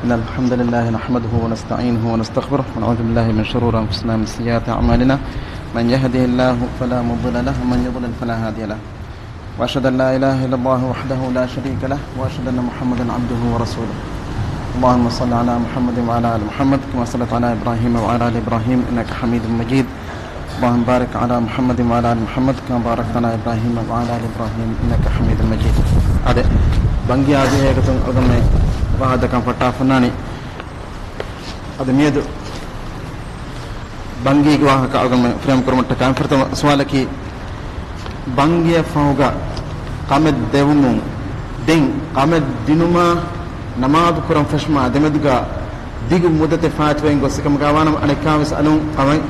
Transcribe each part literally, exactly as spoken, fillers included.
إن الحمد لله نحمده ونستعينه ونستغفره، ونعوذ بالله من شرور أنفسنا ومن سيئات أعمالنا. من يهده الله فلا مضل له، ومن يضلل فلا هادي له. وأشهد أن لا إله إلا الله وحده لا شريك له، وأشهد أن محمدا عبده ورسوله. اللهم صل على محمد وعلى آل محمد، كما صليت على إبراهيم وعلى آل إبراهيم إنك حميد مجيد. اللهم بارك على محمد وعلى آل محمد، كما باركت على إبراهيم وعلى آل إبراهيم إنك حميد مجيد. އާދެ، ބަންގި އާދޭ ހޭގަތުން އަޅުގަނޑުމެން ވާހަކަ ދައްކަން ފައްޓާފަންނާނީ. އަދި މިއަދު ބަންގީގެ ވާހަކަ އަޅުގަނޑުމެން ފްރޭމް ކުރުމަށްޓަކާ ފުރަތަމަ ސުވާލަކީ، ބަންގިއަށް ފަހުގަ ކަމެއް ދެވުމުން، ދެން ކަމެއް ދިނުމާ ނަމާދު ކުރަން ފެށުމާ ދެމެދުގަ ދިގު މުއްދަތެއް ފާއިތުވެގެން ގޮސް އެކަމުގަ ވާނަމަ، އަނެއްކާވެސް އަލުން ކަމެއް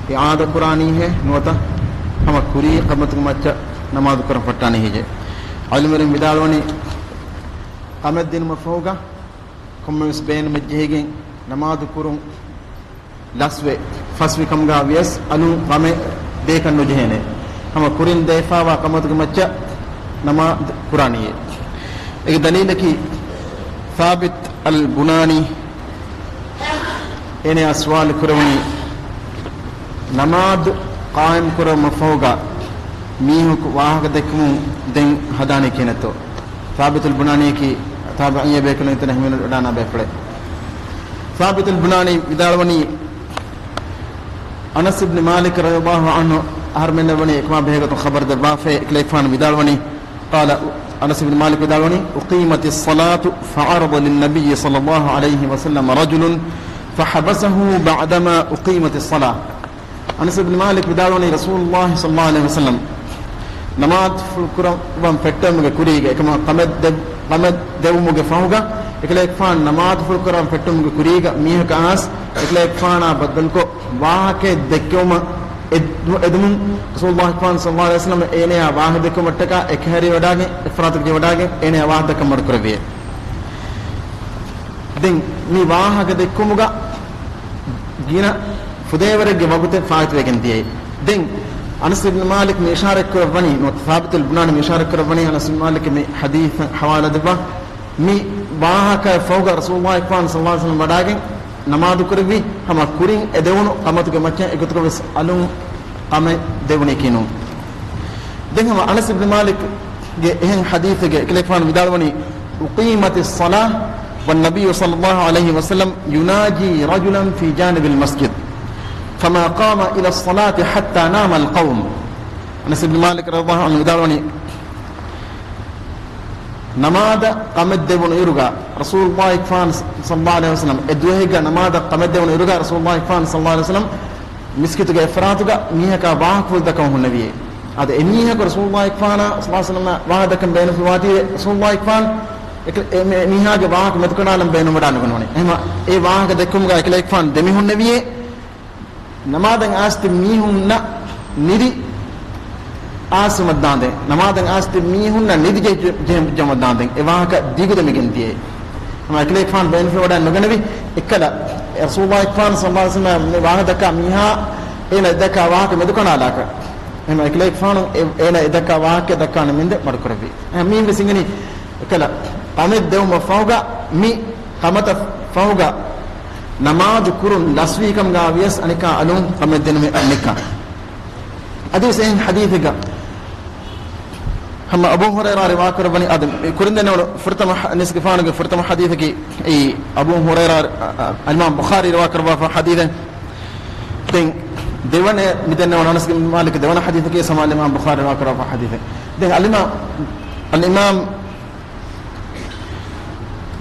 އިޢާދަ ކުރާނީހޭ ނުވަތަ ހަމަ ކުރީ ކަމަތުގެ މައްޗަށް ނަމާދު ކުރަން ފައްޓާނީ ހެއްޔޭ؟ ޢާލިމުވެރިން ވިދާޅުވަނީ، ކަމެއް ދިނުމަށް ފަހުގަ ކޮންމެވެސް ބޭނުމެއް ޖެހިގެން ނަމާދު ކުރުން ލަސްވެ ފަސްވި ކަމުގަ ވިޔަސް އަލުން ކަމެއް ދޭކަށް ނުޖެހޭނެ. ހަމަ ކުރިން ދޭފާވާ ކަމަތުގެ މައްޗަށް ނަމާދު ކުރާނީއޭ. އޭގެ ދަލީލަކީ، ސާބިތް އަލް ބުނާނީ އޭނަޔާ ސުވާލު ކުރެވުނީ، ނަމާދު ޤާއިމް ކުރުމަށް ފަހުގަ މީހަކު ވާހަކަ ދެއްކުމުން ދެން ހަދާނީ ކިހިނެއްތޯ؟ ސާބިތުލް ބުނާނީއަކީ ތާބިޢީންގެ ބޭކަލުން އިތުރަށް ހިމެނި ވަޑާނާ ބޭފުޅެއް. ސާބިތުލް ބުނާނީ ވިދާޅުވަނީ، އަނަސް އިބްނި މާލިކް ރަޟިޔަﷲ ޢަންހު އަހަރުމެންނަށް ވަނީ އެކަމާ ބެހޭގޮތުން ޚަބަރު ދެއްވާފައި، އެކަލޭގެފާނު ވިދާޅުވަނީ، قال، އަނަސް އިބްނި މާލިކް ވިދާޅުވަނީ، أقيمت الصلاة فعرض للنبي صلى الله عليه وسلم رجل فحبسه بعدما أقيمت الصلاة. އަނަސް އިބްނި މާލިކް ވިދާޅުވަނީ، ރަސޫލުﷲ ޞައްލަﷲ ޢަލައިހި ވަސައްލަމް ނަމާދުފުޅު ކުރައްވަން ފެއްޓެވުމުގެ ކުރީގަ، އެކަމަ ކަމެއް ދެ-، ކަމެއް ދެވުމުގެ ފަހުގަ، އެކަލޭގެފާނު ނަމާދުފުޅު ކުރަން ފެއްޓުމުގެ ކުރީގަ މީހަކަށް އައިސް އެކަލޭގެފާނާ ބައްދަލުކޮށް ވާހަކައެއް ދެއްކެވުމަށް އެދު-، އެދުމުން، ރަސޫލުﷲ ޞައްލަﷲ ޢަލައިހި ވަސައްލަމް އޭނަޔާ ވާހަކަ ދެއްކުމަށްޓަކާ އެކަހެރިވަޑާގެން، އެފްރާތަކަށް ވަޑާގެން އޭނަޔާ ވާހަކަ ދައްކަން މަޑުކުރެއްވިއޭ. ދެން މި ވާހަކަ ދެއްކުމުގަ ގިނަ ފުދޭވަރެއްގެ ވަގުތެއް ފާއިތުވެގެން ދިޔައީ. ދެން އަނަސް އިބްނު މާލިކް މި އިޝާރަތް ކުރައްވަނީ، ނުވަތަ ސާބިތުލް ބުނާނީ މި އިޝާރަތް ކުރައްވަނީ، އަނަސް އިބްނު މާލިކް މި ޙަދީޘަށް ޙަވާލާ ދެއްވާ، މި ވާހަކަ ފަހުގަ ރަސޫލުﷲ ޞައްލަﷲ ޢަލައިހި ވަސައްލަމް ވަޑާގެން ނަމާދު ކުރެއްވި ހަމަ ކުރިން އެދެވުނު ކަމަތުގެ މައްޗަށް އެގޮތުގަ ވެސް އަލުން ކަމެއް ދެވުނީކީ ނޫން. ދެން ހަމަ އަނަސް އިބްނު މާލިކްގެ އެހެން ޙަދީޘެއްގަ އެކަލޭގެފާނު ވިދާޅުވަނީ، أقيمت الصلاة والنبي صلى الله عليه وسلم يناجي رجلا في جانب المسجد فما قام إلى الصلاة حتى نام القوم. އަނަސް އިބްނު މާލިކް ރަޟިޔަﷲ ޢަންހު ވިދާޅުވަނީ، ނަމާދަށް ކަމެއް ދެވުނު އިރުގަ، ރަސޫލުﷲ ޞައްލަﷲ ޢަލައިހި ވަސައްލަމް އެ ދުވަހެއްގަ ނަމާދަށް ކަމެއް ދެވުނު އިރުގަ، ރަސޫލުﷲ ޞައްލަﷲ ޢަލައިހި ވަސައްލަމް މިސްކިތުގެ އެފްރާތުގަ މީހަކާ ވާހަކަފުޅު ދައްކަމުން ހުންނެވިއޭ. އާދެ، އެމީހަކު ރަސޫލުﷲ ޞައްލަﷲ ޢަލައިހި ވަސައްލަމަށް ވާހަކަ ދައްކަން ބޭނުންފި ވާތީވެ، ރަސޫލުﷲ އެކަލޭގެފާނު އެ މީހާގެ ވާހަކަ މެދުކަނޑާލަން ބޭނުންވަޑާ ނުގަންނަވަނީ. އެހެންވީމަ އެ ވާހަކަ ދެއްކުމުގަ އެކަލޭގެފާނު ދެމިހުންނެވިއޭ. ނަމާދަށް އައިސް ތިބި މީހުންނަށް ނިދި އާސިމަށްދާނދެން، ނަމާދަށް އައިސް ތިބި މީހުންނަށް ނިދި ޖެހި-، ޖެހި-، ޖެހިއްޖަމަށްދާނދެން އެ ވާހަކަ ދިގުދެމިގެން ދިޔައީ. ހަމަ އެކަލޭގެފާނު ބޭނުންފިވަޑައެއް ނުގަނެވި. އެއްކަލަ، ރަސޫލުﷲ ޞައްލަﷲ ޢަލައިހި ވަސައްލަމަށް ވާހަކަ ދައްކާ މީހާ އޭނަ ދައްކާ ވާހަކަ މެދުކަނޑާލާކަށް. އެހެން އެކަލޭގެފާނު އެ-، އޭނަ އެ ދައްކާ ވާހަކަ ދައްކާނެ މިންދެ މަޑުކުރެއްވި. އެހެން މީންވެސް އިނގެނީ އެކަލަ ކަމެއް ދެވުމަށް ފަހުގަ މި ކަމަތަށް ފަހުގަ ނަމާދު ކުރުން ލަސްވީކަމުގަ ވިޔަސް އަނެއްކާ އަލުން ކަމެއް ދިނުމެއް އަނެއްކާ. އަދިވެސް އެހެން ޙަދީޘެއްގަ ހަމަ އަބޫ ހުރައިރާ ރިވާކުރައްވަނީ، އާދެ، ކުރިން ދެންނެވުނު ފުރަތަމަ ޙަ-، އަނަސްގެފާނުގެ ފުރަތަމަ ޙަދީޘަކީ އެއީ އަބޫ ހުރައިރާ، އަ، އަ، އަލްއިމާމް ބުޚާރީ ރިވާކުރައްވާފަ ޙަދީޘެއް. ދެން ދެވަނަ މި ދެންނެވުނު އަނަސް ބިން މާލިކް ދެވަނަ ޙަދީޘަކީ ހަމަ އަލްއިމާމް ބުޚާރީ ރިވާކުރައްވާފަ ޙަދީޘެއް. ދެން އަލްއިމާމް، އަލްއިމާމް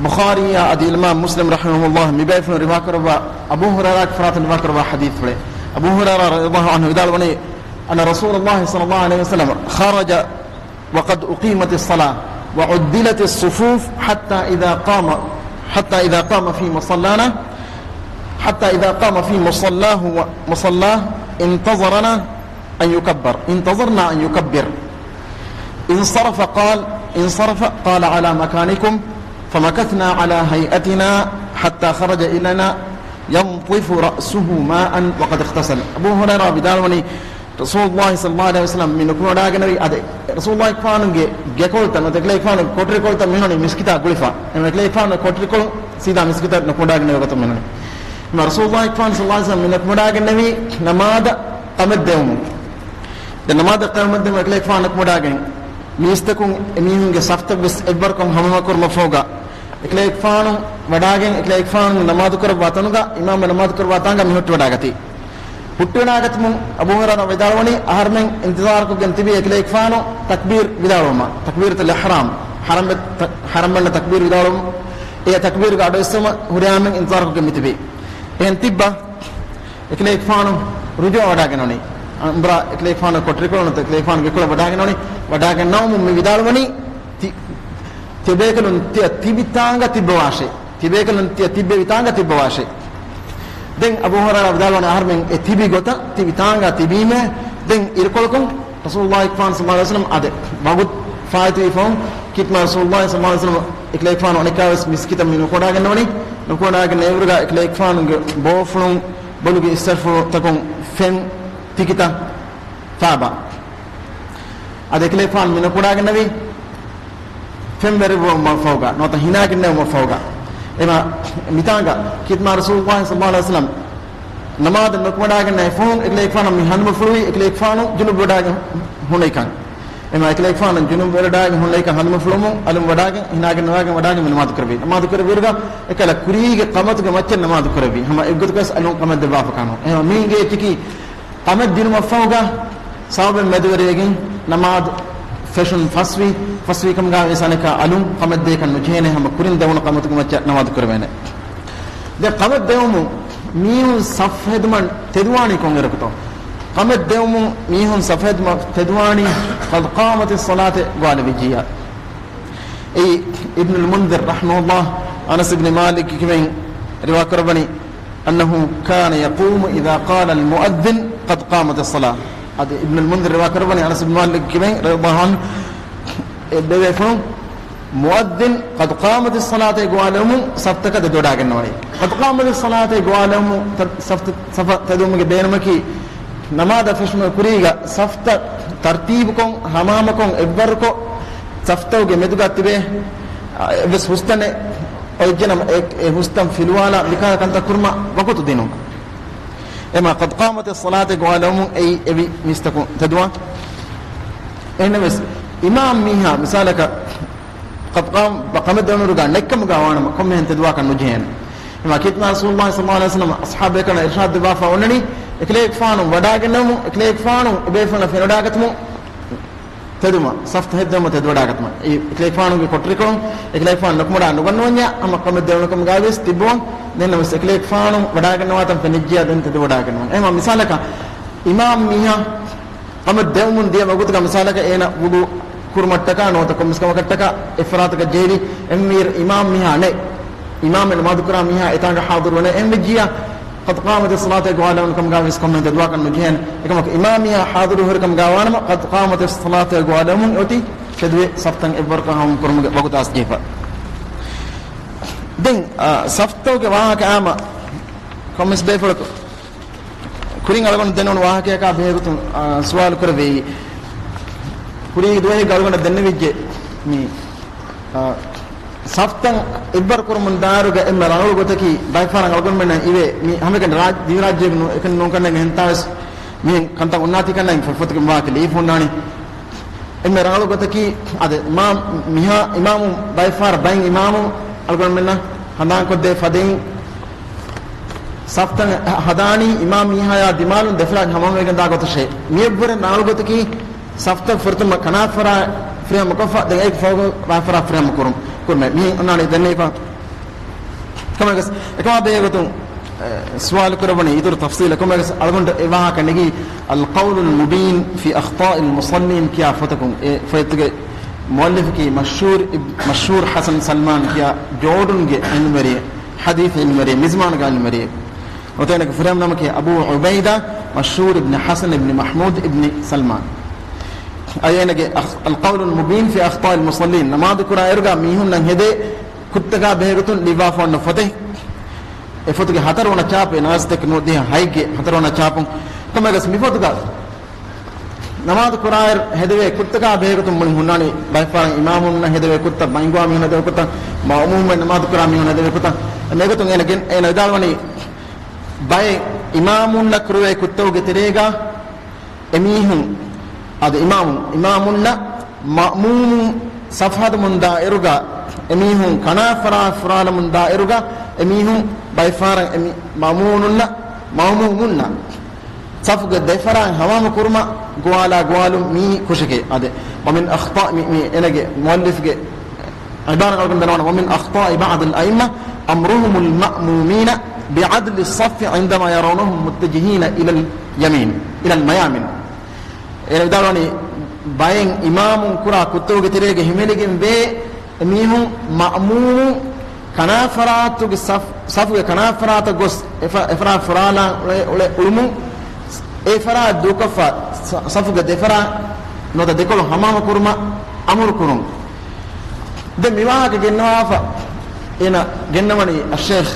ބުޚާރީއާ އަދި އިމާމް މުސްލިމް ރަޙިމަހުﷲ މި ބޭފުޅުން ރިވާކުރައްވާ، އަބޫ ހުރައިރާގެ ފަރާތުން ރިވާކުރައްވާ ޙަދީޘްފުޅެއް. އަބޫ ހުރައިރާ ރަޟިޔަﷲ ޢަންހު ވިދާޅުވަނީ، أن رسول الله صلى الله عليه وسلم خرج وقد أقيمت الصلاة وعدلت الصفوف حتى إذا قام، حتى إذا قام في مصلانا، حتى إذا قام في مصلاه و-، مصلاه انتظرنا أن يكبر، انتظرنا أن يكبر. انصرف قال، انصرف قال على مكانكم، فمكثنا على هيئتنا حتى خرج إلينا ينطف رأسه ماء وقد اغتسل. އަބޫ ހުރައިރާ ވިދާޅުވަނީ، ރަސޫލުﷲ ޞައްލަﷲ ޢަލައިހި ވަސައްލަމް މި ނުކުމެވަޑައިގެންނެވީ އަދި ރަސޫލުﷲ ކުފާނުގެ ގެކޮޅުތައް ނުވަތަ އެކަލޭގެފާނުގެ ކޮޓަރިކޮޅުތައް މިހުނީ މިސްކިތާ ގުޅިފަ. އެމަ އެކަލޭގެފާނުގެ ކޮޓަރިކޮޅު ސީދާ މިސްކިތަށް ނުކުމެވަޑައިގެންނެވި ގޮތަށް މިހުނީ. އެމަ ރަސޫލުﷲ ކުފާނު ޞައްލަﷲ ޢަލައިހި ވަސައްލަމް މި ނުކުމެވަޑައިގެންނެވީ ނަމާދަށް ޤަމަށް ދެވުމުން. ދެން ނަމާދަށް ޤަމަށް ދެވުމުން އެކަލޭގެފާނު ނުކުމެވަޑައިގެން މީސްތަކުން އެ މީހުންގެ ސަފްތައް ވެސް އެއްވަރަކަށް ހަމަހަމަކުރުމަށްފަހުގަ، އެކަލޭގެފާނު ވަޑައިގެން އެކަލޭގެފާނު ނަމާދު ކުރައްވާ ތަނުގަ އިމާމް ނަމާދު ކުރައްވާ ތާނގަ މި ހުއްޓިވަޑައިގަތީ. ހުއްޓިވަޑައިގަތުމުން އަބޫ ހުރައިރާ ވިދާޅުވަނީ، އަހަރުމެން އިންތިޒާރުކޮށްގެން ތިބީ އެކަލޭގެފާނު ތަކްބީރު ވިދާޅުވުމަށް، ތަކްބީރަތުލް އިޙްރާމް، ޙަރަމް، ޙަރަމް ވަންނަ ތަކްބީރު ވިދާޅުވުމަށް، އެ ތަކްބީރުގަ އަޑުއެއްސުމަށް ހުރިހާމެން އިންތިޒާރުކޮށްގެން މި ތިބީ. އެހެން ތިއްބަ އެކަލޭގެފާނު ރުޖޫޢަ ވަޑައިގެންނަވަނީ. އަނބުރާ އެކަލޭގެފާނު ކޮޓަރިކޮޅުން އެކަލޭގެފާނު ގެކޮޅަށް ވަޑައިގެންނަވަނީ. ވަޑައިގެންނަވަމުން މި ވިދާޅުވަނީ، ތި-، ތިޔަބޭކަލުން ތިޔަ ތިބި ތާނގަ ތިއްބަވާށޭ. ތިޔަބޭކަލުން ތިޔަ ތިއްބެވި ތާނގަ ތިއްބަވާށޭ. ދެން އަބޫ ހުރައިރާ ވިދާޅުވަނީ އަހަރުމެން އެ ތިބި ގޮތަށް ތިބި ތާނގަ ތިބީމޭ. ދެން އިރުކޮޅަކުން ރަސޫލުﷲ ކުފާނު ޞައްލަﷲ ޢަލައިހި ވަސައްލަމް އަދި ވަގުތު ފާއިތުވި ފަހުން ކީރިތި މާތް ރަސޫލުﷲ ޞައްލަﷲ ޢަލައިހި ވަސައްލަމް އެކަލޭގެފާނު އަނެއްކާވެސް މިސްކިތަށް މި ނުކުމެވަޑައިގެންނަވަނީ. ނުކުމެވަޑައިގެން އިރުގަ އެކަލޭގެފާނުގެ ބޯފުޅުން ބޮލުގެ އިސްތަށިފުޅުތަކުން ފެން ތިކިތައް ފާބާ. އަދި އެކަލޭގެފާނު މި ނުކުމެވަޑައިގެންނެވީ ފެންވެރިވުމަށްފަހުގަ ނުވަތަ ހިނާގެންނެވުމަށްފަހުގަ. އެމަ މިތާނގަ ކީރިތި މާތް ރަސޫލުﷲ ޞައްލަﷲ ޢަލައިހި ވަސައްލަމް ނަމާދަށް ނުކުމެވަޑައިގެންނެވި ފަހުން އެކަލޭގެފާނަށް މި ހަނދުމަފުޅުވީ އެކަލޭގެފާނު ޖުނުބުވެޑައިގެން ހުންނައިކަން. އެމަ އެކަލޭގެފާނު ޖުނުބުވެޑައިގެން ހުންނައިކަން ހަނދުމަފުޅުވުމުން އަލުން ވަޑައިގެން ހިނާގެން ނަވާގެން ވަޑައިގެން މި ނަމާދު ކުރެއްވީ. ނަމާދު ކުރެއްވިއިރުގަ އެކަލަ ކުރީގެ ޤަމަތުގެ މައްޗަށް ނަމާދު ކުރެއްވީ. ހަމަ އެއްގޮތަކަސް އަލުން ޤަމަށް ދެއްވާފަ ކާނު. އެމަ މީގެ އެއްޗަކީ ޤަމަށް ދިނުމަށްފަހުގަ ސަބަބެއް މެދުވެރިވެގެން ނަމާދު ފެށުން ފަސްވީ، ފަސްވީ ކަމުގަ ވެސް އަނެކާ އަލުން ޤަމަށް ދޭކަށް ނުޖެހޭނެ، ހަމަ ކުރިން ދެވުނު ޤަމަތުގެ މައްޗަށް ނަމާދު ކުރެވޭނެ. ދެން ޤަމަށް ދެވުމުން މީހުން ސަފް ހެދުމަށް ތެދުވާނީ ކޮންއިރަކުތޯ؟ ޤަމަށް ދެވުމުން މީހުން ސަފް ހެދުމަށް ތެދުވާނީ قد قامت الصلاة ގޮވާލެވިއްޖިއްޔާ. އެއީ އިބްނުލް މުންޛިރު ރަޙިމަހުﷲ އަނަސް އިބްނި މާލިކް ކިބައިން ރިވާ ކުރައްވަނީ، أنه كان يقوم إذا قال المؤذن قد قامت الصلاة. އަދި އިބްނުލް މުންޛިރު ރިވާ ކުރައްވަނީ އަނަސް އިބްނު މާލިކް ކިބައިން ރަޟިޔަﷲ ޢަންހު އެ ބޭފުޅުން މުއައްޒިން قد قامت الصلاة ގޮވާލެވުމުން ސަފްތަކަށް ތެދުވަޑައިގަންނަވަނީ. قد قامت الصلاة ގޮވާލެވުމުން ތަ-، ސަފްތަ-، ސަފަށް ތެދުވުމުގެ ބޭނުމަކީ، ނަމާދަށް ފެށުމުގެ ކުރީގަ ސަފްތައް ތަރްތީބުކޮށް، ހަމަހަމަކޮށް، އެއްވަރުކޮށް، ސަފްތަކުގެ މެދުގަ ތިބޭ، އެއްވެސް ހުސްތަނެއް އޮތްޖެނަމަ، އެ، އެ ހުސްތަން ފިލުވާލާ މިކާ ކަންތައް ކުރުމަށް ވަގުތު ދިނުން. އެމަ قد قامت الصلاة ގޮވާލެވުމުން އެއީ އެވި މީސްތަކުން ތެދުވާ. އެހެންނަމަވެސް، އިމާމް މީހާ މިސާލަކަށް ޤަދް ޤާމް، ޤަމަށް ދެވުނުއިރުގަ ނެތްކަމުގަ ވާނަމަ، ކޮންމެހެން ތެދުވާކަށް ނުޖެހޭނެ. އެމަ ކީރިތި މާތް ރަސޫލުﷲ ޞައްލަﷲ ޢަލައިހި ވަސައްލަމަ އަޞްޙާބުބޭކަލުންނަށް އިރުޝާދު ދެއްވާފަ އޮންނަނީ، އެކަލޭގެފާނު ވަޑައިގަންނަވަމުން، އެކަލޭގެފާނު އެބޭފުޅުންނަށް ފެނިވަޑައިގަތުމުން ތެދުމަށް، ސަފްތައް ހެއްދެވުމަށް ތެދުވަޑައިގަތުމަށް. އެ އެކަލޭގެފާނުގެ ކޮޓަރިކޮޅުން އެކަލޭގެފާނު ނުކުމެވަޑައި ނުގަންނަވަންޏާ، ހަމަ ޤަމަށް ދެވުނު ކަމުގައިވިޔަސް ތިއްބަވަން. އެހެންނަމަވެސް، އެކަލޭގެފާނު ވަޑައިގަންނަވާތަން ފެނިއްޖިއްޔާ ދެން ތެދުވަޑައިގަންނަވަން. އެހެން މިސާލަކަށް، އިމާމް މީހާ ޤަމަށް ދެވުމުން ދިޔަ ވަގުތުގަ މިސާލަކަށް އޭނަ ވުޟޫ ކުރުމަށްޓަކާ ނުވަތަ ކޮންމެސް ކަމަކަށްޓަކާ އެއްފަރާތަކަށް ޖެހިލި، އެހެންވީއިރު އިމާމް މީހާ ނެތް، އިމާމް ނަމާދުކުރާ މީހާ އެތާނގަ ޙާޟިރުވެ ނެތް، އެހެންވެއްޖިއްޔާ، ޤަދް ޤާމަތިއް ޞަލާތޭ ގޮވާލެވުނު ކަމުގައިވިޔަސް ކޮންމެހެން ތެދުވާކަށް ނުޖެހޭނެ. އެކަމަކު، އިމާމް މީހާ ޙާޟިރު ހުރި ކަމުގައިވާނަމަ، ޤަދް ޤާމަތިއް ޞަލާތޭ ގޮވާލެވުމުން އޮތީ ތެދުވެ ސަފްތައް އެއްވަރަކަށް ހަމަ ކުރުމުގެ ވަގުތު އައިސް ޖެހިފަ. ދެން، އާ، ސަފްތަކުގެ ވާހަކަ އާމަ ކޮންމެސް ބޭފުޅަކު ކުރިން އަޅުގަނޑު ދެންނެވުނު ވާހަކަޔަކާ ބެހޭގޮތުން، އާ، ސުވާލު ކުރެއްވި. ކުރީގެ ދުވަހެއްގަ އަޅުގަނޑަށް ދެންނެވިއްޖެ މި، އާ، ސަފްތައް އެއްވަރު ކުރުމުން ދާއިރުގަ އެންމެ ރަނގަޅު ގޮތަކީ ބައެއްފަހަރަށް އަޅުގަނޑުމެންނަށް އިވޭ، މި ހަމައެކަނި ރާއް-، ދިވެހިރާއްޖޭގަ ނޫން، އެކަނި ނޫންކަންނޭނގެ އެހެންތާވެސް މިހެން ކަންތައް އޮންނާތީކަންނޭނގެ ފޮތްފޮތުގެ ވާހަކަ ލިޔެފަ އޮންނާނީ. އެންމެ ރަނގަޅު ގޮތަކީ، އަދި މާ-، މިހާ އިމާމު ބައެއްފަހަރަށް ބައެއް އިމާމު އަޅުގަނޑުމެންނަށް ހަނދާންކޮށްދޭ ފަދައިން، ސަފްތައް ހަދާނީ އިމާމް މީހާޔާ ދިމާލުން ދެފަރާތް ހަމަހަމަވެގެން ދާ ގޮތަށޭ. މިއެއްވުރެ ރަނގަޅު ގޮތަކީ ސަފްތައް ފުރަތަމަ ކަނާތްފަރާތް ފުރިހަމަކޮށްފަ، ދެން އޭގެ ފަހުގަ ރާފަރާތް ފުރިހަމަ ކުރުން، ކުރުމޭ. މިހެން އޮންނާނީ ދެންނެވިފަ. ކަމަކަސް، އެކަމާ ބެހޭގޮތުން، އެ، ސުވާލު ކުރައްވަނީ އިތުރު ތަފްސީލަށް. ކަމަކަސް، އަޅުގަނޑު އެ ވާހަކަ ނެގީ القول المبين في أخطاء المصلين ކިޔާ ފޮތަކުން. އެ ފޮތުގެ މުއައްލިފަކީ މަޝްހޫރު އިބް-، މަޝްހޫރު ޙަސަން ސަލްމާން ކިޔާ ޖޯޑުންގެ ޢިލްމުވެރިއެއް، ޙަދީޘް ޢިލްމުވެރިއެއް، މިޒްމާނުގެ ޢިލްމުވެރިއެއް. ނުވަތަ އޭނަގެ ފުރިހަމަ ނަމަކީ އަބޫ ޢުބައިދާ މަޝްހޫރު އިބްނި ޙަސަން އިބްނި މަޙްމޫދު އިބްނި ސަލްމާން. އަދި އޭނަގެ އަޚް-، القول المبين في أخطاء المصلين، ނަމާދު ކުރާ އިރުގަ މީހުންނަށް ހެދޭ ކުށްތަކާ ބެހޭގޮތުން ލިޔުއްވާފަ އޮންނަ ފޮތެއް. އެ ފޮތުގެ ހަތަރުވަނަ ޗާޕު، އެ ނާސްތެކް ނުވަދިހަ ހައެއްގެ ހަތަރުވަނަ ޗާޕުން. ކަމަކަސް މި ފޮތުގަ ނަމާދު ކުރާއިރު ހެދެވޭ ކުށްތަކާ ބެހޭގޮތުން މުޅިން ހުންނާނީ ބައެއް ފަހަރަށް އިމާމުންނަށް ހެދެވޭ ކުށްތައް، ބައިންގޮވާ މީހުން ހެދެވޭ ކުށްތައް، މައުމޫމުން ނަމާދު ކުރާ މީހުން ހެދެވޭ ކުށްތައް. އެ މޭގޮތުން އޭނަ ގެން، އޭނަ ވިދާޅުވަނީ ބައެއް އިމާމުންނަށް ކުރެވޭ ކުށްތަކުގެ ތެރޭގަ އެމީހުން، އަދި އިމާމުން، އިމާމުންނަށް މައުމޫމުން ސަފު ހަދަމުން ދާއިރުގަ، އެމީހުން ކަނާފަރާ ފުރާލަމުން ދާއިރުގަ، އެމީހުން ބައެއް ފަހަރަށް އެމީ، މައުމޫމުންނަށް، މައުމޫމުންނަށް ސަފުގެ ދެފަރާތް ހަމަހަމަ ކުރުމަށް ގޮވާލާ ގޮވާލުން މީ ކުށެކޭ. އާދެ، ވަމިން އަޚްޠާ، މި، މި އޭނަގެ މުއައްލިފްގެ ޢިބާރާތް އަޅުގަނޑު ދަންނަވަން، ވަމިން އަޚްޠާއި ބަޢްޟިލް އައިއްމަ އަމްރުހުމުލް މައުމޫމީނަ ބިޢަދްލި ޞައްފި ޢިންދަމާ ޔަރަވްނަހުމް މުއްތަޖިހީނަ އިލަލް ޔަމީން، އިލަލް މަޔާމިން. އޭނަ ވިދާޅުވަނީ، ބައެއް އިމާމުން ކުރާ ކުށްތަކުގެ ތެރޭގަ ހިމެނިގެން ވޭ އެމީހުން މައުމޫމުން ކަނާފަރާތުގެ ސަފް، ސަފުގެ ކަނާފަރާތަށް ގޮސް އެފަ، އެފަރާތް ފުރާލާ އުޅެ، އުޅެ އުޅުމުން، އެފަރާތް ދޫކޮށްފަ ސަ، ސަފުގެ ދެފަރާތް ނުވަތަ ދެކޮޅު ހަމަހަމަ ކުރުމަށް އަމުރު ކުރުން. ދެން މި ވާހަކަ ގެންނަވާފަ އޭނަ ގެންނަވަނީ އައްޝޭޚް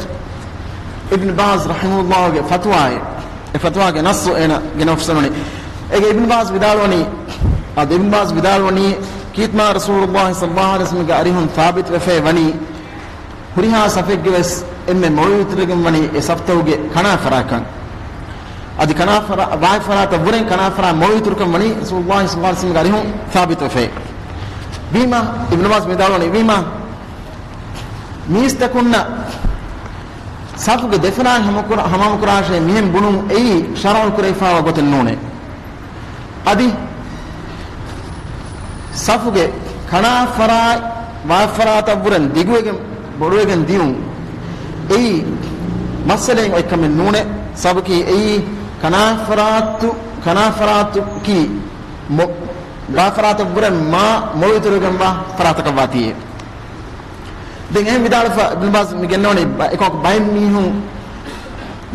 އިބްނު ބާޒް ރަޙިމަހުﷲގެ ފަތުވާއެއް. އެ ފަތުވާގެ ނައްޞު އޭނަ ގެނެވިފަ ވަނީ. އޭގެ އިބްނު ބާޒް ވިދާޅުވަނީ، އަދި އިބްނު ބާޒް ވިދާޅުވަނީ، ކީރިތި މާ ރަސޫލުﷲ ޞައްލަﷲ ޢަލައިހި ވަސައްލަމްގެ އަރިހުން ސާބިތުވެފައި ވަނީ، ހުރިހާ ސަފެއްގެ ވެސް އެންމެ މޮޅު އިތުރުވެގެން ވަނީ އެ ސަފްތަކުގެ ކަނާފަރާތްކަން. އަދި ކަނާފަރާ، ވާތްފަރާތަށް ވުރެން ކަނާފަރާތް މޮޅު އިތުރުކަން ވަނީ ރަސޫލުﷲ ޞައްލަﷲ ޢަލައިހި ވަސައްލަމްގެ އަރިހުން ސާބިތުވެފައި. ވީމާ، އިބްނު ބާޒް ވިދާޅުވަނީ، ވީމާ، މީސްތަކުންނަށް ސަފުގެ ދެފަރާތް ހަމަކުރ، ހަމަހަމަކުރާށޭ މިހެން ބުނުން އެއީ ޝަރުޢުން ކުރެވިފައިވާ ގޮތެއް ނޫނޭ. އަދި ސަފުގެ ކަނާފަރާތް ވާތްފަރާތަށްވުރެން ދިގުވެގެން ބޮޑުވެގެން ދިޔުން އެއީ މައްސަލައެއް އޮތްކަމެއް ނޫނޭ. ސަބަބަކީ އެއީ ކަނާފަރާތު، ކަނާފަރާތަކީ މޮ، ވާތްފަރާތަށްވުރެން މާ މޮޅު އިތުރުވެގެންވާ ފަރާތަކަށްވާތީއޭ. ދެން އެހެން ވިދާޅުވެފަ އިބްނު ބާޒް މި ގެންނަވަނީ ބަ، އެކަމަކު ބައެއް މީހުން،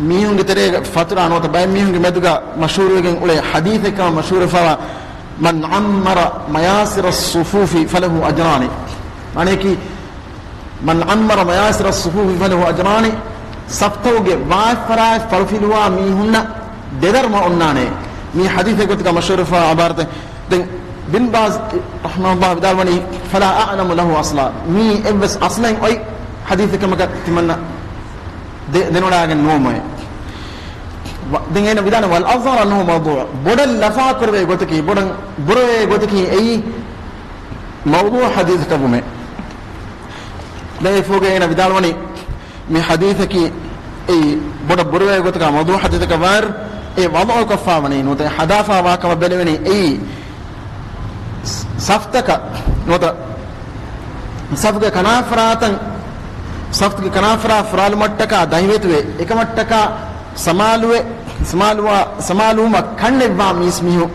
މީހުންގެ ތެރޭގަ ފަތުރާ ނުވަތަ ބައެއް މީހުންގެ މެދުގަ މަޝްހޫރުވެގެން އުޅޭ ޙަދީޘެއް ކަމަށް މަޝްހޫރުވެފައިވާ، "من عمر مياسر الصفوف فله أجران." މާނަޔަކީ، "من عمر مياسر الصفوف فله أجران." ސަފްތަކުގެ ވާތްފަރާތް ފަޅުފިލުވާ މީހުންނަށް ދެ ދަރުމަ އޮންނާނެ. މީ ޙަދީޘެއް ގޮތުގަ މަޝްހޫރުވެފައިވާ ޢިބާރަތެއް. ދެން ބިން ބާޒް ރަޙިމަހުﷲ ވިދާޅުވަނީ، "فلا أعلم له أصلا." މީ އެއްވެސް އަސްލެއް އޮތް ޙަދީޘެއް ކަމަކަށް ތިމަންނަ ދެ، ދެނެވޮޑާގެން ނުވަމުއޭ. ވަ، ދެން އޭނަ ވިދާޅުވަނީ، "والأظهر أنه موضوع." ބޮޑަށް ލަފާކުރެވޭ ގޮތަކީ، ބޮޑަށް ބުރަވޭ ގޮތަކީ އެއީ މައުޟޫޢު ޙަދީޘަކަށްވުމޭ. ދެން އެ ފޯގައި އޭނަ ވިދާޅުވަނީ، މި ޙަދީޘަކީ އެއީ ބޮޑަށް ބުރަވޭ ގޮތަކަށް މައުޟޫޢު ޙަދީޘަކަށް ވާއިރު، އެ ވަޟުޢުކޮށްފަ ވަނީ ނުވަތަ އެ ހަދާފަ ވާ ކަމަށް ބެލެވެނީ އެއީ ސަފްތަކަށް ނުވަތަ ސަފުގެ ކަނާފަރާތަށް، ސަފުގެ ކަނާފަރާ ފުރާލުމަށްޓަކާ ދަހިވެތިވެ، އެކަމަށްޓަކާ ސަމާލުވެ، ސަމާލުވާ، ސަމާލުވުމަށް ކަންނެއްވާ މީސް މީހު،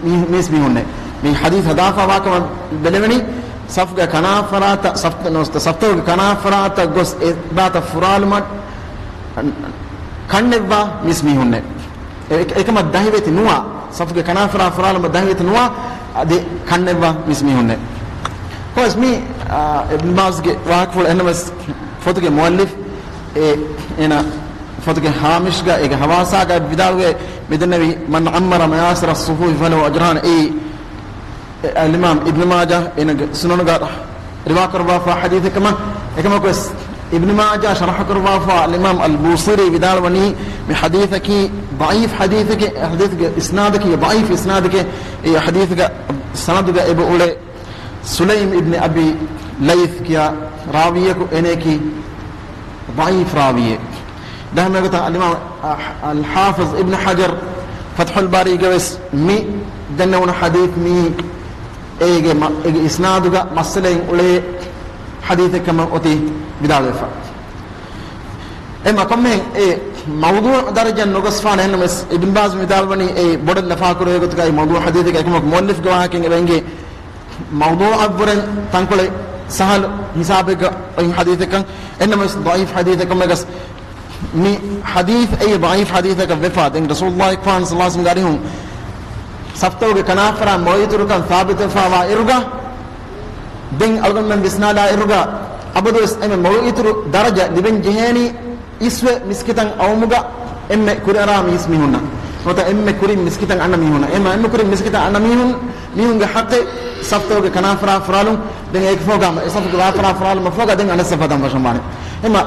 މީ، މީސް މީހުންނޭ. މި ޙަދީޘް ހަދާފަ ވާ ކަމަށް ބެލެވެނީ، ސަފުގެ ކަނާފަރާތަށް، ސަފް، ސަފްތަކުގެ ކަނާފަރާތަށް ގޮސް އެ ބާތައް ފުރާލުމަށް ކަންނެއްވާ މީސް މީހުންނޭ. އެ، އެކަމަށް ދަހިވެތި ނުވާ، ސަފުގެ ކަނާފަރާ ފުރާލުމަށް ދަހިވެތި ނުވާ، އަދި ކަންނެއްވާ މީސް މީހުންނޭ. ކޮވެސް މި، އާ، އިބްނު ބާޒްގެ ވާހަކަފުޅު އެހެންނަމަވެސް ފޮތުގެ މުއައްލިފް އެ، އޭނަ ފޮތުގެ ހާމިޝްގަ އޭގެ ހަވާސާގަ ވިދާޅުވޭ މިދެންނެވި، "من عمر مياسر الصفوف فله أجران." އެއީ، އެ، އަލްއިމާމް އިބްނު މާޖާ އޭނަގެ ސުނަނުގަ ރިވާކުރައްވާފާ ޙަދީޘެއް ކަމަށް. އެކަމަކުވެސް އިބްނު މާޖާ ޝަރަޙަކުރައްވާފާ އަލްއިމާމް އަލްބޫޞީރީ ވިދާޅުވަނީ، މި ޙަދީޘަކީ ޟަޢީފް ޙަދީޘެކޭ، ޙަދީޘްގެ އިސްނާދަކީ ޟަޢީފް އިސްނާދެކޭ، އެ ޙަދީޘްގެ ސަނަދުގަ އެބަ އުޅޭ ސުލައިމް އިބްނި އަބީ ލައިޘް ކިޔާ ރާވީއަކު އޭނައަކީ ޟަޢީފް ރާވީއެއް. ދެންމެގޮތަށް އަލްއިމާމް އަ، އަލްޙާފިޒް އިބްނު ޙަޖަރް ފަތްޙުލް ބާރީގަވެސް މި ދެންނެވުނު ޙަދީޘް މީ އޭގެ މަ، އޭގެ އިސްނާދުގަ މައްސަލައެއް އުޅޭ ޙަދީޘެއް ކަމަށް އޮތީ ވިދާޅުވެފަ. އެ މަ ކޮންމެހެން އެ މައުޟޫޢު ދަރަޖައަށް ނުގޮސްފާނެ އެހެންނަމަވެސް އިބްނު ބާޒް ވިދާޅުވަނީ އެ ބޮޑަށް ލަފާކުރެވޭ ގޮތަކަށް އެ މައުޟޫޢު ޙަދީޘެއް އެކަމަކު މުއައްލިފްގެ ވާހަކައިން އެބަ އެނގޭ މައުޟޫޢަށްވުރެން ތަންކޮޅެއް ސަހަލު ހިސާބެއްގަ އޮތް ޙަދީޘެއްކަން. އެހެންނަމަވެސް ޟަޢީފް ޙަދީޘެއް ކަމަށް ގޮސް މި ޙަދީޘް އެއީ ޟަޢީފް ޙަދީޘަކަށް ވެފާ. ދެން ރަސޫލުﷲ ފާން ޞައްލަﷲ ޢަލައިހި ވަސައްލަމްގެ އަރިހުން ސަފްތަކުގެ ކަނާފަރާ މޮޅު އިތުރުކަން ސާބިތުވެފާވާ އިރުގަ، ދެން އަޅުގަނޑުމެން ވިސްނާލާ އިރުގަ، އަބަދުވެސް އެންމެ މޮޅު އިތުރު ދަރަޖަ ލިބެން ޖެހޭނީ އިސްވެ މިސްކިތަށް އައުމުގަ އެންމެ ކުރިއަރާ މީސްމީހުންނަށް. ނުވަތަ އެންމެ ކުރިން މިސްކިތަށް އަންނަ މީހުންނަށް. އެމަ އެންމެ ކުރިން މިސްކިތަށް އަންނަ މީހުން، މީހުންގެ ޙައްޤެއް ސަފްތަކުގެ ކަނާފަރާ ފުރާލުން. ދެން އޭގެ ފަހުގަ އެ ސަފުގެ ވާފަރާ ފުރާލުމަށް ފަހުގަ ދެން އަނެއް ސަފަށް ދަން ފަށަންވާނެ. އެމަ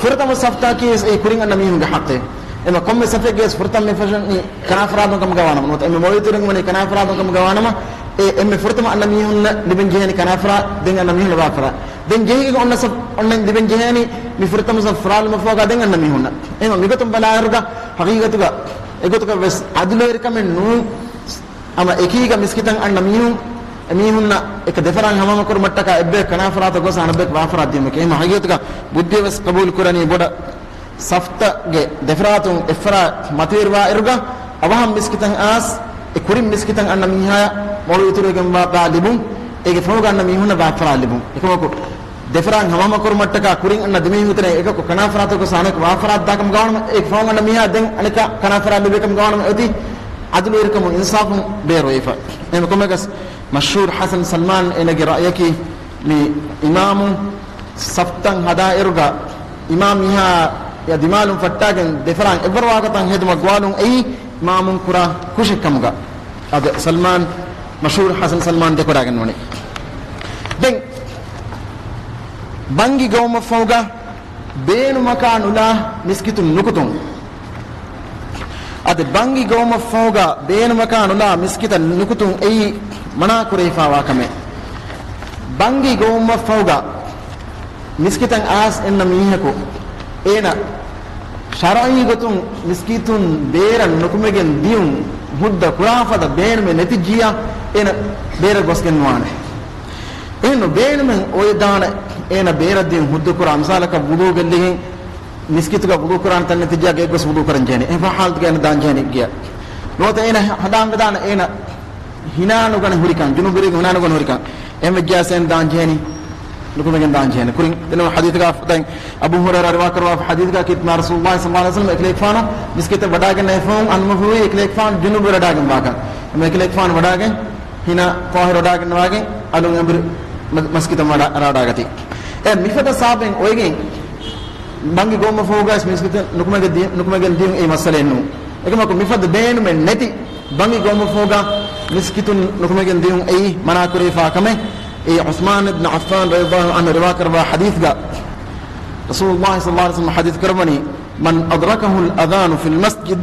ފުރަތަމަ ސަފްތަކީ އެ ކުރިން އަންނަ މީހުންގެ ޙައްޤެއް. އެމަ ކޮންމެ ސަފެއްގެ ފުރަތަމަ މި ފަށަނީ ކަނާފަރާދުން ކަމުގަ ވާނަމަ، ނުވަތަ އެންމެ މޮޅު އިތުރުން ވަނީ ކަނާފަރާދުން ކަމުގަ ވާނަމަ، އެ އެންމެ ފުރަތަމަ އަންނަ މީހުންނަށް ލިބެން ޖެހޭނީ ކަނާފަރާ، ދެން އަންނަ މީހުންނަށް ވާފަރާ. ދެން ޖެހިގެން އޮންނަ ސަފް އޮންނަ ލިބެން ޖެހޭނީ މި ފުރަތަމަ ސަފް ފުރާލުމަށް ފަހުގަ ދެން އަންނަ މީހުންނަށް. އެމަ މިގޮތުން ބަލާއިރުގަ ހަގީގަތުގަ އެގޮތަކަށް ވެސް އަދުލުވެރިކަމެއް ނޫން. ހަމަ އެކީގަ މިސްކިތަށް އަންނަ މީހުން، އެމީހުންނަށް އެކަ ދެފަރާން ހަމަހަމަކުރުމަށްޓަކާ އެއްބަޔަކު ކަނާފަރާތަށް ގޮސް އަނެއްބަޔަކު ވާފަރާ ދިޔުމެކޭ. އެހެން ހަގީގަތުގަ ބުއްދިއަށް ވެސް ޤަބޫލު ކުރަނީ ބޮޑަށް ސަފްތަގެ ދެފަރާތުން އެއްފަރާތް މަތިވެރިވާއިރުގަ އަވަހަށް މިސްކިތަށް އާސް އެ ކުރިން މިސްކިތަށް އަންނަ މީހާޔަށް މޮޅު އިތުރުވެގެންވާ ބާ ލިބުން، އޭގެ ފަހުގަ އަންނަ މީހުންނަށް ވާފަރާ ލިބުން. އެކަމަކު، ދެފަރާން ހަމަހަމަކުރުމަށްޓަކާ ކުރިން އަންނަ ދެމީހުން ތެރޭ އެކަކު ކަނާފަރާތަކު ސާނަކު ވާފަރާ ދާކަމުގަވާނަމަ، އޭގެ ފަހުން އަންނަ މީހާ ދެން އަނެކާ ކަނާފަރާ ލިބޭކަމުގަވާނަމަ އޮތީ އަދުލުވެރިކަމުން އިންސާފުން ބޭރުވެފަ. އެހެން ކޮމެގަސް މަޝްހޫރު ޙަސަން ސަލްމާން އޭނަގެ ރައުޔަކީ މި އިމާމު ސަފްތަން ހަދާއިރުގަ އިމާމް މީހާ އެ ދިމާލުން ފައްޓާގެން ދެފަރާން އެއްވަރު ވާގޮތަށް ހެދުމަށް ގޮވާލުން އެއީ އިމާމުން ކުރާ ކުށެއްކަމުގަ. އަދި ސަލްމާން މަޝްހޫރު ޙަސަން ސަލްމާން ދެކޮޑާގެން ވަނީ. ދެން ބަންގި ގޮވުމަށްފަހުގަ ބޭނުމަކާ ނުލާ މިސްކިތުން ނުކުތުން. އަދި ބަންގި ގޮވުމަށްފަހުގަ ބޭނުމަކާ ނުލާ މިސްކިތަށް ނުކުތުން އެއީ މަނާ ކުރެވިފާވާ ކަމެއް. ބަންގި ގޮވުމަށްފަހުގަ މިސްކިތަށް އާސް އެންނަ މީހަކު އޭނަ ޝަރުޢީ ގޮތުން މިސްކިތުން ބޭރަށް ނުކުމެގެން ދިޔުން ހުއްދަ ކުރާ ފަދަ ބޭނުމެއް ނެތިއްޖިއްޔާ އޭނަ ބޭރަށް ގޮސްގެން ނުވާނެ. އެހެން ބޭނުމެއް އޮވެދާނެ އޭނަ ބޭރަށް ދިޔުން ހުއްދަ ކުރާ. މިސާލަކަށް ވުޟޫ ގެއްލިގެން މިސްކިތުގަ ވުޟޫ ކުރާން ތަން ނެތިއްޖާ ގެއަށް ގޮސް ވުޟޫ ކުރަން ޖެހޭނެ. އެ ހާލަތުގަ އޭނަ ދާން ޖެހޭނެ ގެއަށް. ނުވަތަ އޭނަ ހަނދާން ވެދާނެ އޭނަ ހިނާ ނުގަނެ ހުރިކަން، ޖުނޫބުވެރިގެ ހިނާ ނުގަނެ ހުރިކަން. އެހެން ވެއްޖިއްޔާ އޭނަ ދާން ޖެހޭނީ ނުކުމެގެން ދާން ޖެހޭނެ. ކުރިން ދެން ޙަދީޘްގަ ދެން އަބޫ ހުރައިރާ ރިވާކުރައްވާ ޙަދީޘްގަ ކީރިތި މާތް ރަސޫލުﷲ ޞައްލަﷲު ޢަލައިހި ވަސައްލަމަ އެކަލޭގެފާނު މިސްކިތަށް ވަޑާގެންނެވި ފަހުން އަންމު ހުރީ އެކަލޭގެފާނު ޖުނޫބުވެ ވަޑާގެން ވާކަން. އެމަ އެކަލޭގެފާނު ވަޑާގެން ހިނާ ޠާހިރު ވަޑާގެން ވާގެން އަލުން އެނބުރި މަ-، މަސްކިތަށް ވަޑާ-، ވަޑާގަތީ. އެ މިފަދަ ސަބަބެއް އޮވެގެން ބަންގި ގޮވުމަށްފަހުގައި މިސްކިތަށް ނުކުމެގެ ދި-، ނުކުމެގެން ދިޔުން އެއީ މައްސަލައެއް ނޫން. އެކަމަކު މިފަދަ ބޭނުމެއް ނެތި ބަންގި ގޮވުމަށްފަހުގަ މިސްކިތުން ނުކުމެގެން ދިޔުން އެއީ މަނާ ކުރެވިފާ ކަމެއް. އެއީ ޢުސްމާން އިބްނު ޢައްފާން ރަޟިޔަﷲު ޢަންހު ރިވާކުރައްވާ ޙަދީޘްގަ ރަސޫލުﷲ ޞައްލަﷲު ޢަލައިހި ވަސައްލަމަ ޙަދީޘް ކުރައްވަނީ، من أدركه الأذان في المسجد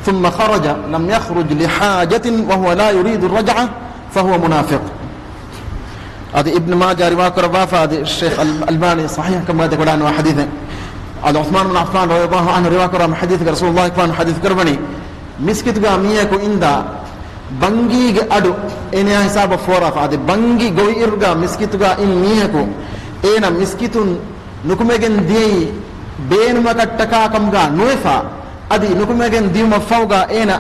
ثم خرج لم يخرج لحاجة وهو لا يريد الرجعة فهو منافق. އަދި އިބްނު މާޖާ ރިވާކުރައްވާފަ، އަދި ޝޭޚް އަލް-، އަލްބާނީ ޞަޙީޙަކަށް ވަދެ ކޮޑާންވާ ޙަދީޘެއް. އަދި ޢުސްމާން ބިން ޢައްފާން ރަޟިޔަﷲު ޢަންހު ރިވާކުރައްވާ ޙަދީޘްގަ ރަސޫލުﷲ ޢަލައިހި ވަސައްލަމަ ޙަދީޘް ކުރައްވަނީ، މިސްކިތުގަ މީހަކު އިންދާ ބަންގީގެ އަޑު އޭނަޔާ ހިސާބަށް ފޯރާފަ. އަދި ބަންގި ގޮވިއިރުގަ މިސްކިތުގަ އިން މީހަކު އޭނަ މިސްކިތުން ނުކުމެގެން ދިޔައީ ބޭނުމަކަށްޓަކާ ކަމުގަ ނުވެފަ، އަދި ނުކުމެގެން ދިޔުމަށްފަހުގަ އޭނަ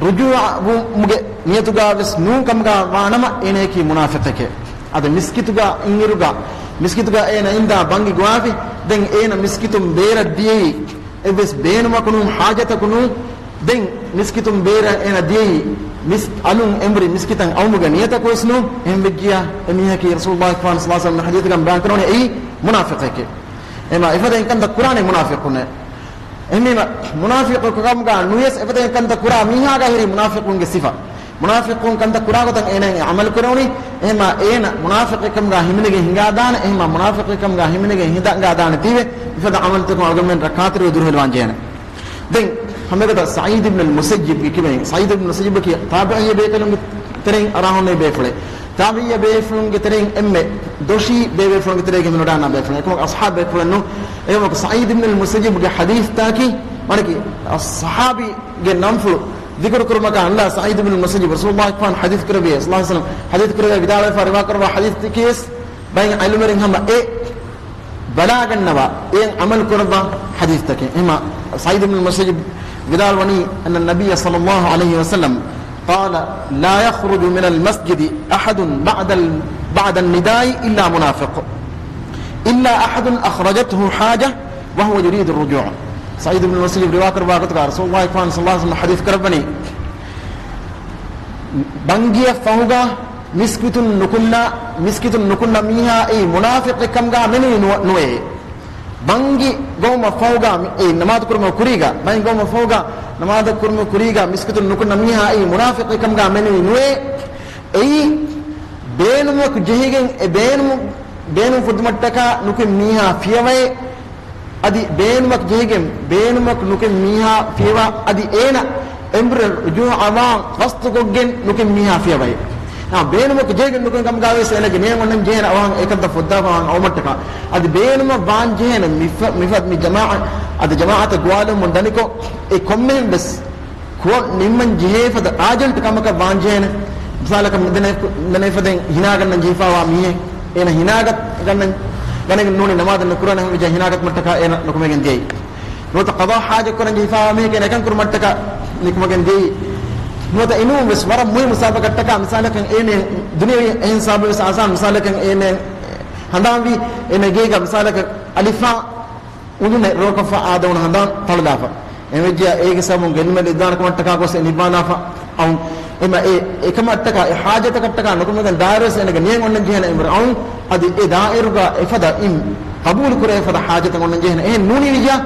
ރުޖޫޢަވުމުގެ ނިޔަތުގަ ވެސް ނޫން ކަމުގަ ވާނަމަ، އޭނަޔަކީ މުނާފިޤެކޭ. އަދި މިސްކިތުގަ އިންއިރުގަ، މިސްކިތުގަ އޭނަ އިންދާ ބަންގި ގޮވާފި، ދެން އޭނަ މިސްކިތުން ބޭރަށް ދިޔައީ އެއްވެސް ބޭނުމަކު ނޫން، ޙާޖަތަކު ނޫން. ދެން މިސްކިތުން ބޭރަށް އޭނަ ދިޔައީ މިސް-، އަލުން އެނބުރި މިސްކިތަށް އައުމުގެ ނިޔަތަކު ވެސް ނޫން. އެހެން ވެއްޖިއްޔާ އެމީހަކީ ރަސޫލުﷲ ޞައްލަﷲު ޢަލައިހި ވަސައްލަމަ ޙަދީޘްގަ ބަޔާން ކުރައްވަނީ އެއީ މުނާފިޤެކޭ. އެމަ އެފަދައިން ކަންތައް ކުރާނީ މުނާފިޤުންނޭ. އެހެންވީމަ، މުނާފިޤު ކަމުގަ ނުވެސް އެފަދައިން ކަންތައް ކުރާ މީހާގަ ހުރީ މުނާފިޤުންގެ ސިފަ. މުނާފިޤުން ކަންތައް ކުރާ ގޮތަށް އޭނަ އެ ޢަމަލު ކުރެވުނީ. އެހެމަ އޭނަ މުނާފިޤެއް ކަމުގަ ހިމެނިގެން ހިނގާދާނެ. އެހެމަ މުނާފިޤެއް ކަމުގަ ހިމެނިގެން ހިނގާދާނެ ތީވެ، މިފަދަ ޢަމަލުތަކުން އަޅުގަނޑުމެން ރައްކާތެރިވެ ދުރުހެލިވާން ޖެހޭނެ. ދެން ހަމައެގޮތަށް ސަޢީދު އިބްނުލް މުސައްޔިބްގެ ކިބައިން، ސަޢީދު އިބްނުލް މުސައްޔިބްގެ ތާބިޢީ ބޭކަލުންގެ ތެރެއިން އަރާހުންނެވި ބޭފުޅެއް. ތާބިޢީ ބޭފުޅުންގެ ތެރެއިން އެންމެ ދޮށީ ބޭބޭފުޅުންގެ ތެރޭގަ ހިމެނިވަޑައިގަންނަވާ ބޭފުޅެއް. އެކަމަކު އަޞްޙާބު ބޭފުޅެއް ނޫން. އެކަމަކު ސަޢީދު އިބްނުލް މުސައްޔިބްގެ ޙަދީޘްތަކީ، މާނައަކީ، ޞަޙާބީގެ ނަންފުޅު ޛިކުރު ކުރުމަކާ އަންނާ ސަޢީދު އިބްނުލް މުސައްޔިބް ރަސޫލުﷲ ފާން ޙަދީޘް ކުރެއްވި، ޞައްލަﷲު ޢަލައިހި ވަސައްލަމަ ޙަދީޘް ކުރެއްވި ވިދާޅުވެފަ ރިވާކުރައްވާ ޙަދީޘްތަކީ ވެސް ބައެއް ޢިލްމުވެރިން ހަމަ އެ ބަލާގަންނަވާ، އެއަށް ޢަމަލު ކުރައްވާ ޙަދީޘްތަކެއް. އެހެމަ ސަޢީދު ބިން މުސައްޔިބް ވިދާޅުވަނީ، أن النبي صلى الله عليه وسلم قال: لا يخرج من المسجد أحد بعد ال-، بعد النداء إلا منافق، إلا أحد أخرجته حاجة وهو يريد الرجوع. ސަޢީދު ބިން މުސައްޔިބް ރިވާކުރައްވާ ގޮތުގަ ރަސޫލުﷲ ފާން ޞައްލަﷲު ޢަލައިހި ވަސައްލަމަ ޙަދީޘް ކުރައްވަނީ، ބަންގިއަށް ފަހުގަ މިސްކިތުން ނުކުންނަ، މިސްކިތުން ނުކުންނަ މީހާ އެއީ މުނާފިޤެއް ކަމުގަ މެނުވީ ނުވަ-، ނުވޭ. ބަންގި ގޮވުމަށް ފަހުގަ މި-، އެ ނަމާދު ކުރުމަށް ކުރީގަ، ބަންގި ގޮވުމަށް ފަހުގަ ނަމާދު ކުރުމަށް ކުރީގަ މިސްކިތުން ނުކުންނަ މީހާ އެއީ މުނާފިޤެއް ކަމުގަ މެނުވީ ނުވޭ. އެއީ ބޭނުމަކު ޖެހިގެން އެ ބޭނުމު-، ބޭނުން ފުއްދުމަށްޓަކާ ނުކުތް މީހާ ފިޔަވައޭ. އަދި ބޭނުމަކު ޖެހިގެން ބޭނުމަކު ނުކުތް މީހާ ފިޔަވާ އަދި އޭނަ އެނބުރި ރުޖޫޢަވާން ޤަޞްދުކޮށްގެން ނުކުތް މީހާ ފިޔަވައޭ. އާ، ބޭނުމަކު ޖެހިގެން ނުކުތް ކަމުގަ ވެސް އޭނަގެ ނިޔަތް އޮންނަން ޖެހޭނެ އަވަހަށް އެކަންތައް ފުއްދާފަވާން އައުމަށްޓަކާ. އަދި ބޭނުމަށް ވާން ޖެހޭނެ މިފަ-، މިފަދަ މި ޖަމާޢަތް، އަދި ޖަމާޢަތަށް ގޮވާލުމުން ދަނިކޮށް އެ ކޮންމެހެން ވެސް ކުރަން ނިންމަން ޖެހޭ ފަދަ އާޖެންޓް ކަމަކަށް ވާން ޖެހޭނެ. މިސާލަކަށް މިދެނެ-، މިދެނެފަދައިން ހިނާގަންނަން ޖެހިފައިވާ މީހެއް އޭނަ ހިނާގަތް ގަންނަން ގަނެގެން ނޫނީ ނަމާދެއް ނުކުރާނެ ހަމަ ޖަ ހިނާގަތުމަށްޓަކާ އޭނަ ނުކުމެގެން ދިޔައީ. ނުވަތަ ޤަޟާ ޙާޖަތް ކުރަން ޖެހިފައިވާ މީހެކޭ އެކަން ކުރުމަށްޓަކާ ނިކުމެގެން ދިޔައީ. ނުވަތަ އިނޫން ވެސް ވަރަށް މުހިންމު ސަބަބަކަށްޓަކާ މިސާލަކަށް އޭނަ ދުނިޔެވީ އެހެން ސަބަބެއް ވެސް އާސާން މިސާލަކަށް އޭނަ ހަނދާންވީ އޭނަ ގޭގަ މިސާލަކަށް އަލިފާ އުނދުނެއް ރޯކޮށްފަ އާދެވުނު ހަނދާން ތަޅުލާފަ. އެހެންވެއްޖިއްޔާ އޭގެ ސަބަބުން ގެއްލުމެއް ލިއްދާނެ ކަމަށްޓަކާ ގޮސް އެ ނިއްވާލާފަ އައުން. އެމަ އެ އެކަމަށްޓަކާ އެ ޙާޖަތަކަށްޓަކާ ނުކުމެގެން ދާއިރުވެސް އޭނަގެ ނިޔަތް އޮންނަން ޖެހޭނެ އެނބުރި އައުން. އަދި އެ ދާއިރުގަ އެފަދަ އިން ޤަބޫލު ކުރޭ އެފަދަ ޙާޖަތެއް އޮންނަން ޖެހޭނެ. އެހެން ނޫނީވިއްޔާ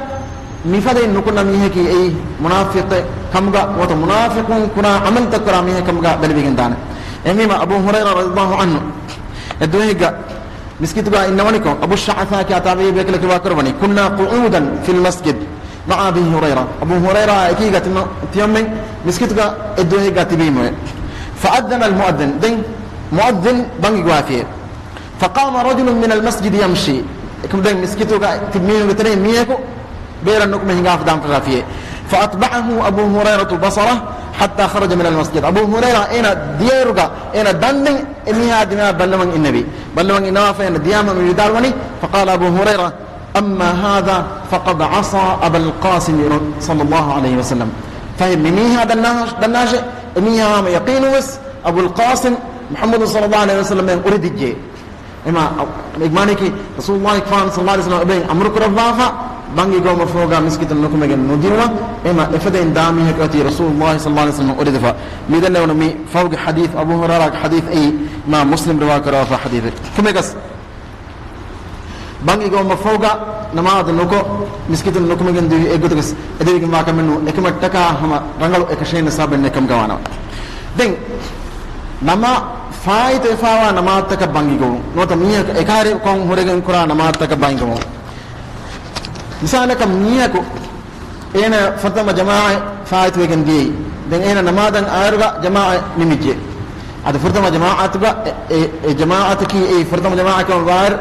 މިފަދައިން ނުކުންނަ މީހަކީ އެއީ މުނާފިޤެއް ކަމުގަ ނުވަތަ މުނާފިޤުން ކުރާ ޢަމަލުތައް ކުރާ މީހެއް ކަމުގަ ބެލެވިގެން ދާނެ. އެހެންވީމަ އަބޫ ހުރައިރާ ރަޟިޔަﷲ ޢަންހު އެ ދުވަހެއްގަ މިސްކިތުގަ އިންނަވަނިކޮށް، އަބޫ ޝަޢްޘާ ކިޔާ ތާބިޢީ ބޭކަލަކީ ރިވާ ކުރައްވަނީ، "كنا قعودا في المسجد مع أبي هريرة." އަބޫ ހުރައިރާ އެކީގަ ތިމަ-، ތިމަންމެން މިސްކިތުގަ އެ ދުވަހެއްގަ ތިބީމުވެ. فأذن المؤذن، ދެން މުއައްޒިން ބަންގި ގޮވާފިއޭ. فقام رجل من المسجد يمشي. އެކަމު ދެން މިސްކިތުގަ ތިބި މީހުންގެ ތެރެއިން މީހަކު ބޭރަށް ނުކުމެ ހިނގާފަ ދާން ފަށާފިއޭ. فأتبعه أبو هريرة بصره حتى خرج من المسجد. އަބޫ ހުރައިރާ އޭނަ ދިޔައިރުގަ އޭނަ ދަންނެން އެ މީހާ ދިމާ ބައްލަވަން އިންނެވި. ބައްލަވަން އިންނަވާފަ އޭނަ ދިޔާމަ މި ވިދާޅުވަނީ، فقال أبو هريرة: "أما هذا فقد عصى أبا القاسم صلى الله عليه وسلم." ފަހެ މި މީހާ ދަންނާ-، ދަންނާށޭ، އެ މީހާ ހަމަ ޔަޤީނުން ވެސް އަބުލް ޤާސިމް މުޙައްމަދު ޞައްލައްލާހު ޢަލައިހި ވަސައްލަމަށް އުރެދިއްޖެ. އެމަ، އެ މާނައަކީ، ރަސޫލުﷲ ފާން ޞައްލައްލާހު ޢަލައިހި ވަސައްލަމަ އެބައިން އަމުރު ކުރައްވާފަ، ބަންގި ގޮވުމަށްފަހުގަ މިސްކިތުން ނުކުމެގެން ނުދިއުމަށް، އެމަ އެފަދައިން ދާ މީހަކު އަތީ ރަސޫލުﷲ ޞައްލައްލާހު ޢަލައިހި ވަސައްލަމަ އުރެދިފަ. މިދެންނެވުނު މި ފަހުގެ ޙަދީޘް، އަބޫ ހުރައިރާގެ ޙަދީޘް އެއީ، އިމާމް މުސްލިމް ރިވާ ކުރައްވާފަ ޙަދީޘެއް. ކޮންމެއަކަސް، ބަންގި ގޮވުމަށްފަހުގަ ނަމާދު ނުކޮށް، މިސްކިތުން ނުކުމެގެން ދިޔައީ އެއްގޮތަކަސް އެދެވިގެންވާ ކަމެއް ނޫން، އެކަމަށްޓަކާ ހަމަ ރަނގަޅު އެކަށޭން ސަބަބެއް ނެތް ކަމުގަ ވާނަމަ. ދެން ނަމާ ފާއިތުވެފައިވާ ނަމާދުތަކަށް ބަންގި ގޮވުން. ނުވަތަ މީހަކު އެކާރިކޮށް ހުރެގެން ކުރާ ނަމާދުތަކަށް ބަންގި ގޮވުން. މިސާލަކަށް މީހަކު އޭނަ ފުރަތަމަ ޖަމާޢަތް ފާއިތުވެގެން ދިޔައީ. ދެން އޭނަ ނަމާދަށް އައިރުގަ ޖަމާޢަތް ނިމިއްޖެ. އަދި ފުރަތަމަ ޖަމާޢަތުގަ އެ، އެ، އެ ޖަމާޢަތަކީ އެއީ ފުރަތަމަ ޖަމާޢަތް ކަމަށް ވާއިރު،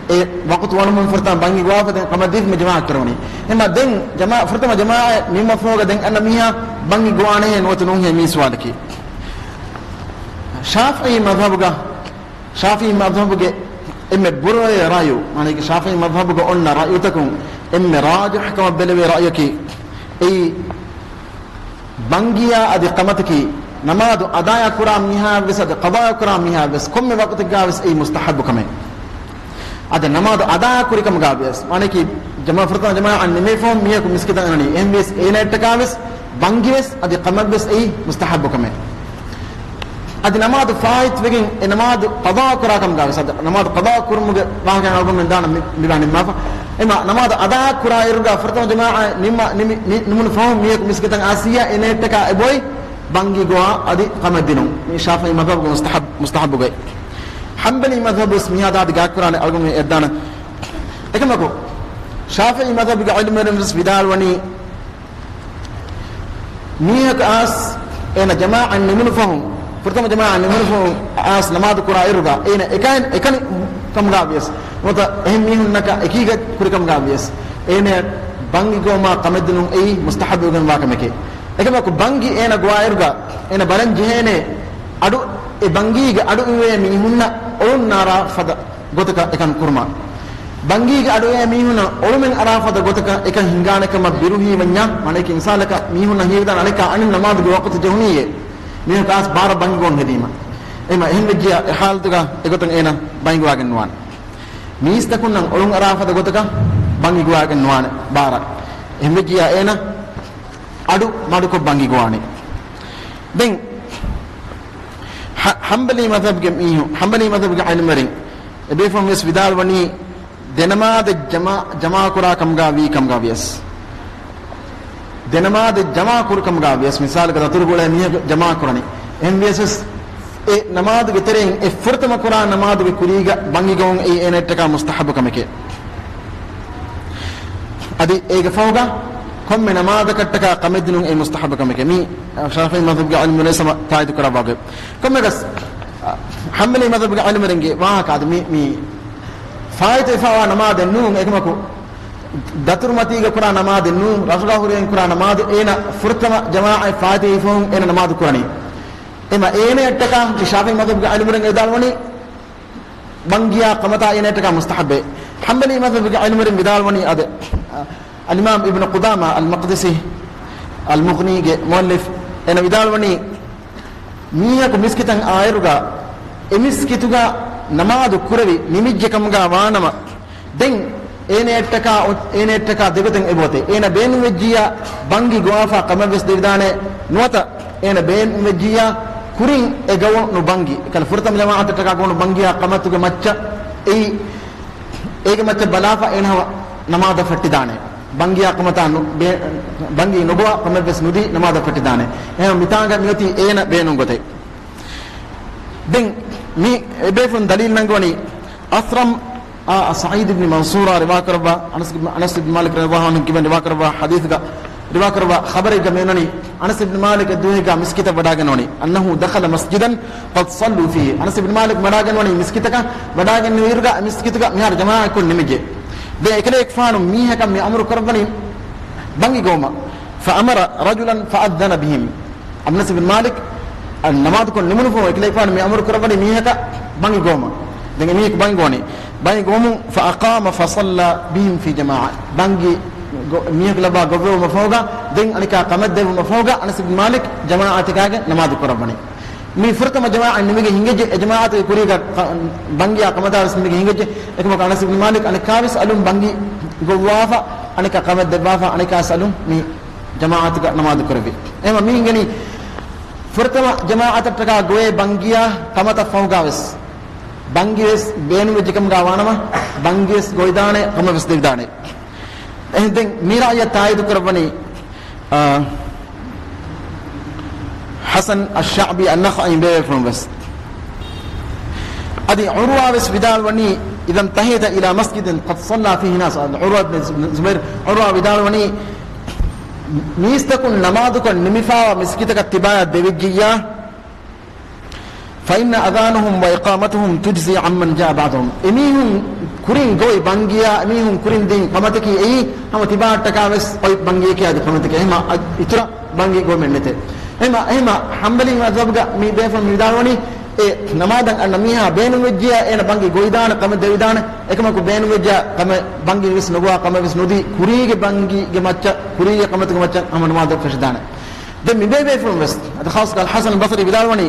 އެ ވަޤުތު ވަނުމުން ފުރަތަމަ ބަންގި ގޮވާފަ ދެން ކަމަށް ދީފަ މި ޖަމާޢަތް ކުރަވަނީ. އެހެންމަ ދެން ޖަމާ-، ފުރަތަމަ ޖަމާޢަތް ނިމުމަށްފަހުގަ ދެން އަންނަ މީހާ ބަންގި ގޮވާނެހޭ ނުވަތަ ނޫންހޭ މީ ސުވާލަކީ. ޝާފިޢީ މަޛްހަބުގަ، ޝާފިޢީ މަޛްހަބުގެ އެންމެ ބުރަވެ ރައުޔު، މާނައަކީ ޝާފިޢީ މަޛްހަބުގަ އޮންނަ ރައުޔުތަކުން އެންމެ ރާޖިޙު ކަމަށް ބެލެވޭ ރައުޔަކީ، އެއީ ބަންގިޔާ އަދި ޤަމަތަކީ ނަމާދު އަދާޔާ ކުރާ މީހާ ވެސް އަދި ޤަޟާ ކުރާ މީހާ ވެސް ކޮންމެ ވަޤުތެއްގަ ވެސް އެއީ މުސްތަޙައްބު ކަމެއް. އަދި ނަމާދު އަދާ ކުރި ކަމުގަ ވިޔަސް، މާނައަކީ ޖަމާ-، ފުރަތަމަ ޖަމާޢަތް ނިމޭފަހުން މީހަކު މިސްކިތަށް އަންނަނީ. އެހެންވިޔަސް އޭނައަށްޓަކާ ވެސް ބަންގި ވެސް އަދި ޤަމަތް ވެސް އެއީ މުސްތަޙައްބު ކަމެއް. އަދި ނަމާދު ފާއިތުވެގެން އެ ނަމާދު ޤަޟާ ކުރާ ކަމުގަ ވެސް، އަދި ނަމާދު ޤަޟާ ކުރުމުގެ ވާހަކަ އަޅުގަނޑުމެން ދާނަ މި-، މިބާ ނިންމާފަ. އެމަ ނަމާދު އަދާ ކުރާ އިރުގަ ފުރަތަމަ ޖަމާޢަތް ނިންމަ-، ނިމި-، ނި-، ނިމުނު ފަހުން މީހަކު މިސްކިތަށް އައިސިއްޔާ އޭނައަށްޓަކާ އެބޮތް ބަންގި ގޮވާ އަދި ޤަމަތް ދިނުން. މީ ޝާފިޢީ މަޛްހަބުގެ މުސްތަޙައް-، މުސްތަޙައްބުގައި. ޙަންބަލީ މަޛްހަބު ވެސް މިހާ ދާދި ގާތްކުރާނެ އަޅުގަނޑު އެއްދާނަ. އެކަމަކު، ޝާފިޢީ މަޛްހަބުގެ ޢިލްމުވެރިން ވެސް ވިދާޅުވަނީ، މީހަކު އައިސް އޭނަ ޖަމާޢަތް ނިމުނު ފަހުން، ފުރަތަމަ ޖަމާޢަތް ނިމުނު ފަހުން އައިސް ނަމާދު ކުރާ އިރުގަ އޭނަ އެކަނި، އެކަނި ކަމުގަ ވިޔަސް، ނުވަތަ އެހެން މީހުންނަކަށް އެކީގަ ކުރި ކަމުގަ ވިޔަސް، އޭނަ ބަންގި ގޮވުމާ ޤަމަތް ދިނުން އެއީ މުސްތަޙައްބުވެގެންވާ ކަމެކޭ. އެކަމަކު ބަންގި އޭނަ ގޮވާއިރުގަ އޭނަ ބަލަން ޖެހޭނެ އަޑު، އެ ބަންގީގެ އަޑު އިވޭ މީހުންނަށް އޮޅުން އަރާ ފަދަ ގޮތަކަށް އެކަން ކުރުމަށް. ބަންގީގެ އަޑު އިވޭ މީހުންނަށް އޮޅުމެއް އަރާ ފަދަ ގޮތަކަށް އެކަން ހިނގާނެ ކަމަށް ބިރު ހީވަންޏާ، މާނައަކީ މިސާލަކަށް މީހުންނަށް ހީވެދާނެ އަނެއްކާ އަނެއް ނަމާދުގެ ވަޤުތު ޖެހުނީއޭ، މީހަކު އައިސް ބާރަށް ބަންގި ގޮވަން ހެދީމަ. އެމަ އެހެންވެއްޖިޔާ އެ ޙާލަތުގަ އެގޮތަށް އޭނަ ބަންގި ގޮވާގެން ނުވާނެ. މީސްތަކުންނަށް އޮޅުން އަރާ ފަދަ ގޮތަކަށް ބަންގި ގޮވާގެން ނުވާނެ ބާރަށް. އެހެންވެއްޖިޔާ އޭނަ އަޑު މަޑުކޮށް ބަންގި ގޮވާނެ. ދެން ޙަ-، ޙަންބަލީ މަޛްހަބުގެ މީހުން، ޙަންބަލީ މަޛްހަބުގެ ޢިލްމުވެރިން އެބޭފުޅުން ވެސް ވިދާޅުވަނީ، ދެނަމާދެއް ޖަމާ، ޖަމާކުރާ ކަމުގަ ވީ ކަމުގަ ވިޔަސް، ދެނަމާދެއް ޖަމާ ކުރު ކަމުގަ ވިޔަސް، މިސާލަކަށް ދަތުރުގުޅޭ މީހަކު ޖަމާ ކުރަނީ. އެހެން ވިޔަސް އެ ނަމާދުގެ ތެރެއިން އެ ފުރަތަމަ ކުރާ ނަމާދުގެ ކުރީގަ ބަންގި ގޮވުން އެއީ އޭނައަށްޓަކާ މުސްތަޙައްބު ކަމެކޭ. އަދި އޭގެ ފަހުގަ ކޮންމެ ނަމާދަކަށްޓަކާ ކަމެއްދިނުން އެއީ މުސްތަޙައްބު ކަމެކޭ. މީ ޝާފިޢީ މަޛްހަބުގެ ޢިލްމުވެރިން ހަމަ ތާއީދު ކުރައްވާ ގޮތް. ކޮންމެވެސް ޙަންބަލީ މަޛްހަބުގެ ޢިލްމުވެރިންގެ ވާހަކަ އަދި މި، މި ފާއިތުވެފައިވާ ނަމާދެއް ނޫން، އެކަމަކު ދަތުރުމަތީގަ ކުރާ ނަމާދެއް ނޫން، ރަށުގަ ހުރެއިން ކުރާ ނަމާދު، އޭނަ ފުރަތަމަ ޖަމާޢަތް ފާއިތުވެފަހުން އޭނަ ނަމާދު ކުރަނީ. އެމަ އޭނައަށްޓަކާ ޝާފިޢީ މަޛްހަބުގެ ޢިލްމުވެރިން ވިދާޅުވަނީ ބަންގިޔާ ކަމަތާ އޭނައަށްޓަކާ މުސްތަޙައްބޭ. ޙަންބަލީ މަޛްހަބުގެ ޢިލްމުވެރިން ވިދާޅުވަނީ އާދެ، އަލްއިމާމް އިބްނު ޤުދާމާ އަލްމަޤްދިސީ އަލްމުޣްނީގެ މުއައްލިފް އޭނަ ވިދާޅުވަނީ، މީހަކު މިސްކިތަށް އާއިރުގަ އެ މިސްކިތުގަ ނަމާދު ކުރެވި ނިމިއްޖެ ކަމުގަ ވާނަމަ، ދެން އޭނައަށްޓަކާ، އޭނައަށްޓަކާ ދެގޮތެއް އެބައޮތޭ. އޭނަ ބޭނުންވެއްޖިއްޔާ ބަންގި ގޮވާފަ ކަމެއްވެސް ދެވިދާނެ ނުވަތަ، އޭނަ ބޭނުންވެއްޖިއްޔާ ކުރިން އެ ގޮވުނު ބަންގި، އެކަލަ ފުރަތަމަ ޖަމާޢަތަށްޓަކާ ގޮވުނު ބަންގިޔާ ކަމަތުގެ މައްޗަށް އެއީ، އޭގެ މައްޗަށް ބަލާފަ އޭނަ ނަމާދަށް ފައްޓިދާނެ. ބަންގިޔާ ކަމަތާ ނު-، ބޭ-، ބަންގި ނުގޮވާ ކަމެއްވެސް ނުދީ ނަމާދަށް ފައްޓިދާނެ. އެހެން މިތާނގަ މިއޮތީ އޭނަ ބޭނުން ގޮތެއް. ދެން މި އެބޭފުޅުން ދަލީލު ނަންގަވަނީ އަސްރަމް އާ، ސަޢީދު ބިން މަންސޫރާ ރިވާކުރައްވާ، އަނަސް ބިން، އަނަސް ބިން މާލިކް ރަޟިޔަﷲ ޢަންހު ކިބައިން ރިވާކުރައްވާ ޙަދީޘްގަ، ރިވާކުރައްވާ ޚަބަރެއްގަ މިއޮންނަނީ، އަނަސް ބިން މާލިކް އެއްދުވަހެއްގަ މިސްކިތަށް ވަޑާގެންނެވުނީ، أنه دخل مسجدا قد صلوا فيه. އަނަސް ބިން މާލިކް ވަޑާގެންނެވުނީ މިސްކިތަކަށް، ވަޑާގެންނެވިއިރުގަ މިސްކިތުގަ މިހާރު ޖަމާޢަތްކޮށް ނިމިއްޖެ. ދެން އެކަލޭގެފާނު މީހަކަށް މި އަމުރު ކުރައްވަނީ ބަންގި ގޮވުމަށް. فأمر رجلا فأذن بهم. އަނަސް ބިން މާލިކް އަ، ނަމާދުކޮށް ނިމުނުފަހު އެކަލޭގެފާނު މި އަމުރު ކުރައްވަނީ މީހަކަށް ބަންގި ގޮވުމަށް. ދެން އެމީހަކު ބަންގި ގޮވަނީ. ބަންގި ގޮވަމުން فأقام فصلى بهم في جماعة. ބަންގި ގޮ-، މީހަކު ލައްވާ ގޮއްވެވުމަށް ފަހުގަ، ދެން އަނެކާ ކަމެއް ދެއްވުމަށް ފަހުގަ، އަނަސް ބިން މާލިކް ޖަމާޢަތެއްގަ ނަމާދު ކުރައްވަނީ. މި ފުރަތަމަ ޖަމާޢަތް ނިމިގެން ހިނގައްޖެ، އެ ޖަމާޢަތުގެ ކުރީގަ ބަންގިޔާ ކަމަތާވެސް ނިމިގެން ހިނގައްޖެ. އެކަމަކު އަނަސް ބިން މާލިކް އަނެއްކާވެސް އަލުން ބަންގި ގޮއްވާފަ، އަނެކާ ކަމެއް ދެއްވާފަ، އަނެކާވެސް އަލުން މި ޖަމާޢަތުގަ ނަމާދު ކުރެއްވި. އެހެންވީމަ މި ހިނގަނީ ފުރަތަމަ ޖަމާޢަތަށްޓަކާ ގޮވޭ ބަންގިޔާ ކަމަތައް ފަހުގަވެސް، ބަންގިވެސް ބޭނުންވެއްޖެ ކަމުގަ ވާނަމަ، ބަންގިވެސް ގޮވިދާނެ، ކަމެއްވެސް ދެވިދާނެ. އެހެން ދެން މި ރާއިޔަށް ތާއީދު ކުރައްވަނީ، އާ، ޙަސަން އައްޝަޢްބީ އައްނަޚަޢީ ބޭފުޅުން ވެސް. އަދި ޢުރުވާ ވެސް ވިދާޅުވަނީ، إذا انتهيت إلى مسجد قد صلى فيه ناس. ޢުރުވާ ބިން ޒުބައިރު، ޢުރުވާ ވިދާޅުވަނީ، މީސްތަކުން ނަމާދުކޮށް ނިމިފާވާ މިސްކިތަކަށް ތިބާޔަށް ދެވިއްޖިއްޔާ، فإن أذانهم وإقامتهم تجزي عمن جاء بعدهم. އެމީހުން ކުރިން ގޮވި ބަންގިޔާ، އެމީހުން ކުރިން ދިން ކަމަތަކީ އެއީ، ހަމަ ތިބާއަށްޓަކާވެސް އޮތް ބަންގިޔަކީ އަދި ކަމަތަކީ. އެހެންވީމަ އަ-، އިތުރަށް ބަންގި ގޮވަމެއް ނެތޭ. އެހެންވީމަ، އެހެންވީމަ ޙަންބަލީ މަޛްހަބުގަ މި ބޭފުޅުން ވިދާޅުވަނީ، އެ ނަމާދަށް އަންނަ މީހާ ބޭނުންވެއްޖިއްޔާ އޭނަ ބަންގި ގޮވިދާނެ، ކަމެއް ދެވިދާނެ، އެކަމަކު ބޭނުންވެއްޖާ ކަމެއް، ބަންގި ވެސް ނުގޮވާ ކަމެއް ވެސް ނުދީ، ކުރީގެ ބަންގީގެ މައްޗަށް، ކުރީގެ ކަމަތުގެ މައްޗަށް ހަމަ ނަމާދަށް ފެށިދާނެ. ދެން މި ބޭބޭފުޅުން ވެސް، އަދި ޚާއްޞަކޮށް އަލް ޙަސަން ބަޞްރީ ވިދާޅުވަނީ،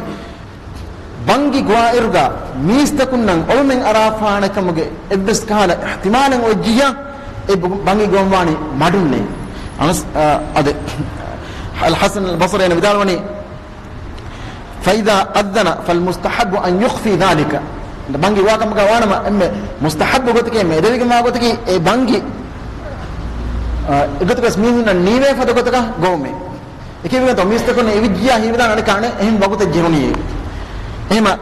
ބަންގި ގޮވާއިރުގަ މީސްތަކުންނަށް އޮޅުމެއް އަރާފާނެ ކަމުގެ އެއްވެސް ކަހަލަ އިޙްތިމާލެއް އޮތްޖިއްޔާ، އެ ބަ-، ބަންގި ގޮވަން ވާނީ މަޑުންނޭ. އަނަސް، އަ، އަދި އަލް ޙަސަން އަލް ބަޞްރީ އޭނަ ވިދާޅުވަނީ، فإذا أذن فالمستحب أن يخفي ذلك. ބަންގި ގޮވާ ކަމުގަ ވާނަމަ، އެންމެ މުސްތަޙައްބު ގޮތަކީ، އެންމެ އެދެވިގެންވާ ގޮތަކީ، އެ ބަންގި، އަ، އެގޮތަކަސް މީހުންނަށް ނީވޭ ފަދަ ގޮތަކަށް ގޮވުމޭ. އެކީ ވިގަންތޯ މީސްތަކުން އެވިއްޖިއްޔާ ހީވިދާނެ އަނެކާ އަނެއް އެހެން ވަގުތެއް ޖެހުނީ. އެހެންވީމަ،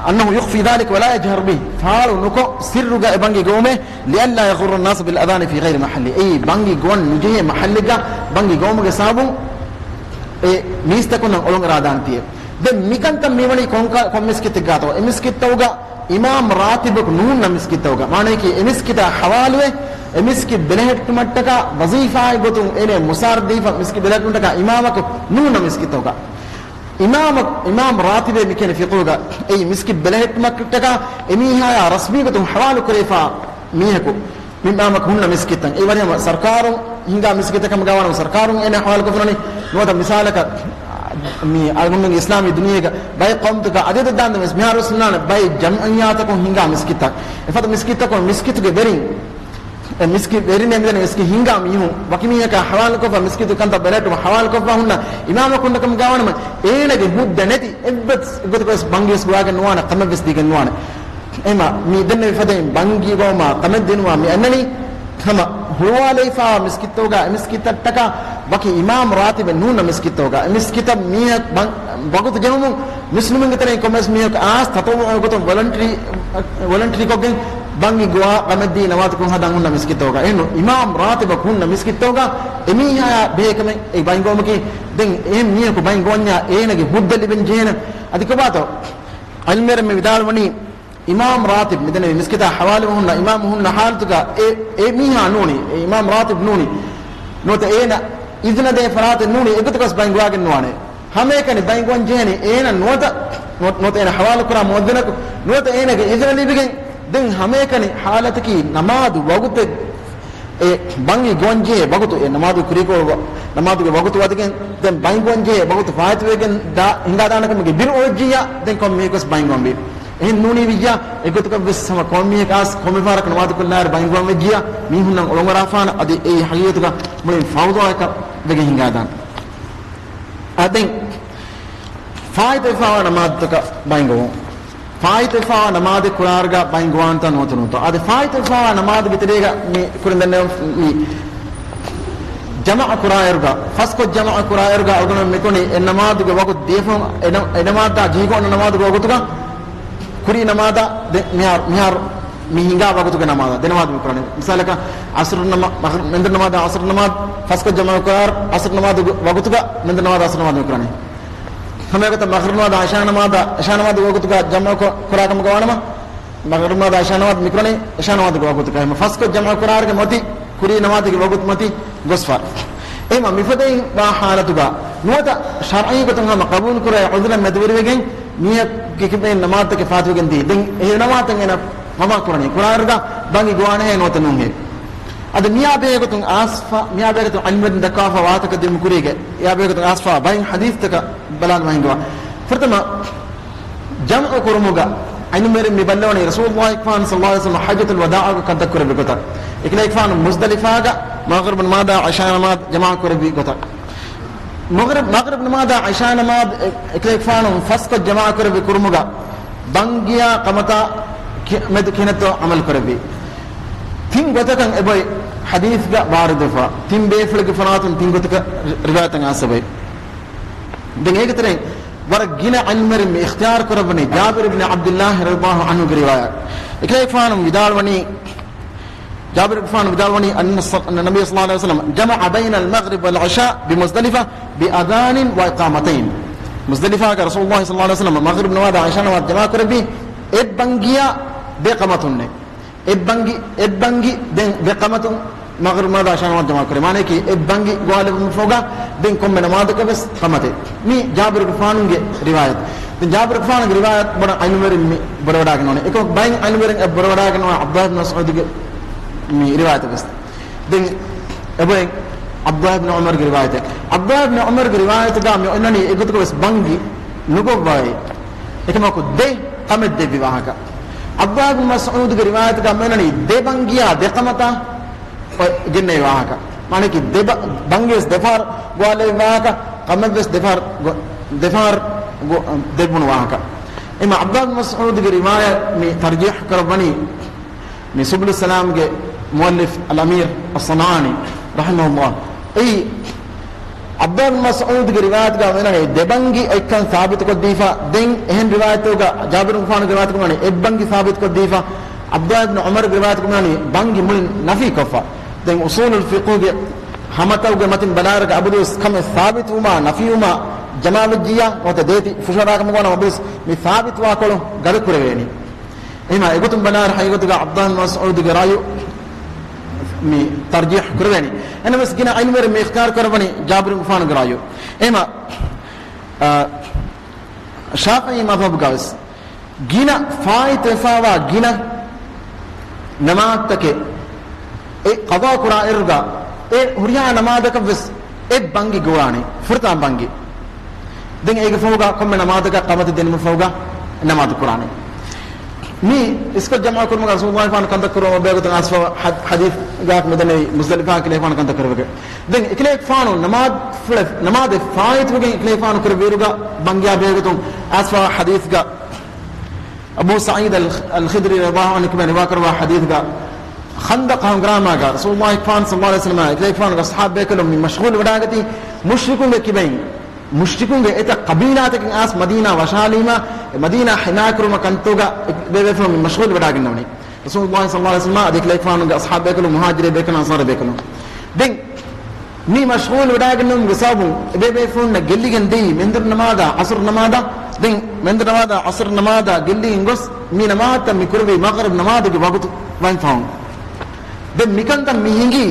أنه يخفي ذلك ولا يجهر به، ފާޅު ނުކޮށް ސިއްރުގަ އެ ބަންގި ގޮވުމޭ، لئلا يغر الناس بالأذان في غير محله. އެއީ ބަންގި ގޮވަން ނުޖެހޭ މަޙައްލެއްގަ ބަންގި ގޮވުމުގެ ސަބަބުން އެ މީސްތަކުންނަށް އޮޅުން އަރާދާނެތީ. ދެން މިކަންކަން މިވަނީ ކޮންކަ-، ކޮން މިސްކިތެއްގާތޯ؟ އެ މިސްކިތްތަކުގަ އިމާމް ރާތިބަކު ނޫންނަ މިސްކިތްތަކުގަ. މާނަޔަކީ އެ މިސްކިތާ ޙަވާލުވެ، އެ މިސްކިތް ބެލެހެއްޓުމަށްޓަކާ ވަޒީފާއެއް ގޮތުން އޭނަ މުސާރަ ދީފަ މިސްކިތް ބެލެހެއްޓުމަށްޓަކާ އިމާމަކު ނޫންނަ މިސްކިތްތަކުގަ. އިމާމަ-، އިމާމް ރާތިބޭ މި ކިޔަނީ ފިޤުހުގަ. އެއީ މިސްކިތް ބެލެހެއްޓުމަށްޓަކާ އެމީހާޔާ ރަސްމީ ގޮތުން ޙަވާލު ކުރެވިފާ މީހަކު. މި އިމާމަކު ހުންނަ މިސްކިތްތައް. އެ ވަރިހަމަ ސަރުކާރުން ހިންގާ މިސްކިތަކަށް ކަމުގަ ވާނަމަ ސަރުކާރުން އޭނަ ޙަވާލު ކޮށްފަ ނޫނީ. ނުވަތަ މިސާލަކަށް މި އަޅުގަނޑުމެންގެ އިސްލާމީ ދުނިޔޭގަ ބައެއް ޤައުމުތަކަށް އަދަދެއް ދާންދެން ވެސް މިހާރު ވެސް ހުންނާނެ ބައެއް ޖަމްޢިއްޔާތަކުން ހިންގާ މިސްކިތްތައް. އެފަދަ މިސްކިތްތަކުން މިސްކިތުގެ ވެރިން، އެ މިސްކިތް ވެރިން މިދަނީ މިސްކިތް ހިންގާ މީހުން ވަކި މީހަކާ ޙަވާލުކޮށްފަ މިސްކިތު ކަންތައް ބެލެހެއްޓުމަށް ޙަވާލުކޮށްފަ ހުންނަ އިމާމަކު ހުންނަ ކަމުގަ ވާނަމަ އޭނަގެ ހުއްދަ ނެތި އެއްވެސް ގޮތަކަށް ވެސް ބަންގިވެސް ގޮވާގެން ނުވާނެ، ކަމެއްވެސް ދީގެން ނުވާނެ. އެމަ މި ދެންނެވި ފަދައިން ބަންގި ގޮވުމާ ކަމެއް ދިނުމާ މި އަންނަނީ ހަމަ ހުޅުވާލައިފާ މިސްކިތްތަކުގަ އެ މިސްކިތަށްޓަކާ ވަކި އިމާމް ރާތިބެއް ނޫންނަ މިސްކިތްތަކުގަ އެ މިސްކިތަށް މީހަކު ބަން-، ވަގުތު ޖެހުމުން މުސްލިމުންގެ ތެރެއިން ކޮންމެސް މީހަކު އާސް ތަޠައްވުޢު ގޮތުން ވޮލަންޓަރީ، ވޮލަންޓަރީކޮށްގެން ބަންގި ގޮވާ ކަމެއްދީ ނަމާދުކޮށް ހަދަން ހުންނަ މިސްކިތްތަކުގަ. އެހެންނު އިމާމް ރާތިބަކު ހުންނަ މިސްކިތްތަކުގަ އެމީހާޔާ ބެހޭ ކަމެއް އެ ބަންގި ގޮވުމަކީ ދެން އެހެން މީހަކު ބަންގި ގޮވަންޏާ އޭނަގެ ހުއްދަ ލިބެން ޖެހޭނެ. އަދި ކޮބާތޯ؟ ޢިލްމުވެރިން މި ވިދާޅުވަނީ އިމާމް ރާތިބް މިދެންނެވި މިސްކިތާ ޙަވާލުވެ ހުންނަ އިމާމް ހުންނަ ޙާލަތުގަ އެ، އެ މީހާ ނޫނީ، އެ އިމާމް ރާތިބް ނޫނީ، ނުވަތަ އޭނަ އިޒުނަ ދޭ ފަރާތެއް ނޫނީ، އެގޮތަކަސް ބަންގި ގޮވާގެން ނުވާނެ. ހަމައެކަނި ބަންގި ގޮވަން ޖެހެނީ އޭނަ ނުވަތަ، ނު-، ނުވަތަ އޭނަ ޙަވާލުކުރާ މުއައްޒިނަކު ނުވަތަ އޭނަގެ އިޒުނަ ލިބިގެން. ދެން ހަމައެކަނި ޙާލަތަކީ ނަމާދު ވަގުތެއް އެ ބަންގި ގޮވަންޖެހޭ ވަގުތު، އެ ނަމާދު ކުރިކޮށް، ނަމާދުގެ ވަގުތު ވަދެގެން ދެން ބަންގި ގޮވަންޖެހޭ ވަގުތު ފާއިތުވެގެން ދާ، ހިނގާދާނެ ކަމުގެ ބިރު އޮވެއްޖިއްޔާ ދެން ކޮންމެ މީހަކުވެސް ބަންގި ގޮވަންވީ. އެހެން ނޫނީ ވިއްޔާ، އެގޮތަކަށްވެސް ހަމަ ކޮންމެ މީހަކު އާސް ކޮންމެ ފަހަރަކު ނަމާދު ކޮށްލާއިރު ބަންގި ގޮވަން ވެއްޖިއްޔާ، މީހުންނަށް އޮޅުންއަރާފާނަ އަދި އެއީ ހަގީގަތުގަ މުޅިން ފައުޟާއަކަށް ވެގެން ހިނގާދާނެ. އާ، ދެން ފާއިތުވެފާވާ ނަމާދުތަކަށް ބައިންގޮވުން. ފާއިތުވެފާވާ ނަމާދެއް ކުރާއިރުގަ ބައިންގޮވާންތަ ނުވަތަ ނޫންތޯ؟ އާދެ، ފާއިތުވެފާވާ ނަމާދުގެ ތެރޭގަ މި ކުރިން ދެންނެވުން މި ޖަމަޢަ ކުރާއިރުގަ، ފަސްކޮށް ޖަމަޢަ ކުރާއިރުގަ އަޅުގަނޑު މިކުނި އެ ނަމާދުގެ ވަގުތު ދިޔަފަހުން އެ ނަ-، އެ ނަމާދާ ޖެހިގޮންނަ ނަމާދުގެ ވަގުތުގަ ކުރީ ނަމާދާ ދެ-، މިހާރު، މިހާރު މި ހިނގާ ވަގުތުގެ ނަމާދާ ދެ ނަމާދު މި ކުރަނީ. މިސާލަކަށް ޢަޞްރު ނަމާ-، މަޣްރިބް މެންދުރު ނަމާދާ ޢަޞްރު ނަމާދު ފަސްކޮށް ޖަމަޢު ކުރާއިރު ޢަޞްރު ނަމާދު ވަގުތުގަ މެންދުރު ނަމާދާ ޢަޞްރު ނަމާދު މި ކުރަނީ. ހަމައެގޮތަށް މަޣްރިބް ނަމާދާ ޢިޝާ ނަމާދާ، ޢިޝާ ނަމާދު ވަގުތުގަ ޖަމަޢު ކު-، ކުރާ ކަމުގަ ވާނަމަ، މަޣްރިބް ނަމާދާ ޢިޝާ ނަމާދު މި ކުރަނީ ޢިޝާ ނަމާދުގެ ވަގުތުގަ. އެހެން ފަސްކޮށް ޖަމަޢު ކުރާއިރުގެ މަތި ކުރީ ނަމާދުގެ ވަގުތު މަތި ގޮސްފަ. އެހެންމަ މިފަދައިން ވާ ޙާލަތުގަ ނުވަތަ ޝަރްޢީ ގޮތުން ހަމަ ޤަބޫލު ކުރޭ ޢުޛުރެއް މެދުވެރިވެގެން މީހަކު ކިކިބެން ނަމާދުތަކެއް ފާތުވެގެން ދީ. ދެން އެ ނަމާދުތައް އޭނަ ޤަޟާ ކުރަނީ. ކުރާއިރުގަ ބަންގި ގޮވާނެހޭ ނުވަތަ ނޫންހޭ. އަދި މިއާ ބެހޭގޮތުން އައިސްފަ، މިއާ ބެހޭގޮތުން ޢިލްމުވެރިން ދައްކާފަ ވާހަކަ ދިމުކުރީގެ، އެއާ ބެހޭގޮތުން އައިސްފަ ބައެއް ޙަދީޘްތަކަށް ބަލާލުމާ ހިނގަވާ. ފުރަތަމަ ޖަމްޢު ކުރުމުގަ ޢިލްމުވެރިން މި ބައްލަވަނީ ރަސޫލުﷲ ފާން ޞައްލަﷲ ޢަލައިހި ވަސައްލަމަ ޙައްޖަތުލް ވަދާޢުގަ ކަންތައް ކުރެއްވި ގޮތަށް. އެކަލޭގެފާނު މުޒްދަލިފާގަ މަޣްރިބު ނަމާދާ ޢިޝާ ނަމާދު ޖަމާޢަ ކުރެއްވި ގޮތަށް. މަޣްރިބް، މަޣްރިބް ނަމާދާ ޢިޝާ ނަމާދު އެ-، އެކަލޭގެފާނު ފަސްކޮށް ޖަމާޢަ ކުރެއްވި ކުރުމުގަ ބަންގިޔާ ކަމަތާ ކި-، މެދު ކިހިނެއްތޯ ޢަމަލު ކުރެއްވީ. ތިން ގޮތަކަށް އެބައޮތް ޙަދީޘްގަ ވާރިދުވެފަ. ތިން ބޭފުޅެއްގެ ފަރާތުން ތިން ގޮތަކަށް ރި-، ރިވާޔަތަށް އައިސް އެބައޮތް. ދެން އޭގެ ތެރެއިން ވަރަށް ގިނަ ޢިލްމުވެރިން މި އިޚްތިޔާރު ކުރައްވަނީ ޖާބިރު ބިން ޢަބްދިއްލާހި ރަޟިޔަﷲ ޢަންހުގެ ރިވާޔަތް. އެކަލޭގެފާނު ވިދާޅުވަނީ، ޖާބިރުގެފާނު ވިދާޅުވަނީ، أن النبي صلى الله عليه وسلم جمع بين المغرب والعشاء بمزدلفة بأذان وإقامتين. މުޒްދަލިފާގަ ރަސޫލުﷲ ޞައްލަﷲ ޢަލައިހި ވަސައްލަމަ މަޣްރިބް ނަމާދާ ޢިޝާ ނަމާދު ޖަމާޢަ ކުރެއްވީ އެއް ބަންގިޔާ ދެ ޤަމަތުންނެއް. އެއް ބަންގި، އެއް ބަންގި ދެން ދެ ޤަމަތުން މަޣްރިބް ނަމާދާ ޢިޝާ ނަމާދު ޖަމާޢަ ކުރޭ. މާނައަކީ އެއް ބަންގި ގޮވާލެވުމަށްފަހުގަ ދެން ކޮންމެ ނަމާދަކަށް ވެސް ޤަމަތެއް. މީ ޖާބިރުގެފާނުގެ ރިވާޔަތް. ދެން ޖާބިރުގެފާނުގެ ރިވާޔަތް ބޮޑަށް ޢިލްމުވެރިން މި ބޮޑަވަޑާގެން ނޯންނެ. އެކަމަކު ބައެއް ޢިލްމުވެރިން އެ ބޮޑަވަޑާގެން ނޯންނެ ޢަބްދުﷲ ބިން މަސްޢޫދުގެ މި ރިވާޔަތަށް ވެސް. ދެން އެބައޮތް ޢަބްދުﷲ ބިން ޢުމަރުގެ ރިވާޔަތެއް. ޢަބްދުﷲ ބިން ޢުމަރުގެ ރިވާޔަތުގަ މި އޮންނަނީ އެގޮތަކަށް ވެސް ބަންގި ނުގޮއްވައޭ. އެކަމަކު ދެ ޤަމަތް ދެއްވި ވާހަކަ. ޢަބްދުﷲ ބިން މަސްޢޫދުގެ ރިވާޔަތުގަ މި އޮންނަނީ ދެ ބަންގިޔާ ދެ ޤަމަތާ ގެންނެވި ވާހަކަ. މާނައަކީ ދެ ބަ-، ބަންގި ވެސް ދެފަހަރު ގޮވާލެވި ވާހަކަ، ޤަމަތް ވެސް ދެފަހަރު ގޮ-، ދެފަހަރު ގޮ-، ދެއްވުނު ވާހަކަ. އެމަ ޢަބްދުﷲ ބިން މަސްޢޫދުގެ ރިވާޔަތް މި ތަރްޖީޙު ކުރައްވަނީ މި ސުބުލުއްސަލާމްގެ މުއައްލިފް އަލްއަމީރު އައްޞަންޢާނީ ރަޙިމަހުﷲ. އެއީ، ޢަބްދުﷲ ބިން މަސްޢޫދުގެ ރިވާޔަތުގަ މިއޮންނަނީ ދެ ބަންގި އޮތްކަން ސާބިތުކޮށްދީފަ، ދެން އެހެން ރިވާޔަތުގަ ޖާބިރުގެފާނުގެ ރިވާޔަތުގަ އޮންނަނީ އެއް ބަންގި ސާބިތުކޮށްދީފަ، ޢަބްދުﷲ ބިން ޢުމަރުގެ ރިވާޔަތުގަ އޮންނަނީ ބަންގި މުޅިން ނަފީކޮށްފަ. ދެން އުޞޫލުލް ފިޤުހުގެ ހަމަތައުގެ މަތިން ބަލާއިރުގަ އަބަދުވެސް ކަމެއް ސާބިތުވުމާ ނަފީވުމާ ޖަމާވެއްޖިއްޔާ ނުވަތަ ދޭތި ފުށަރާ ކަމަށް ވާނަމަ އަބަދުވެސް މި ސާބިތުވާކޮޅު ގަދަ ކުރެވޭނީ. އެހެންމާ އެގޮތުން ބަލާއިރު ހަގީގަތުގަ ޢަބްދުﷲ ބިން މަސްޢޫދުގެ ރައުޔު މި ތަރްޖީޙު ކުރެވޭނީ. އެނަމަވެސް ގިނަ ޢިލްމުވެރިން މި އިޚްތިޔާރު ކުރައްވަނީ ޖާބިރުގެފާނުގެ ރައުޔު. އެހެންމާ، އާ، ޝާފިޢީ މަޛްހަބުގަވެސް ގިނަ ފާއިތުވެފާވާ ގިނަ ނަމާދުތަކެއް އެ ޤަޟާ ކުރާ އިރުގަ އެ ހުރިހާ ނަމާދަކަށްވެސް އެއް ބަންގި ގޮވާނެ، ފުރަތަމަ ބަންގި. ދެން އޭގެ ފަހުގަ ކޮންމެ ނަމާދަކަށް ޤަމަތެއް ދިނުމަށް ފަހުގަ ނަމާދު ކުރާނެ. މި އިސްކޮށް ޖަމާ ކުރުމުގަ ރަސޫލުﷲ ފާނު ކަންތައް ކުރުމަށް ބޭގޮތުން އައިސްފަ ޙަދީޘްގަ މިދެންނެވި މުޒްދަލިފާ ކިލޭފާނު ކަންތައް ކުރެވިގެ. ދެން އެކިލޭފާނު ނަމާދު ފުޅެ-، ނަމާދެއް ފާއިތުވެގެން އެކިލޭފާނު ކުރެއްވިއިރުގަ ބަންގިޔާ ބޭގޮތުން އައިސްފަ ޙަދީޘްގަ އަބޫ ސަޢީދު އަލް، އަލް ޚިދްރީ ރަޟިޔަﷲ ޢަންހު ކިބައިން ރިވާކުރަވާ ޙަދީޘްގަ، ޚަންދަޤް ހަނގުރާމާގަ ރަސޫލުﷲ ޞައްލަﷲ ޢަލައިހި ވަސައްލަމާ އެކަލޭގެފާނުގެ އަޞްޙާބު ބޭކަލުން މި މަޝްޣޫލު ވެވަޑައިގަތީ މުޝްރިކުންގެ ކިބައިން، މުޝްރިކުންގެ އެތައް ޤަބީލާތަކެއް އައިސް މަދީނާ ވަށާލީމާ، އެ މަދީނާ ޙިމާޔަތްކުރުމަށް ކަންތައްގަ އެ ބޭބޭފުޅުން މި މަޝްޣޫލު ވެވަޑައިގަންނަވަނީ. ރަސޫލުﷲ ޞައްލަﷲ ޢަލައިހި ވަސައްލަމާ އަދި އެކަލޭގެފާނުގެ އަޞްޙާބު ބޭކަލުން، މުހާޖިރު ބޭކަލުން، އަންޞާރު ބޭކަލުން. ދެން މި މަޝްޣޫލު ވެވަޑައިގަންނަވުމުގެ ސަބަބުން އެބޭބޭފުޅުންނަށް ގެއްލިގެން ދިޔައީ މެންދުރު ނަމާދާ ޢަޞްރު ނަމާދާ، ދެން މެންދުރު ނަމާދާ ޢަޞްރު ނަމާދާ ގެއްލިގެން ގޮސް، މި ނަމާދުތައް މި ކުރެވީ މަޣްރިބް ނަމާދުގެ ވަގުތު ވަންފަހުން. ދެން މިކަންތައް މި ހިނގީ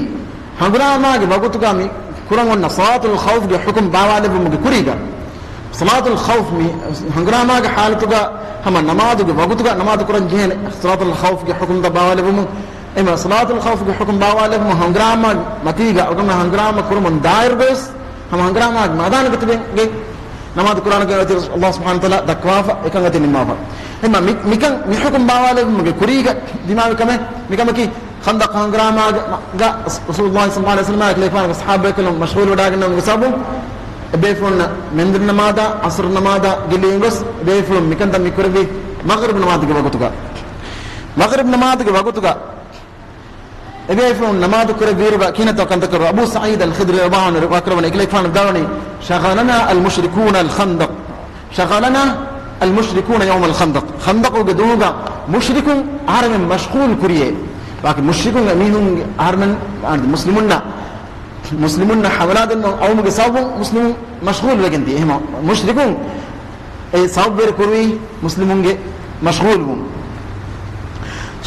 ހަނގުރާމާގެ ވަގުތުގަ މި ކުރަން އޮންނަ ޞަލާތުލް ޚައުފްގެ ޙުކުމް ބާވާލެއްވުމުގެ ކުރީގަ. ޞަލާތުލް ޚައުފް މި ހަނގުރާމާގެ ޙާލަތުގަ ހަމަ ނަމާދުގެ ވަގުތުގަ ނަމާދު ކުރަން ޖެހޭނެ ޞަލާތުލް ޚައުފްގެ ޙުކުމްތައް ބާވާލެއްވުމުން. އެމަ ޞަލާތުލް ޚައުފްގެ ޙުކުމް ބާވާލެއްވުމުން ހަނގުރާމާ މަތީގަ އަޅުގަނޑު ހަނގުރާމަ ކުރުމުން ދާއިރުގަވެސް ހަމަ ހަނގުރާމާގެ މައިދާނުގަ ތިބެން ނަމާދު ކުރާނެ ގޮތް ﷲ ސުބްޙާނަހޫ ވަތަޢާލާ ދައްކަވާފަ އެކަން އެތި ނިންމާފަ. އެމަ މި، މިކަން މި ޙުކުމް ބާވާލެއްވުމުގެ ކުރީގަ ދިމާވި ކަމެއް މިކަމަކީ، ޚަންދަޤް ހަނގުރާމާގަ، ގަ ރަސޫލުﷲ ޞައްލަﷲ ޢަލައިހި ވަސައްލަމާ އެކަލޭގެފާނުގެ އަޞްޙާބު ބޭކަލުން މަޝްޣޫލު ވެވަޑައިގަންނަވުމުގެ ސަބަބުން، އެބޭފުޅުންނަށް މެންދުރު ނަމާދާ، ޢަޞްރު ނަމާދާ ގެއްލިގެން ގޮސް، އެބޭފުޅުން މިކަންތައް މި ކުރެއްވީ މަޣްރިބް ނަމާދުގެ ވަގުތުގަ. މަޣްރިބް ނަމާދުގެ ވަގުތުގަ އެބޭފުޅުން ނަމާދު ކުރެއްވިއިރުގަ ކިހިނެއްތޯ ކަންތައް ކުރެއްވި؟ އަބޫ ސަޢީދު އަލް ޚިދްރީ ރަޟިޔަﷲ ޢަންހު ރިވާކުރައްވަނީ، އެކަލޭގެފާނު ވިދާޅުވަނީ، ޝަޣަލަނާ އަލް މުޝްރިކޫނަ އަލް ޚަންދަޤް. ޝަޣަލަނާ އަލް މުޝްރިކޫނަ ޔައުމަ އަލް ޚަންދަޤް. ޚަންދަޤުގެ ދުވަހުގަ މުޝްރިކުން އަހަރެމެން މަޝްޣޫލު ކުރިޔޭ. ބާކީ މުޝްރިކުން އެމީހުން އަހަރެމެން، އާން، މުސްލިމުންނަށް، މުސްލިމުންނަށް ޙަމަލާ ދެންނެވުން އައުމުގެ ސަބަބުން މުސްލިމުން މަޝްޣޫލު ވެގެން ދިޔަ. އެހެމަ މުޝްރިކުން އެ ސަބަބުވެރި ކުރުވީ މުސްލިމުންގެ މަޝްޣޫލުވުން.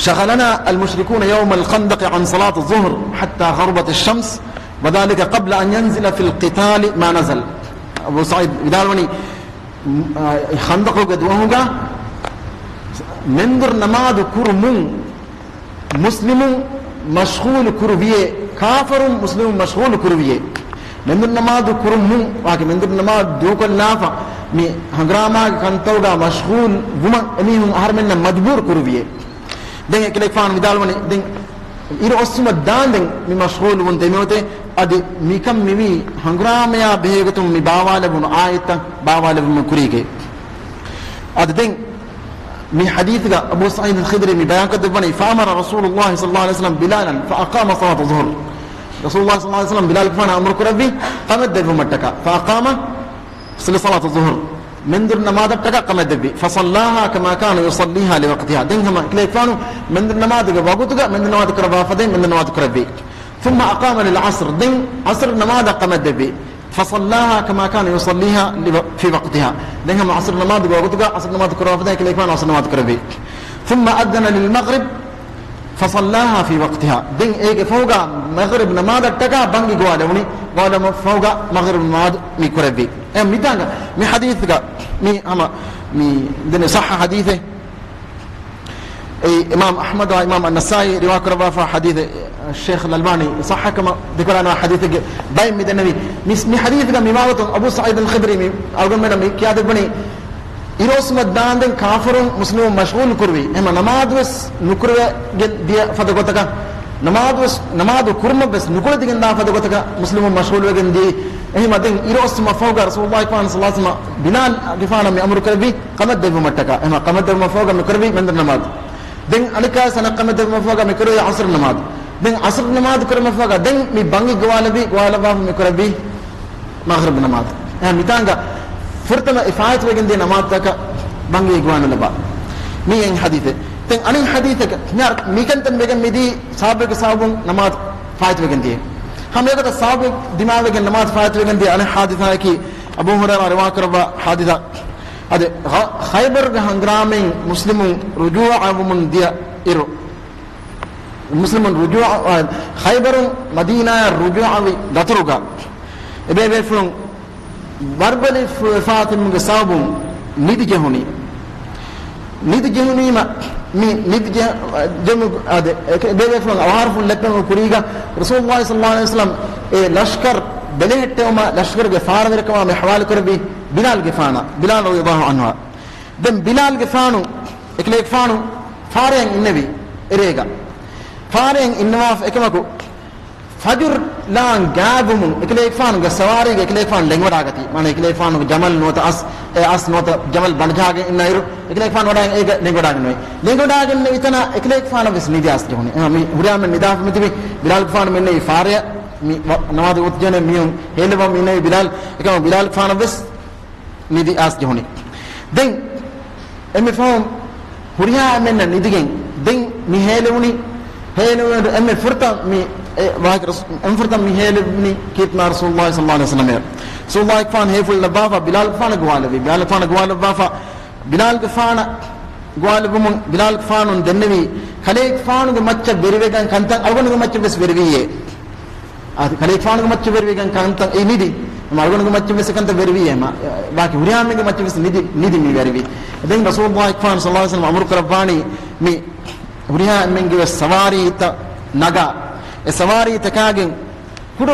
شغلنا المشركون يوم الخندق عن صلاة الظهر حتى غربت الشمس وذلك قبل أن ينزل في القتال ما نزل. އަބޫ ސަޢީދު ވިދާޅުވަނީ، އާ، ޚަންދަޤުގެ ދުވަހުގަ މެންދުރު ނަމާދު ކުރުމުން މުސްލިމުން މަޝްޣޫލު ކުރުވިޔޭ، ކާފަރުން މުސްލިމުން މަޝްޣޫލު ކުރުވިޔޭ. މެންދުރު ނަމާދު ކުރުމުން، ވާކި މެންދުރު ނަމާދު ދޫކޮށްލާފަ، މި ހަނގުރާމާގެ ކަންތައްގަ މަޝްޣޫލު ވުމަށް އެމީހުން އަހަރުމެންނަށް މަޖްބޫރު ކުރުވިޔޭ. ދެން އެކަލޭގެފާނު ވިދާޅުވަނީ، ދެން އިރު އޮއްސުމަށް ދާންދެން މި މަޝްޣޫލު ވުން ދެމިއޮތޭ، އަދި މިކަން މިވީ ހަނގުރާމަޔާ ބެހޭގޮތުން މި ބާވާލެވުނު އާޔަތްތައް ބާވާލެވުމުގެ ކުރީގައި. އަދި ދެން މި ޙަދީޘްގަ އަބޫ ސަޢީދު އަލް ޚިދްރީ މި ބަޔާންކޮށްދެއްވަނީ، فأمر رسول الله صلى الله عليه وسلم بلالا فأقام صلاة الظهر. ރަސޫލުﷲ ޞައްލަﷲ ޢަލައިހި ވަސައްލަމަ ބިލާލްގެފާނަށް އަމުރު ކުރެއްވި ކަމެއް ދެއްވުމަށްޓަކާ، فأقام لصلاة الظهر، މެންދުރު ނަމާދަށްޓަކާ ކަމެއް ދެއްވި، فصلاها كما كان يصليها لوقتها، ދެން ހަމަ އެކަލޭގެފާނު މެންދުރު ނަމާދުގެ ވަގުތުގަ މެންދުރު ނަމާދު ކުރައްވާފަދައިން މެންދުރު ނަމާދު ކުރެއްވި. ثم أقام للعصر، ދެން ޢަޞްރު ނަމާދަށް ކަމެއް ދެއްވި، فصلاها كما كان يصليها لو-، في وقتها، ދެން ހަމަ ޢަޞްރު ނަމާދުގެ ވަގުތުގަ ޢަޞްރު ނަމާދު ކުރައްވާފަދައިން އެކަލޭގެފާނު ޢަޞްރު ނަމާދު ކުރެއްވި. ثم أذن للمغرب فصلاها في وقتها، ދެން އޭގެ ފަހުގަ މަޣްރިބް ނަމާދަށްޓަކާ ބަންގި ގޮވާލެވުނީ، ގޮވާލުމަށް ފަހުގަ މަޣްރިބް ނަމާދު މި ކުރެއްވި. އެ މިތާނގަ މި ޙަދީޘްގަ މި ހަމަ މި ދެން ޞައްޙަ ޙަދީޘެއް. އެ އިމާމް އަޙްމަދު އިމާމް އައްނަސާއީ ރިވާކުރައްވާފާ ޙަދީޘެއް، ޝޭޚް އަލްބާނީ ޞައްޙަ ކަމަށް ދެކުރާނަމަ ޙަދީޘެއްގެ ބައެއް މި ދެންނެވި. މި، މި ޙަދީޘްގަ މި ވާގޮތުން އަބޫ ސަޢީދު އަލް ޚިދްރީ މި އަޅުގަނޑުމެންނަށް މި ކިޔާދެއްވަނީ، އިރުއޮއްސުމަށް ދާންދެން ކާފަރުން މުސްލިމުން މަޝްޣޫލު ކުރުވި. އެހެމަ ނަމާދުވެސް ނުކުރެވިގެން ދިޔަ ފަދަ ގޮތަކަށް، ނަމާދުވެސް، ނަމާދު ކުރުމަށްވެސް ނުކުޅެދިގެން ދާ ފަދަ ގޮތަކަށް މުސްލިމުން މަޝްޣޫލުވެގެން ދިޔަ. އެހެމަ ދެން އިރުއޮއްސުމަށް ފަހުގަ ރަސޫލުﷲ ފާން ޞައްލަﷲ ޢަލައިހި ވަސައްލަމަ ބިލާލްގެފާނަށް މި އަމުރު ކުރެއްވި ކަމެއް ދެއްވުމަށްޓަކާ. އެހެމަ ކަމެއް ދެއްވުމަށް ފަހުގަ މި ކުރެއްވި މެންދުރު ނަމާދު. ދެން އަނެއްކާވެސް އަނެއް ކަމެއް ދެއްވުމަށް ފަހުގަ މި ކުރެއްވި ޢަޞްރު ނަމާދު. ދެން ޢަޞްރު ނަމާދު ކުރުމަށް ފަހުގަ ދެން މި ބަންގި ގޮވާލެވި، ގޮވާލައްވާފަ މި ކުރެއްވި މަޣްރިބް ނަމާދު. އެހެން މިތާނގަ ފުރަތަމަ އެ ފާއިތުވެގެން ދިޔަ ނަމާދުތަކަށް ބަންގި ގޮވާނުލަބާ. މީ އެއް ޙަދީޘެއް. ދެން އަނެއް ޙަދީޘަކަށް މިހާރު މިކަންތައް ވެގެން މިދީ ސަބަބެއްގެ ސަބަބުން ނަމާދު ފާއިތުވެގެން ދިޔަ. ހަމަ އެގޮތަށް ސަބަބެއް ދިމާވެގެން ނަމާދު ފާއިތުވެގެން ދިޔަ އަނެއް ޙާދިސާއަކީ އަބޫ ހުރައިރާ ރިވާކުރައްވާ ޙާދިސާ. އަދި ޚަ-، ޚައިބަރުގެ ހަނގުރާމައިން މުސްލިމުން ރުޖޫޢަވުމުން ދިޔަ އިރު، މުސްލިމުން ރުޖޫޢަ، ޚައިބަރުން މަދީނާއަށް ރުޖޫޢަވި ދަތުރުގަ އެބޭބޭފުޅުން ވަރުބަލި ފު-، ފާތިމުގެ ސަބަބުން ނިދި ޖެހުނީ. ނިދި ޖެހުނީމަ، މި ނިދި ޖެ-، ޖެހުމު އާދެ، އެ-، އެބޭބޭފުޅުން އަވަހާރަފުޅު ލެއްޕެމު ކުރީގަ، ރަސޫލުﷲ ޞައްލަﷲ ޢަލައިހި ވަސައްލަމް އެ ލަޝްކަރު ބެލެހެއްޓެވުމަށް ލަޝްކަރުގެ ފާރަވެރިކަމާ މި ޙަވާލުކުރެއްވި ބިލާލްގެފާނަށް، ބިލާލް ރަޟިޔަﷲ ޢަންހުއާ. ދެން ބިލާލްގެފާނު، އެކަލޭގެފާނު ފާރަޔަށް އިންނެވި އެރޭގަ. ފާރަޔަށް އިންނަވާފަ އެކަމަކު، ފަޖުރު ލާން ގާތްވުމުން އެކަލޭގެފާނުގެ ސަވާރީގަ އެކަލޭގެފާނު ލެނގިވަޑާގަތީ. މާނަ އެކަލޭގެފާނުގެ ޖަމަލް ނުވަތަ އަސް، އެ އަސް ނުވަތަ ޖަމަލް ބަނޑުޖަހާގެން އިންނަ އިރު، އެކަލޭގެފާނު ވަޑާގެން އޭގަ ލެނގިވަޑާގެން ނުވޭ. ލެނގިވަޑާގެން ނެވި ތަނާ އެކަލޭގެފާނަށް ވެސް ނިދި އަސް ޖެހުނީ. އެހެން މި ހުރިހާ މެން ނިދާފަ މިތިބި، ބިލާލްގެފާނު މި އިންނެވީ ފާރެއަށް، މި ވަ-، ނަމާދު ވަގުތު ޖެހުނީ މީހުން ހޭލެވުމަށް މި އިންނެވީ ބިލާލް. އެކަމަކު ބިލާލްގެފާނަށް ވެސް ނިދި އަސް ޖެހުނީ. ދެން އެންމެ ފަހުން ހުރިހާ އެންމެންނަށް ނިދިގެން ދެން މި ހޭލެވުނީ. ހޭލެވުނު އެންމެ ފުރަތަމަ މި، އެ، ވާހަކަ ރަސޫ-، އެންމެ ފުރަތަމަ މި ހޭލެވުނީ ކީރިތި މާތް ރަސޫލުﷲ ޞައްލަﷲ ޢަލައިހި ވަސައްލަމައަށް. ރަސޫލުﷲ ފާން ހޭފުޅު ލައްވާފަ ބިލާލްގެފާނަށް ގޮވާލެއްވި. ބިލާލްގެފާނަށް ގޮވާލެއްވުމުން ބިލާލްގެފާނުން ދެންނެވީ ކަލޭގެފާނުގެ މައްޗަށް ވެރިވެގެން ކަންތައް އަޅުގަނޑުގެ މައްޗަށް ވެސް ވެރިވީއޭ. އާދެ، ކަލޭގެފާނުގެ މައްޗަށް ވެރިވެގެން ކަންތައް އެ ނިދި. އަޅުގަނޑުގެ މައްޗަށް ވެސް ކަންތައް ވެރިވީ އެމަ. ބާކީ ހުރިހާ މީހުންގެ މައްޗަށް ވެސް ނިދި، ނިދި މި ވެރިވީ. ދެން ރަސޫލުﷲ ފާން ޞައްލަﷲ ޢަލައިހި ވަސައްލަމަ އަމުރު ކުރައްވާނީ މި ހުރިހާ އެންމެންގެ ވެސް ސަވާރީތައް ނަގާ، އެ ސަވާރީ ތަކާގެން ކުޑަ،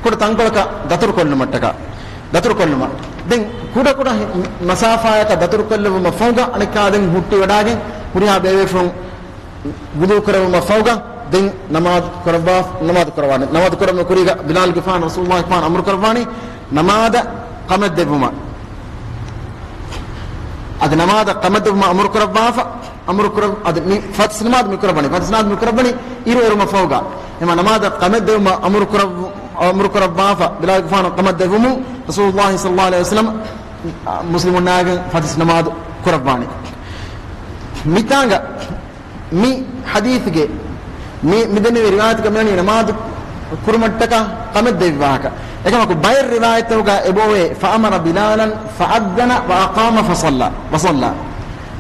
ކުޑަ ތަންކޮޅަކަށް ދަތުރު ކޮށްލުމަށްޓަކާ، ދަތުރު ކޮށްލުމަށް. ދެން ކުޑަ ކުޑަ މަސާފާޔަކަށް ދަތުރު ކޮށްލެވުމަށް ފަހުގަ އަނެއްކާ ދެން ހުއްޓިވަޑާގެން ހުރިހާ ބޭބޭފުޅުން ވުޟޫ ކުރެއްވުމަށް ފަހުގަ ދެން ނަމާދު ކުރައްވާ، ނަމާދު ކުރައްވާނެ. ނަމާދު ކުރުމުގެ ކުރީގަ ބިލާލްގެފާނު ރަސޫލުﷲ ފާން އަމުރު ކުރައްވާނީ ނަމާދަށް ކަމެއް ދެއްވުމަށް. އަދި ނަމާދަށް ކަމެއް ދެއްވުމަށް އަމުރު ކުރައްވާފަ، އަމުރު ކުރައް-، އަދި މި ފަތިސް ނަމާދު މި ކުރައްވަނީ، ފަތިސް ނަމާދު މި ކުރައްވަނީ އިރު އެރުމަށް ފަހުގަ. އެމަ ނަމާދަށް ކަމެއް ދެއްވުމަށް އަމުރު ކުރައްވު-، އަމުރު ކުރައްވާފަ، ބިލާލްގެފާނު ކަމެއް ދެއްވުމުން ރަސޫލުﷲ ޞައްލަﷲ ޢަލައިހި ވަސައްލަމަ މުސްލިމުންނާގެން ފަތިސް ނަމާދު ކުރައްވާނެ. މިތާނގަ މި ޙަދީޘްގެ މި، މިދެންނެވި ރިވާޔަތުގަ މިވަނީ ނަމާދު ކުރުމަށްޓަކާ ކަމެއް ދެއްވާކަށް. އެކަމަކު ބައެއް ރިވާޔަތްތަކުގަ އެބައޮވޭ، فأمر بلالا فأذن وأقام فصلى، وصلى.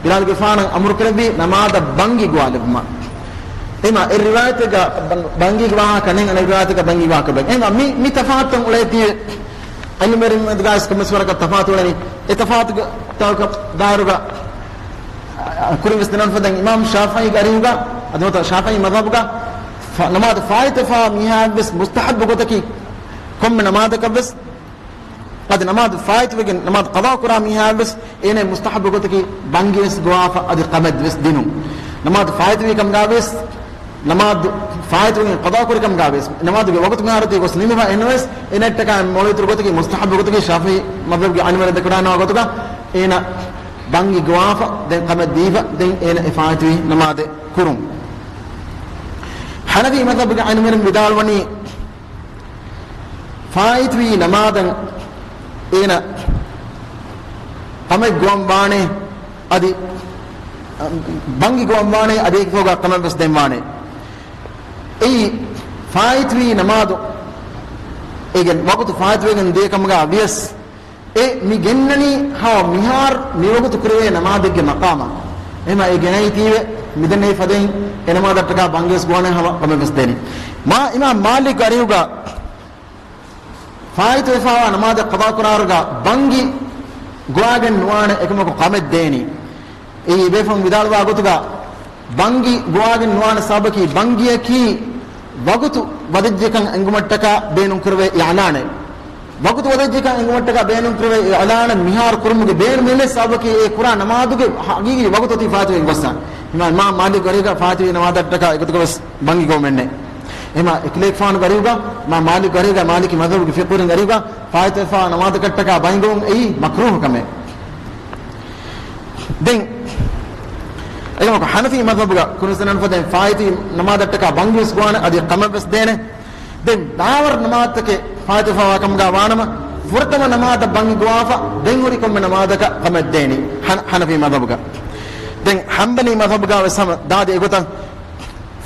ބިލާލްގެފާނަށް އަމުރު ކުރެއްވީ ނަމާދަށް ބަންގި ގޮވާލެއްވުމަށް. އެމަ އެ ރިވާޔަތެއްގަ ބަން-، ބަންގީގެ ވާހަކަ ނެތް، އަނެއް ރިވާޔަތެއްގަ ބަންގީ ވާހަކަ ބެ-، އެމަ މި، މި ތަފާތުތައް އުޅޭތީވެ. ޢިލްމުވެރިންގެ މެދުގައި ވެސް ކޮންމެސް ވަރަކަށް ތަފާތު އުޅެނީ. އެ ތަފާތުގެ ތަކަށް ދާއިރުގަ، އަ، ކުރިން ވެސް ދެންނެވި ފަދައިން އިމާމު ޝާފިޢީގެ އަރިހުގަ، އަދި ނުވަތަ ޝާފިޢީ މަޛްހަބުގަ ފަ-، ނަމާދު ފާއިތުވެފަވާ މީހާއަށް ވެސް މުސްތަޙައްބު ގޮތަކީ ކޮންމެ ނަމާދަކަށް ވެސް، އަދި ނަމާދު ފާއިތުވެގެން ނަމާދު ޤަޟާ ކުރާ މީހާއަށް ވެސް އޭނަ މުސްތަޙައްބު ގޮތަކީ ބަންގި ވެސް ގޮވާފަ އަދި ކަމެއް ވެސް ދިނުން. ނަމާދު ފާއިތުވީ ކަމުގަ ވެސް، ނަމާދު ފާއިތުވެގެން ޤަޟާ ކުރި ކަމުގަ ވެސް، ނަމާދުގެ ވަގުތު މިހާރު ތި ގޮސް ނިމިފަ އެންނަވެސް، އެނެއްޓަކާ މޮޅު އިތުރު ގޮތަކީ މުސްތަޙައްބު ގޮތަކީ ޝާފިޢީ މަޛްހަބުގެ ޢިލްމުވެރިން ދެކެވަޑައިގަންނަވާ ގޮތުގަ އޭނަ ބަންގި ގޮވާފަ، ދެން ކަމެއް ދީފަ، ދެން އޭނަ އެ ފާއިތުވި ނަމާދެއް ކުރުން. ޙަނަފީ މަޛްހަބުގެ ޢިލްމުވެރިން ވިދާޅުވަނީ، ފާއިތުވި ނަމާދަށް އޭނަ ކަމެއް ގޮވަން ވާނެ، އަދި ބަންގި ގޮވަން ވާނެ، އަދި އޭގެ ފަހުގަ ކަމެއް ވެސް ދޭން ވާނެ. އެއީ ފާއިތުވި ނަމާދު އޭގެ ވަގުތު ފާއިތުވެގެން ދިޔަ ކަމުގަ ވިޔަސް، އެ މި ގެންނަނީ ހަމަ މިހާރު މިވަގުތު ކުރެވޭ ނަމާދެއްގެ މަޤާމަށް. އެހެމަ އެ ގެނައިތީވެ މިދެންނެވި ފަދައިން އެ ނަމާދަށްޓަކާ ބަންގިވެސް ގޮވާނެ ހަމަ ކަމެއް ވެސް ދޭނީ. މާ އިމާމް މާލިކް އަރިހުގަ ފާއިތުވެފަވާ ނަމާދެއް ޤަޟާ ކުރާއިރުގަ ބަންގި ގޮވާގެން ނުވާނެ އެކަމަކު ކަމެއް ދޭނީ. އެއީ ބޭފުޅުން ވިދާޅުވާ ގޮތުގަ ބަންގި ގޮވާގެން ނުވާނެ ސަބަބަކީ ބަންގިއަކީ ވަގުތު ވަދެއްޖެކަން އެނގުމަށްޓަކާ ބޭނުންކުރެވޭ އިޢުލާނެއް. ވަގުތު ވަދެއްޖެކަން އެނގުމަށްޓަކާ ބޭނުންކުރެވޭ އިޢުލާނެއް މިހާރު ކުރުމުގެ ބޭނުމެއް ނެތް ސަބަބަކީ އެ ކުރާ ނަމާދުގެ ހަގީގީ ވަގުތު އޮތީ ފާއިތުވެގެން ގޮއްސަ. އިމާމް މާލިކް އަރިހުގަ ފާއިތުވި ނަމާދަށްޓަކާ އެގޮތުގަ ވެސް ބަންގި ގޮވުމެއް ނެތް. އެމާ އެކަލޭގެފާނު އަރިހުގަ، މާ މާލިކް އަރިހުގަ މާލިކީ މަޛްހަބުގެ ފިޤުހުވެރިން އަރިހުގަ ފާއިތުވެފަވާ ނަމާދަކަށްޓަކާ ބަންގި ގޮވުން އެއީ މަކްރޫހު ކަމެއް. ދެން އެކަމަކު ޙަނަފީ މަޛްހަބުގަ ކުރިން ވެސް ދެންނެވި ފަދައިން ފާއިތުވި ނަމާދަށްޓަކާ ބަންގި ވެސް ގޮވާނެ އަދި ކަމެއް ވެސް ދޭނެ. ދެން ދާވަރު ނަމާދުތަކެއް ފާއިތުވެފަވާ ކަމުގަ ވާނަމަ، ފުރަތަމަ ނަމާދަށް ބަންގި ގޮވާފަ، ދެން ހުރި ކޮންމެ ނަމާދަކަށް ކަމެއް ދޭނީ ޙަނަ-، ޙަނަފީ މަޛްހަބުގަ. ދެން ޙަންބަލީ މަޛްހަބުގަ ވެސް ހަމަ ދާދި އެގޮތަށް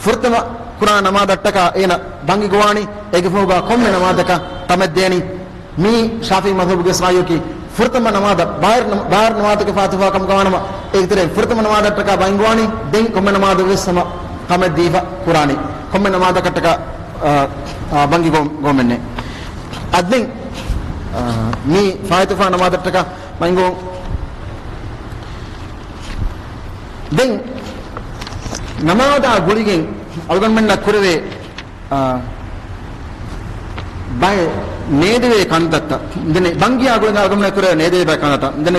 ފުރަތަމަ ކުރާ ނަމާދަށްޓަކާ އޭނަ ބަންގި ގޮވާނީ، އޭގެ ފަހުގަ ކޮންމެ ނަމާދަކަށް ކަމެއް ދޭނީ. މީ ޝާފިޢީ މަޛްހަބުގެ ރާއިޔަކީ، ފުރަތަމަ ނަމާދަށް ބާރު ނަމ-، ބާރު ނަމާދުތަކެއް ފާއިތުވެފަވާ ކަމުގަ ވާނަމަ، އޭގެ ތެރެއިން ފުރަތަމަ ނަމާދަށްޓަކާ ބަންގި ގޮވާނީ، ދެން ކޮންމެ ނަމާދަށް ވެސް ހަމަ ކަމެއް ދީފަ ކުރާނީ. ކޮންމެ ނަމާދަކަށްޓަކާ، އާ، އާ، ބަންގި ގޮ-، ގޮވަމެއް ނެތް. އަދި ދެން، އާ، މީ ފާއިތުވެފަވާ ނަމާދަށްޓަކާ ބަންގި ގޮވުން. ދެން ނަމާދާ ގުޅިގެން އަޅުގަނޑުމެންނަށް ކުރެވޭ، އާ، ބައެއް ނޭދެވޭ ކަންތައްތައް. ދެން ބަންގިއާ ގުޅިގެން އަޅުގަނޑުމެންނަށް ކުރެވޭ ނޭދެވޭ ބައެއް ކަންތައްތައް. ދެން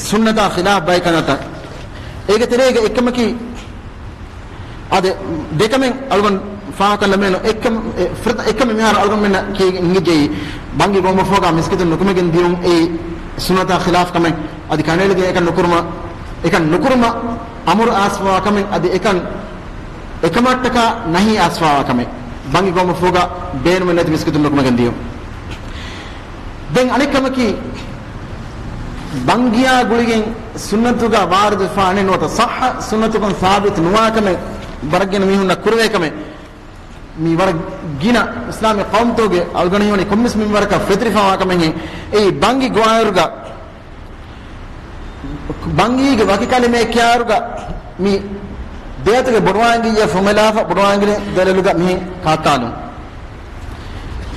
ސުންނަތާ ޚިލާފް ބައެއް ކަންތައްތައް. އޭގެ ތެރޭގަ އެއްކަމަކީ، އާދެ، ދެކަމެއް އަޅުގަނޑު ފާހަގަކޮށްލަމޭނު އެއްކަމަށް، އެ، ފުރަތަ-، އެއްކަމެއް މިހާރު އަޅުގަނޑުމެންނަށް ކިޔަން އެނގިއްޖެއީ، ބަންގި ގޮވުމަށްފަހުގަ މިސްކިތުން ނުކުމެގެން ދިޔުން އެއީ ސުންނަތާ ޚިލާފް ކަމެއް. އަދި ކަނޑައެޅިގެން އެކަން ނުކުރުމަށް، އެކަން ނުކުރުމަށް އަމުރު އައިސްފަވާ ކަމެއް، އަދި އެކަން އެކަމަށްޓަކާ ނަހީ އައިސްފަވާ ކަމެއް. ބަންގި ގޮވުމަށްފަހުގަ ބޭނުމެއް ނެތި މިސްކިތުން ނުކުމެގެން ދިޔުން. ދެން އަނެއް ކަމަކީ، ބަންގިޔާ ގުޅިގެން ސުންނަތުގަ ވާރިދުވެފާނެ ނުވަތަ ޞައްޙަ ސުންނަތުކުން ސާބިތު ނުވާ ކަމެއް، ވަރަށް ގިނަ މީހުންނަށް ކުރެވޭ ކަމެއް. މި ވަރަށް ގިނަ އިސްލާމީ ޤައުމުތަކުގެ އަޅުގަނޑު ހީވަނީ ކޮންމެސް މިންވަރަކަށް ފެތުރިފަވާ ކަމެއް. އެއީ ބަންގި ގޮވާއިރުގަ ބަންގީގެ ވަކި ކަލިމައެއް ކިޔާއިރުގަ މި ދެއަތުގެ ބޮޑުވާންގިއްޔާ ފުމެލާފަ، ބޮޑުވާންގިލި ދެލޮލުގަ މިހެން ކާއްތާލުން.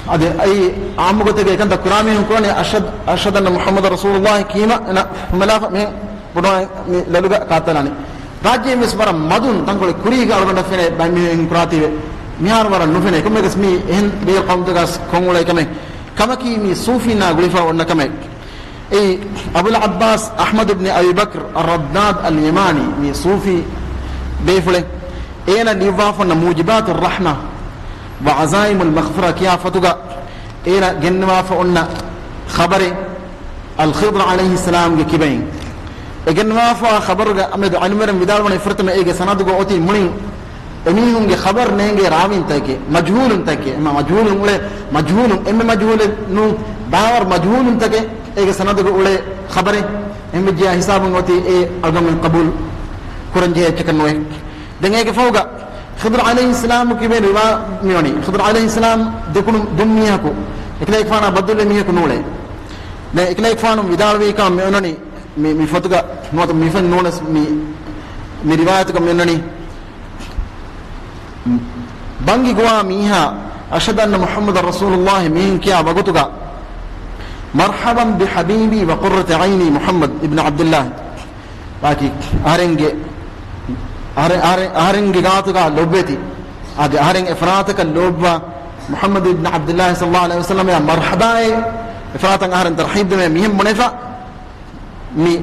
އަދި އެއީ އާއްމު ގޮތެއްގަ އެކަންތައް ކުރާ މީހުން ކުރާނީ އަޝަދް، އަޝްހަދު އަންނަ މުޙައްމަދަށް ރަސޫލުﷲ ކީމަ އޭނަ ފުމެލާފަ މިހެން ބޮޑުވާން މި ލޮލުގަ ކާއްތާލާނީ. ރާއްޖޭ ވެސް ވަރަށް މަދުން ތަންކޮޅެއް ކުރީގަ އަޅުގަނޑަށް ފެނޭ ބައެއް މީހުން ކުރާތީ މިހާރު ވަރަށް ނުފެނޭ. ކޮންމެއަކަސް މީ އެހެން ބޭރު ޤައުމުތަކަސް ކޮށް އުޅޭ ކަމެއް. ކަމަކީ މީ ޞޫފީންނާ ގުޅިފަ އޮންނަ ކަމެއް. އެއީ އަބުލް ޢައްބާސް އަޙްމަދު ބްނި އަބީ ބަކްރު އައްރައްދާދު އަލް ޔަމާނީ، މީ ޞޫފީ ބޭފުޅެއް. އޭނަ ލިޔުއްވާފަ އޮންނަ މޫޖިބާތު ރަޙްމަ ވަ ޢަޒާއިމުލް މަޣްފިރާ ކިޔާ ފޮތުގަ އޭނަ ގެންނަވާފަ އޮންނަ ޚަބަރެއް އަލް ޚިޟްރު ޢަލައިހިއްސަލާމްގެ ކިބައިން. އެ ގެންނަވާފަ ޚަބަރުގަ އަމެދު ޢިލްމުވެރިން ވިދާޅުވަނީ ފުރަތަމަ އޭގެ ސަނަދުގަ އޮތީ މުޅިން އެމީހުންގެ ޚަބަރު ނޭނގޭ ރާވީންތަކެއް، މަޖްހޫލުންތަކެއް. އެމާ މަޖްހޫލުން އުޅޭ، މަޖްހޫލުން، އެންމެ މަޖްހޫލެއް ނޫން، ދާވަރު މަޖްހޫލުންތަކެއް އޭގެ ސަނަދުގަ އުޅޭ ޚަބަރެއް. އެހެންވެއްޖިޔާ ހިސާބުން އޮތީ އެ އަޅުގަނޑުމެން ޤަބޫލު ކުރަންޖެހޭ އެއްޗަކަށް ނުވޭ. ދެން އޭގެ ފަހުގަ ޚިޟްރު ޢަލައިހިއްސަލާމް ކިބައިން ރިވާ މިވަނީ، ޚިޟްރު ޢަލައިހިއްސަލާމް ދެކުނު ދުން މީހަކު، އެކަލޭގެފާނާ ބައްދަލުވި މީހަކު ނޫޅޭ. ދެން އެކަލޭގެފާނު ވިދާޅުވީކަން މިއޮންނަނީ މި، މި ފޮތުގަ ނުވަތަ މި ފެން ނޫނަސް މި، މި ރިވާޔަތުގަ މިއޮންނަނީ، ބަންގި ގޮވާ މީހާ، އަޝްހަދު އަންނަ މުޙައްމަދަށް ރަސޫލުﷲ މިހެން ކިޔާ ވަގުތުގަ، މަރްޙަބަން ބިޙަބީބީ ވަ ޤުއްރަތި ޢައިނީ މުޙައްމަދު އިބްނު ޢަބްދިﷲ. ވާކި އަހަރެންގެ، އަހަރެ-، އަހަރެ-، އަހަރެންގެ ގާތުގަ ލޮބުވެތި، އަދި އަހަރެން އެފަރާތަކަށް ލޯބިވާ މުޙައްމަދު އިބްނު ޢަބްދިﷲ ޞައްލަﷲ ޢަލައިހި ވަސައްލަމައާ މަރްޙަބާއޭ އެފަރާތަށް އަހަރެން ތަރްޙީބު ދެމޭ މިހެން ބުނެފަ، މި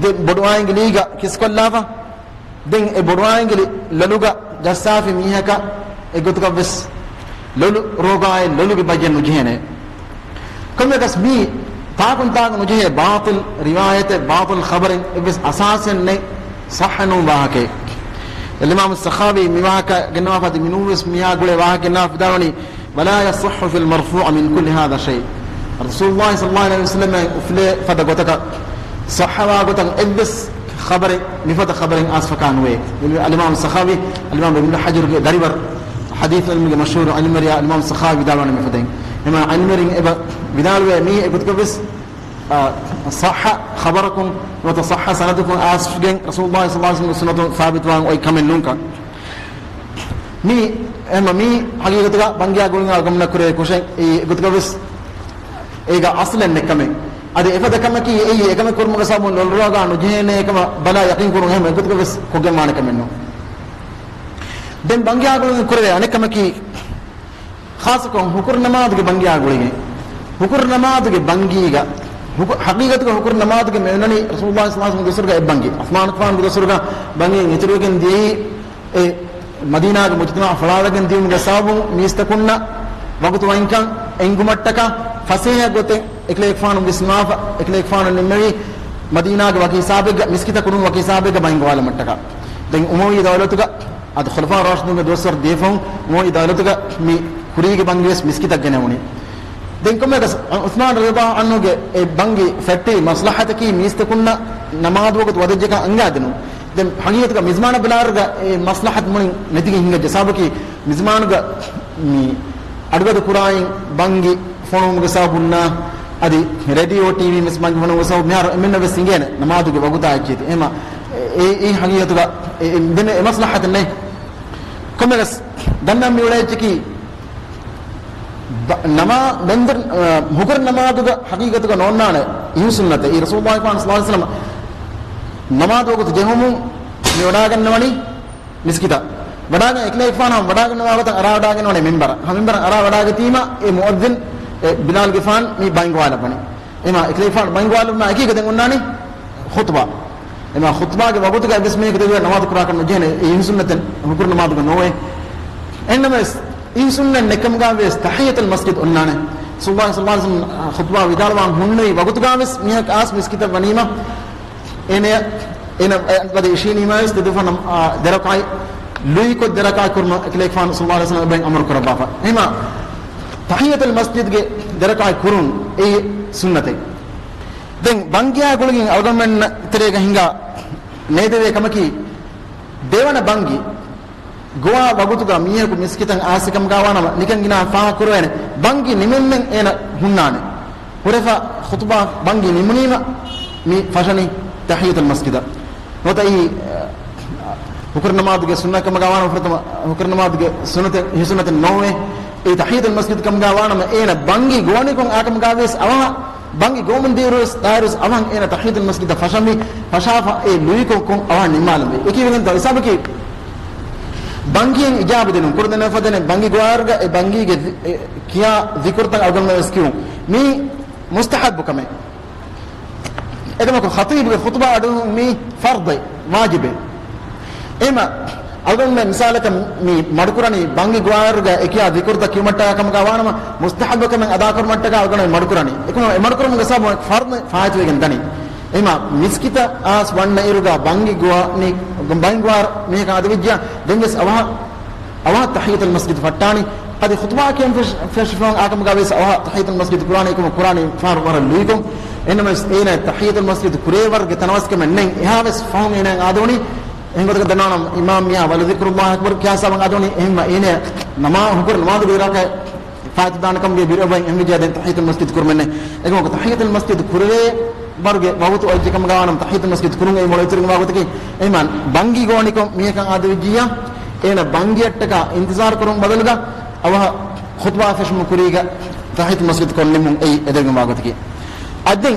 ދެ ބޮޑުވާންގިލީގަ ކިސްކޮށްލާފަ، ދެން އެ ބޮޑުވާންގިލި ލޮލުގަ ޖައްސާފި މީހަކަށް އެގޮތުގަ ވެސް ލޮލު ރޯގާއެއް ލޮލުގެ ބައްޔެއް ނުޖެހޭނެ. ކޮންމެއަކަސް މީ ތާކުން ތާކު ނުޖެހޭ ބާޠިލް ރިވާޔަތެއް، ބާޠިލް ޚަބަރެއް އެއްވެސް އަސާސެއް ނެތް، ޞައްޙަ ނޫން ވާހަކައެއް. އަލްއިމާމު ސަޚާވީ މި ވާހަކަ ގެންނަވާފަ އަދި މިނޫން ވެސް މިހާ ގުޅޭ ވާހަކަ ގެންނަވާފަ ވިދާޅުވަނީ، ولا يصح في المرفوع من كل هذا شيء. ރަސޫލުﷲ ޞައްލަﷲ ޢަލައިހި ވަސައްލަމައަށް އުފުލޭ ފަދަ ގޮތަކަށް ޞައްޙަވާ ގޮތަށް އެއްވެސް ޚަބަރެއް މިފަދަ ޚަބަރެއް އައިސްފަކާ ނުވޭ. އަލްއިމާމު ސަޚާވީ، އަލްއިމާމު އިބްނު ޙަޖަރުގެ ދަރިވަރު، ޙަދީޘް ޢިލްމުގެ މަޝްހޫރު ޢިލްމުވެރިޔާ އަލްއިމާމު ސަޚާވީ ވިދާޅުވަނީ މިފަދައިން. އެމާ ޢިލްމުވެރިން އެބަ ވިދާޅުވޭ މީ އެގޮތަކަށް ވެސް، އާ، ޞައްޙަ ޚަބަރަކުން ނުވަތަ ޞައްޙަ ސަނަދަކުން އައިސްގެން ރަސޫލުﷲ ޞައްލަﷲ ޢަލައިހި ވަސައްލަމަގެ ސުންނަތުން ސާބިތުވާން އޮތް ކަމެއް ނޫންކަން. މީ، އެހެންމަ މީ ޙަޤީޤަތުގަ ބަންގިޔާ ގުޅިގެން އަޅުގަނޑުމެންނަށް ކުރެވޭ ކުށެއް. އެއީ އެގޮތުގަ ވެސް އޭގަ އަޞްލެއް ނެތް ކަމެއް. އަދި އެފަދަ ކަމަކީ އެއީ އެކަމެއް ކުރުމުގެ ސަބަބުން ލޮލުރޯގާ ނުޖެހޭނެ ކަމަށް ބަލާ ޔަޤީން ކުރުން އެހެން އެގޮތުގަ ވެސް ކޮށްގެން ވާނެ ކަމެއް ނޫން. ދެން ބަންގިޔާ ގުޅިގެން ކުރެވޭ އަނެއް ކަމަކީ، ޚާއްޞަކޮށް ހުކުރު ނަމާދުގެ ބަންގިޔާ ގުޅިގެން. ހުކުރު ނަމާދުގެ ބަންގީގަ، ހުކު-، ޙަޤީޤަތުގަ ހުކުރު ނަމާދުގެ މި އޮންނަނީ ރަސޫލުﷲ ޞައްލަﷲ ޢަލައިހި ވަސައްލަމަގެ އުސުރުގަ އެއްބަންގި. ޢުޘްމާނުގެފާނުގެ އުސުރުގަ ބަންގި އިތުރުވެގެން ދިޔައީ، އެ މަދީނާގެ މުޖުތަމަޢަށް ފަޅާލަގެން ދިޔުމުގެ ސަބަބުން މީސްތަކުންނަށް ވަގުތު ވަންކަން އެނގުމަށްޓަކާ ފަސޭހަ ގޮތެއް އެކަލޭގެފާނު ވިސްނާފަ، އެކަލޭގެފާނު ނިންމެވީ މަދީނާގެ ވަކި ހިސާބެއްގަ، މިސްކިތަށް ކުރުން ވަކި ހިސާބެއްގަ ބައިން ގޮވާލުމަށްޓަކާ. ދެން އުމަވިއްޔަ ދައުލަތުގަ އަދި ޚުލަފާ ރާޝިދޫންގެ ދުވަސްވަރު ދިޔަފަހުން އުމަވިއްޔަ ދައުލަތުގަ މި ކުރީގެ ބަންގިވެސް މިސްކިތަށް ގެނެވުނީ. ދެން ކޮންމެއަކަސް ޢުޘްމާން ރަޟިޔަﷲ ޢަންހުގެ އެ ބަންގި ފެއްޓި މަޞްލަޙަތަކީ މީސްތަކުންނަށް ނަމާދު ވަގުތު ވަދެއްޖެކަން އަންގާދިނުން. ދެން ޙަޤީޤަތުގަ މިޒްމާނަށް ބަލާއިރުގަ އެ މަޞްލަޙަތު މުޅިން ނެތިގެން ހިނގައްޖެ. ސަބަބަކީ މިޒްމާނުގަ މި އަޑުގަދަ ކުރާއިން ބަންގި ފޮނުވުމުގެ ސަބަބުންނާ އަދި ރޭޑިއޯ ޓީވީ ވެސް ބަންގި ފޮނުވުމުގެ ސަބަބު މިހާރު އެންމެންނަށް ވެސް އިނގޭނެ ނަމާދުގެ ވަގުތާ އެއްޗެތި. އެހެމަ އެ، އެ، އެ ޙަޤީޤަތުގަ އެ، އެ، ދެން އެ މަޞްލަޙަތެއް ނެތް. ކޮންމެވެސް ދަންނަ މި އުޅޭ އެއްޗަކީ ބަ-، ނަމާ-، މެންދުރު، އަ، ހުކުރު ނަމާދުގަ ޙަޤީޤަތުގަ ނޯންނާނެ އިހު ސުންނަތެއް. އީ ރަސޫލުﷲ ޞައްލަﷲ ޢަލައިހި ވަސައްލަމަ ނަމާދު ވަގުތު ޖެހުމުން މި ވަޑާގަންނަވަނީ މިސްކިތަށް. ވަޑާގެން އެކަލޭގެފާނު ހަމަ ވަޑާގަންނަވާ ގޮތަށް އަރާ ވަޑާގަންނަވަނީ މިންބަރަށް. ހަމަ މިންބަރަށް އަރާ ވަޑާގަތީމަ އެ މުއައްޒިން އެ ބިލާލްގެފާން މި ބައިންގޮވާލައްވަނީ. އެމާ އެކަލޭގެފާނު ބައިންގޮވާލުމާ އެކީގަ ދެން އޮންނާނީ ޚުޠުބާ. އެމާ ޚުޠުބާގެ ވަގުތުގަ އެއްވެސް މީހަކު ތެދުވެ ނަމާދު ކުރާކަށް ނުޖެހޭނެ. އެ އިހު ސުންނަތެއް ހުކުރު ނަމާދުގަ ނޯވޭ. އެހެންނަމަވެސް، އިން ސުންނަތް ނެތްކަމުގައިވިޔަސް ތަޙިއްޔަތުލް މަސްޖިދު އޮންނާނެ. ރަސޫލުﷲ ޞައްލަﷲ ޢަލައިހި ވަސައްލަމަ ޚުޠުބާ ވިދާޅުވާން ހުންނެވި ވަގުތުގައިވެސް މީހަކު އައިސް މިސްކިތަށް ވަނީމަ، އޭނަ، އޭނަ އަދި އިށީނީމަވެސް ތެދުފަނަ، އާ، ދެރަކާތް ލުއިކޮށް ދެރަކާތް ކުރުމަށް އެކަލޭގެފާނު ޞައްލަﷲ ޢަލައިހި ވަސައްލަމަ އެބައިން އަމުރު ކުރައްވާފަ. އެހެމަ ތަޙިއްޔަތުލް މަސްޖިދުގެ ދެރަކާތް ކުރުން އެއީ ސުންނަތެއް. ދެން ބަންގިއާ ގުޅިގެން އަޅުގަނޑުމެން ތެރޭގަ ހިނގާ ނޭދެވޭ ކަމަކީ، ދެވަނަ ބަންގި ގޮވާ ވަގުތުގަ މީހަކު މިސްކިތަށް އާސިކަމުގަ ވާނަމަ، ނިކަން ގިނަ ފާހަގަ ކުރެވޭނެ، ބަންގި ނިމެންމެން އޭނަ ހުންނާނެ. ހުރެފަ ޚުޠުބާ ބަންގި ނިމުނީމަ މި ފަށަނީ ތަޙިއްޔަތުލް މަސްޖިދަށް. ނުވަތަ އެއީ، އަ، ހުކުރު ނަމާދުގެ ސުންނަތް ކަމުގަ ވާނަމަ، ފުރަތަމަ ހުކުރު ނަމާދުގެ ސުންނަތެއް، ހި ސުންނަތެއް ނޯވޭ. އެއީ ތަޙިއްޔަތުލް މަސްޖިދު ކަމުގަ ވާނަމަ، އޭނަ ބަންގި ގޮވަނިކޮށް އާކަމުގަވިޔަސް އަވަހަށް ބަންގި ގޮވަމުން ދިޔައިރުވެސް ދާއިރުވެސް އަވަހަށް އޭނަ ތަޙިއްޔަތުލް މަސްޖިދަށް ފަށަންވީ، ފަށާފަ އެ ލުއިކޮށް ކޮށް އަވަހަށް ނިންމާލަންވީ. އެކީ ވެގެންތޯ ހިސާބަކީ، ބަންގިއަށް އިޖާބަ ދިނުން، ކުރިން ދެންނެވި ފަދައިން ބަންގި ގޮވާއިރުގަ އެ ބަންގީގެ އެ ކިޔާ ޛިކުރުތައް އަޅުގަނޑުމެން ވެސް ކިޔުން. މީ މުސްތަޙައްބު ކަމެއް. އެކަމަކު ޚަޠީބުގެ ޚުޠުބާ އަޑުއިވުން މީ ފަރްޟެއް، ވާޖިބެއް. އެހެމަ އަޅުގަނޑުމެން މިސާލަކަށް މި މަޑުކުރަނީ ބަންގި ގޮވާއިރުގަ އެ ކިޔާ ޛިކުރުތައް ކިޔުމަށްޓަކާ ކަމަކާ ވާނަމަ، މުސްތަޙައްބު ކަމެއް އަދާކުރުމަށްޓަކާ އަޅުގަނޑުމެން މަޑުކުރަނީ. އެކަމަކު އެ މަޑުކުރުމުގެ ސަބަބުން ފަރްޟެއް ފާއިތުވެގެން ދަނީ. އެހެމަ މިސްކިތަށް އައިސް ވަންނައިރުގަ ބަންގި ގޮވާ، މި ބަންގި ގޮވާ މީހަކަށް އަދިވެއްޖިޔާ ދެންވެސް އަވަހަށް، އަވަހަށް ތަޙިއްޔަތުލް މަސްޖިދު ފައްޓާނީ. އަދި ޚުޠުބާ ކިޔަން ފެށި، ފެށިފަހުން އާކަމުގަވިޔަސް އަވަހަށް ތަޙިއްޔަތުލް މަސްޖިދު ކުރާނީ، އެކަމަކު ކުރާނީ ފަހަރު ވަރަށް ލުއިކޮށް. އެހެންނަމަވެސް އޭނަ ތަޙިއްޔަތުލް މަސްޖިދު ކުރޭ ވަރުގެ ތަނަވަސްކަމެއް ނެތް. އެހާވެސް ފަހުން އޭނަ އާދެވުނީ، އެހެން ގޮތަކަށް ދަންނަވާނަމަ، އިމާމް މީހާ ވަލަދިކުރުﷲ އަކްބަރު ކިޔާ ހިސާބަށް އާދެވުނީ. އެހެންމަ އޭނަ ނަމާ، ހުކުރު ނަމާދުގެ ރަކަތް ފާއިތުދާނެ ކަމުގެ ބިރު އެބައިން އެހެންވެއްޖެ ދެން ތަޙިއްޔަތުލް މަސްޖިދު ކުރުމެއް ނެތް. އެކަމަކު ތަޙިއްޔަތުލް މަސްޖިދު ކުރެވޭ ވަރުގެ ވަގުތު އޮތް ކަމުގަ ވާނަމަ، ތަޙިއްޔަތުލް މަސްޖިދު ކުރުން އެއީ މޮޅު އިތުރުގެ ވަގުތަކީ. އެހެންމަ ބަންގި ގޮވަނިކޮށް މީހަކަށް އާދެވިއްޖިއްޔާ، އޭނަ ބަންގިއަށްޓަކާ އިންތިޒާރު ކުރުން ބަދަލުގަ އަވަހަށް ޚުޠުބާ ފެށުމުން ކުރީގަ ތަޙިއްޔަތުލް މަސްޖިދު ކޮށް ނިމުން އެއީ އެދެވިގެންވާ ގޮތަކީ. އަދި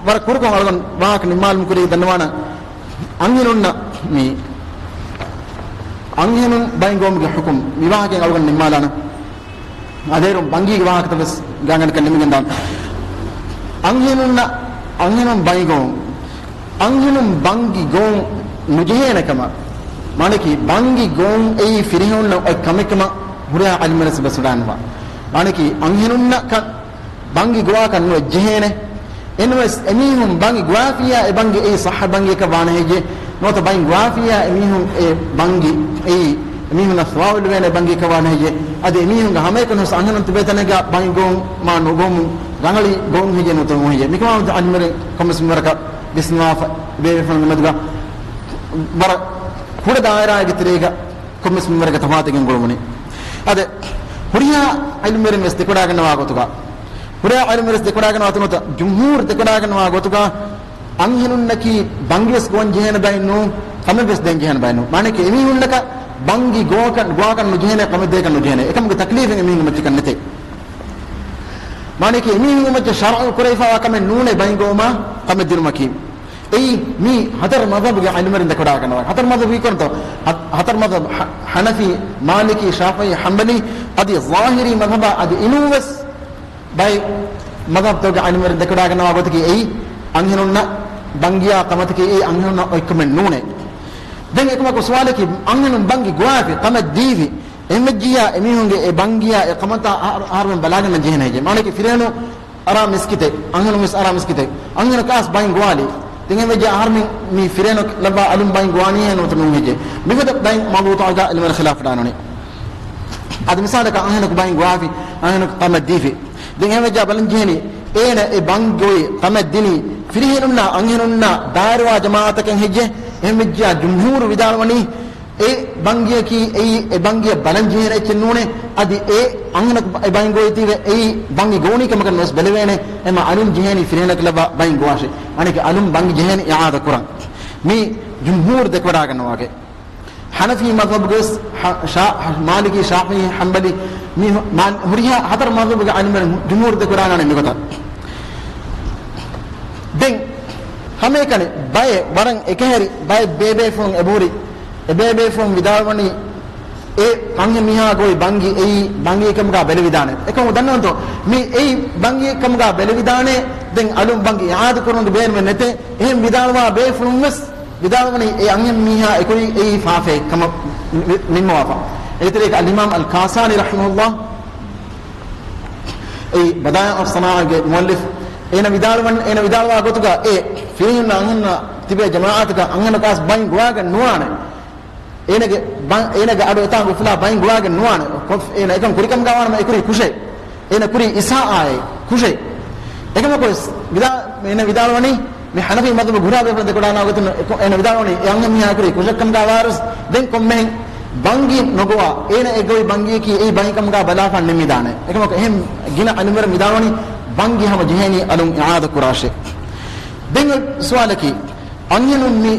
ވަރަށް ކުރުކޮށް އަޅުގަނޑު ވާހަކަ ނިންމާލުމުން ކުރީ ދަންނަވާނަން، އަންހެނުންނަށް މި އަންހެނުން ބައިން ގޮވުމުގެ ޙުކުމް މި ވާހަކައިން އަޅުގަނޑު ނިންމާލާނަން. އަދި އޭރުން ބަންގީގެ ވާހަކަތައް ވެސް ގާތްގަނޑަކަށް ނިމިގެންދާން. އަންހެނުންނަށް، އަންހެނުން ބައިން ގޮވުން، އަންހެނުން ބަންގި ގޮވުން ނުޖެހޭނެ ކަމަށް، މާނައަކީ ބަންގި ގޮވުން އެއީ ފިރިހެނުންނަށް އޮތް ކަމެއް ކަމަށް ހުރިހާ ޢިލްމުވެރިން ވެސް ވަޑައިގަންނަވާ. މާނައަކީ އަންހެނުންނަށް ކަން ބަންގި ގޮވާކަށް ނުއެއް ޖެހޭނެ. އެންވެސް އެމީހުން ބަންގި ގޮވާފިއްޔާ އެ ބަންގި އެއީ ޞައްޙަ ބަންގިއަކަށް ވާނެ ހެއްޔޭ؟ ނުވަތަ ބަންގި ގޮވާފިއްޔާ އެމީހުން އެ ބަންގި އެއީ އެމީހުންނަށް ސަވާބު ލިބޭނެ ބަންގިއަކަށް ވާނެ ހެއްޔޭ؟ އަދި އެމީހުންގެ ހަމައެކަނި ހުސް އަންހެނުން ތިބޭ ތަނެއްގަ ބަންގި ގޮވުމާ ނުގޮވުމުން ރަނގަޅީ ގޮވުން ހެއްޔޭ ނުވަތަ ނުވަތަ ހެއްޔޭ؟ މިކަމާ އަންހެނުން ކޮންމެސް މިންވަރަކަށް ވިސްނާފަ ބޭބޭފުޅުންގެ މެދުގަ ވަރަށް ކުޑަ ދާއިރާއެއްގެ ތެރޭގަ ކޮންމެސް މިންވަރެއްގެ ތަފާތެއް ގެންގުޅުމުން. އަދި ހުރިހާ ޢިލްމުވެރިން ވެސް ދެކެވަޑައިގަންނަވާ ގޮތުގަ، ހުރިހާ ޢިލްމުވެރިން ވެސް ދެކެވަޑައިގަންނަވާ ގޮތުގަ، ޖުމްހޫރު ދެކެވަޑައިގަންނަވާ ގޮތުގަ، އަންހެނުންނަކީ ބަންގިވެސް ގޮވަން ޖެހޭނެ ބައެއް ނޫން، ކަމެއް ވެސް ދޭން ޖެހޭނެ ބައެއް ނޫން. މާނައަކީ އެމީހުންނަކަށް ބަންގި ގޮވަކަށް، ގޮވާކަށް ނުޖެހޭނެ، ކަމެއް ދޭކަށް ނުޖެހޭނެ. އެކަމުގެ ތަކްލީފެއް އެމީހުންގެ މައްޗަކަށް ނެތޭ. މާނައަކީ އެމީހުންގެ މައްޗަށް ޝަރުޢު ކުރެވިފައިވާ ކަމެއް ނޫނޭ ބައިން ގޮވުމާ ކަމެއް ދިނުމަކީ. އެއީ މީ ހަތަރު މަޛްހަބުގެ ޢިލްމުވެރިން ދެކެވަޑައިގަންނަވާ. ހަތަރު މަޛްހަބު ކީކުރަންތޯ؟ ހަ-، ހަތަރު މަޛްހަބު، ޙަ-، ޙަނަފީ، މާލިކީ، ޝާފިޢީ، ޙަންބަލީ، އަދި ޒާހިރީ މަޛްހަބާ އަދި އިނޫން ވެސް ބައެއް މަޛްހަބުތަކުގެ ޢިލްމުވެރިން ދެކެވަޑައިގަންނަވާ ގޮތަކީ އެއީ އަންހެނުންނަށް ބަންގިއާ ކަމަކީ އެއީ އަންހެނުންނަށް އޮތްކަމެއް ނޫނޭ. ދެން އެކަމަކު ސުވާލަކީ، އަންހެނުން ބަންގި ގޮވާފި، ކަމެއް ދީފި، އެހެންވެއްޖިއްޔާ އެމީހުންގެ އެ ބަންގިއާ އެ ކަމަތާ އަހަރު، އަހަރުމެން ބަލާގަންނަން ޖެހޭނެ ހެއްޔޭ؟ މާނައަކީ ފިރިހެނުން އަރާ މިސްކިތެއް، އަންހެނުން ވެސް އަރާ މިސްކިތެއް، އަންހެނަކަސް ބައިން ގޮވާލި. ދެން އެހެންވެއްޖެ އަހަރުމެން މި ފިރިހެނަކަށް ލައްވާ އަލުން ބައިން ގޮވާނީ ނުވަތަ ނޫން ހެއްޔޭ؟ މިފަދަ ބައެއް މައުޟޫޢުތަކުގަ ޢިލްމުވެރިން ޚިލާފު ދާން އުޅެނީ. އަދި މިސާލަކަށް އަންހެނަކު ބައިން ގޮވާފި، އަންހެނަކު ކަމެއް ދީފި. ދެން އެހެންވެއްޖާ ބަލަން ޖެހޭނީ، އޭނަ އެ ބަންގި ގޮވި ކަމެއް ދިނީ ފިރިހެނުންނާ އަންހެނުންނާ ދާއިރުވާ ޖަމާޢަތަކަށް ހެއްޔޭ؟ އެހެންވެއްޖާ ޖުމްހޫރު ވިދާޅުވަނީ، އެ ބަންގިއަކީ އެއީ އެ ބަންގިއަށް ބަލަން ޖެހޭނެ އެއްޗެއް ނޫނޭ. އަދި އެ އަންހެނަކު އެ ބައިން ގޮވީތީވެ އެއީ ބަންގި ގޮވުނީ ކަމަކަށް ނުވެސް ބެލެވޭނެ. އެމަ އަލުން ޖެހޭނީ ފިރިހެނަކަށް ލައްވާ ބައިން ގޮވާށޭ. މާނައަކީ އަލުން ބަންގި ޖެހޭނީ އިޢާދަ ކުރަން. މީ ޖުމްހޫރު ދެކެވަޑައިގަންނަވާގެ. ޙަނަފީ މަޛްހަބުގެ ވެސް ޝާ-، ޝާ-، މާލިކީ، ޝާފިޢީ، ޙަންބަލީ، މި ހު-، މާ-، ހުރިހާ ހަތަރު މަޛްހަބުގެ ޢިލްމުވެރިން ޖުމްހޫރު ދެކެވަޑައިގަންނަވާނެ މިގޮތަށް. ދެން ހަމައެކަނި ބައެއް ވަރަށް އެކަހެރި ބައެއް ބޭބޭފުޅުން އެބަހުރި، އެ ބޭބޭފުޅުން ވިދާޅުވަނީ، އެ އަންހެން މީހާ ގޮވި ބަންގި އެއީ ބަންގި ކަމުގަ ބެލެވިދާނެ. އެކަމަކު ދަންނަވަންތޯ؟ މި އެއީ ބަންގި ކަމުގަ ބެލެވިދާނެ. ދެން އަލުން ބަންގި އިޢާދަ ކުރުމުގެ ބޭނުމެއް ނެތޭ. އެހެން ވިދާޅުވާ ބޭފުޅުން ވެސް ވިދާޅުވަނީ އެ އަންހެން މީހާ އެކުރީ އެއީ ފާފައެއް ކަމަށް ނި-، ނިންމަވާފަ. އޭތެރޭގަ އަލްއިމާމް އަލް ކާސާނީ ރަޙިމަހުﷲ، އެއީ ބަދާއިޢުއްޞަނާޢާގެ މުއައްލިފް، އޭނަ ވިދާޅުވަން-، އޭނަ ވިދާޅުވާ ގޮތުގަ އެ ފިރިހެން އަންހެންނަށް ތިބޭ ޖަމާޢަތަކަށް އަންހެނަކަސް ބައިން ގޮވާގެން ނުވާނެ. އޭނަގެ ބަ-، އޭނަގެ އަޑު އެތާނގަ އުފުލާ ބައިން ގޮވާގެން ނުވާނެ. ކޮ-، އޭނަ އެކަން ކުރިކަމުގަ ވާނަމަ އެކުރީ ކުށެއް. އޭނަ ކުރީ އިސާއާއެއް، ކުށެއް. އެކަމަކުވެސް ވިދާ-، އޭނަ ވިދާޅުވަނީ މި ޙަނަފީ މަޛްހަބު ހުރާ ބޭފުޅުން ދެކެވަޑާނާ ގޮތުން އެކު-، އޭނަ ވިދާޅުވަނީ އެ އަންހެން މީހާ ކުރީ ކުށެއްކަމުގަ ވާރުސް ދެން ކޮންމެހެން ބަންގި ނުގޮވާ އޭނަ އެއްގޮވި ބަންގިއަކީ އެއީ ބައިކަމުގަ ބަލާފަ ނިމިދާނެ. އެކަމަކު އެހެން ގިނަ އަލިމްވެރިން ވިދާޅުވަނީ ބަންގި ހަމަ ޖެހޭނީ އަލުން އިޢާދަ ކުރާށޭ. ދެން އޮތް ސުވާލަކީ، އަންހެނުން މި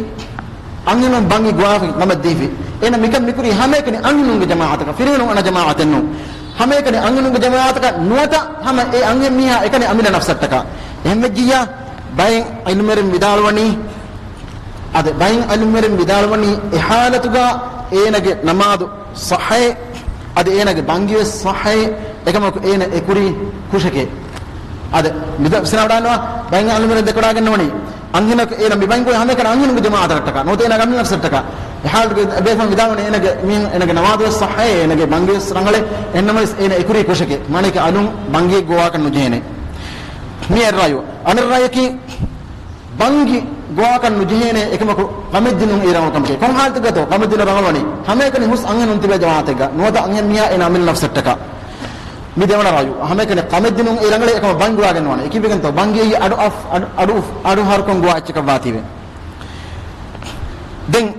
އަންހެނުން ބަންގި ގޮވާފަ ކަމަށް ދީފި. އޭނަ މިކަން މިކުރީ ހަމައެކަނި އަންހެނުންގެ ޖަމާޢަތަކަށް، ފިރިހެނުން އަންނަ ޖަމާޢަތެއް ނޫން. ހަމައެކަނި އަންހެނުންގެ ޖަމާޢަތަކަށް ނުވަތަ ހަމަ އެ އަންހެން މީހާ އެކަނި އަމިއްލަ ނަފްސަށްޓަކާ. އެހެންވެއްޖިއްޔާ ބައެއް އިލްމުވެރިން ވިދާޅުވަނީ، އަދި ބައެއް އިލްމުވެރިން ވިދާޅުވަނީ އެ ޙާލަތުގަ އޭނަގެ ނަމާދު ޞައްޙައޭ، އަދި އޭނަގެ ބަންގިވެސް ޞައްޙައޭ، އެކަމަކު އޭނަ އެކުރީ ކުށެކޭ. އަދި މިދަ-، ފިސްނަވަޑާންވާ ބައެއް އިލްމުވެރިން ދެކެވަޑާގަންނަވަނީ، އަންހެނަކު އޭނަ މި ބަންގި ހަމައެކަނި އަންހެނުންގެ ޖަމާޢަތަށްޓަކާ، ނުވަތަ އޭނަ އަމިއްލަ ނަފްސަށްޓަކާ. އެ ޙާލަތުގަ ބޭފުޅުން ވިދާޅުވަނީ އޭނަގެ މީ-، އޭނަގެ ނަމާދުވެސް ޞައްޙައޭ، އޭނަގެ ބަންގިވެސް ރަނގަޅޭ، އެހެންނަމަވެސް އޭނަ އެކުރީ ކުށެކޭ. މާނައަކީ އަލުން ބަންގިއެއް ގޮވާކަށް ނުޖެހޭނެ. މި އެއް ރައު. އަނެއް ރައަކީ، ބަންގި ގޮވާކަށް ނުޖެހޭނެ، އެކަމަކު ކަމެއްދިނުން އެއީ ރަނގަޅު ކަމެކޭ. ކޮން ޙާލަތުގަތޯ ކަމެއްދިނުން ރަނގަޅުވަނީ؟ ހަމައެކަނި ހުސް އަންހެނުން ތިބޭ ޖަމާޢަތެއްގަ، ނުވަތަ އަންހެން މީހާ އޭނަ އަމިއްލަ ނަފްސަށްޓަކާ. މި ދެވަނަ ރައު. ހަމައެކަނި ކަމެއްދިނުން އެއީ ރަނގަޅޭ، އެކަމަކު ބަންގި ގޮވާގެން ނުވާނެ. އެކީ ވެގެންތޯ ބަންގި އެއީ އަޑު އަފް-، އަޑު، އަޑު އުފް-، އަޑު ހަރުކޮށް ގޮވާ އެއްޗަކަށް ވާތީވެ. ދެން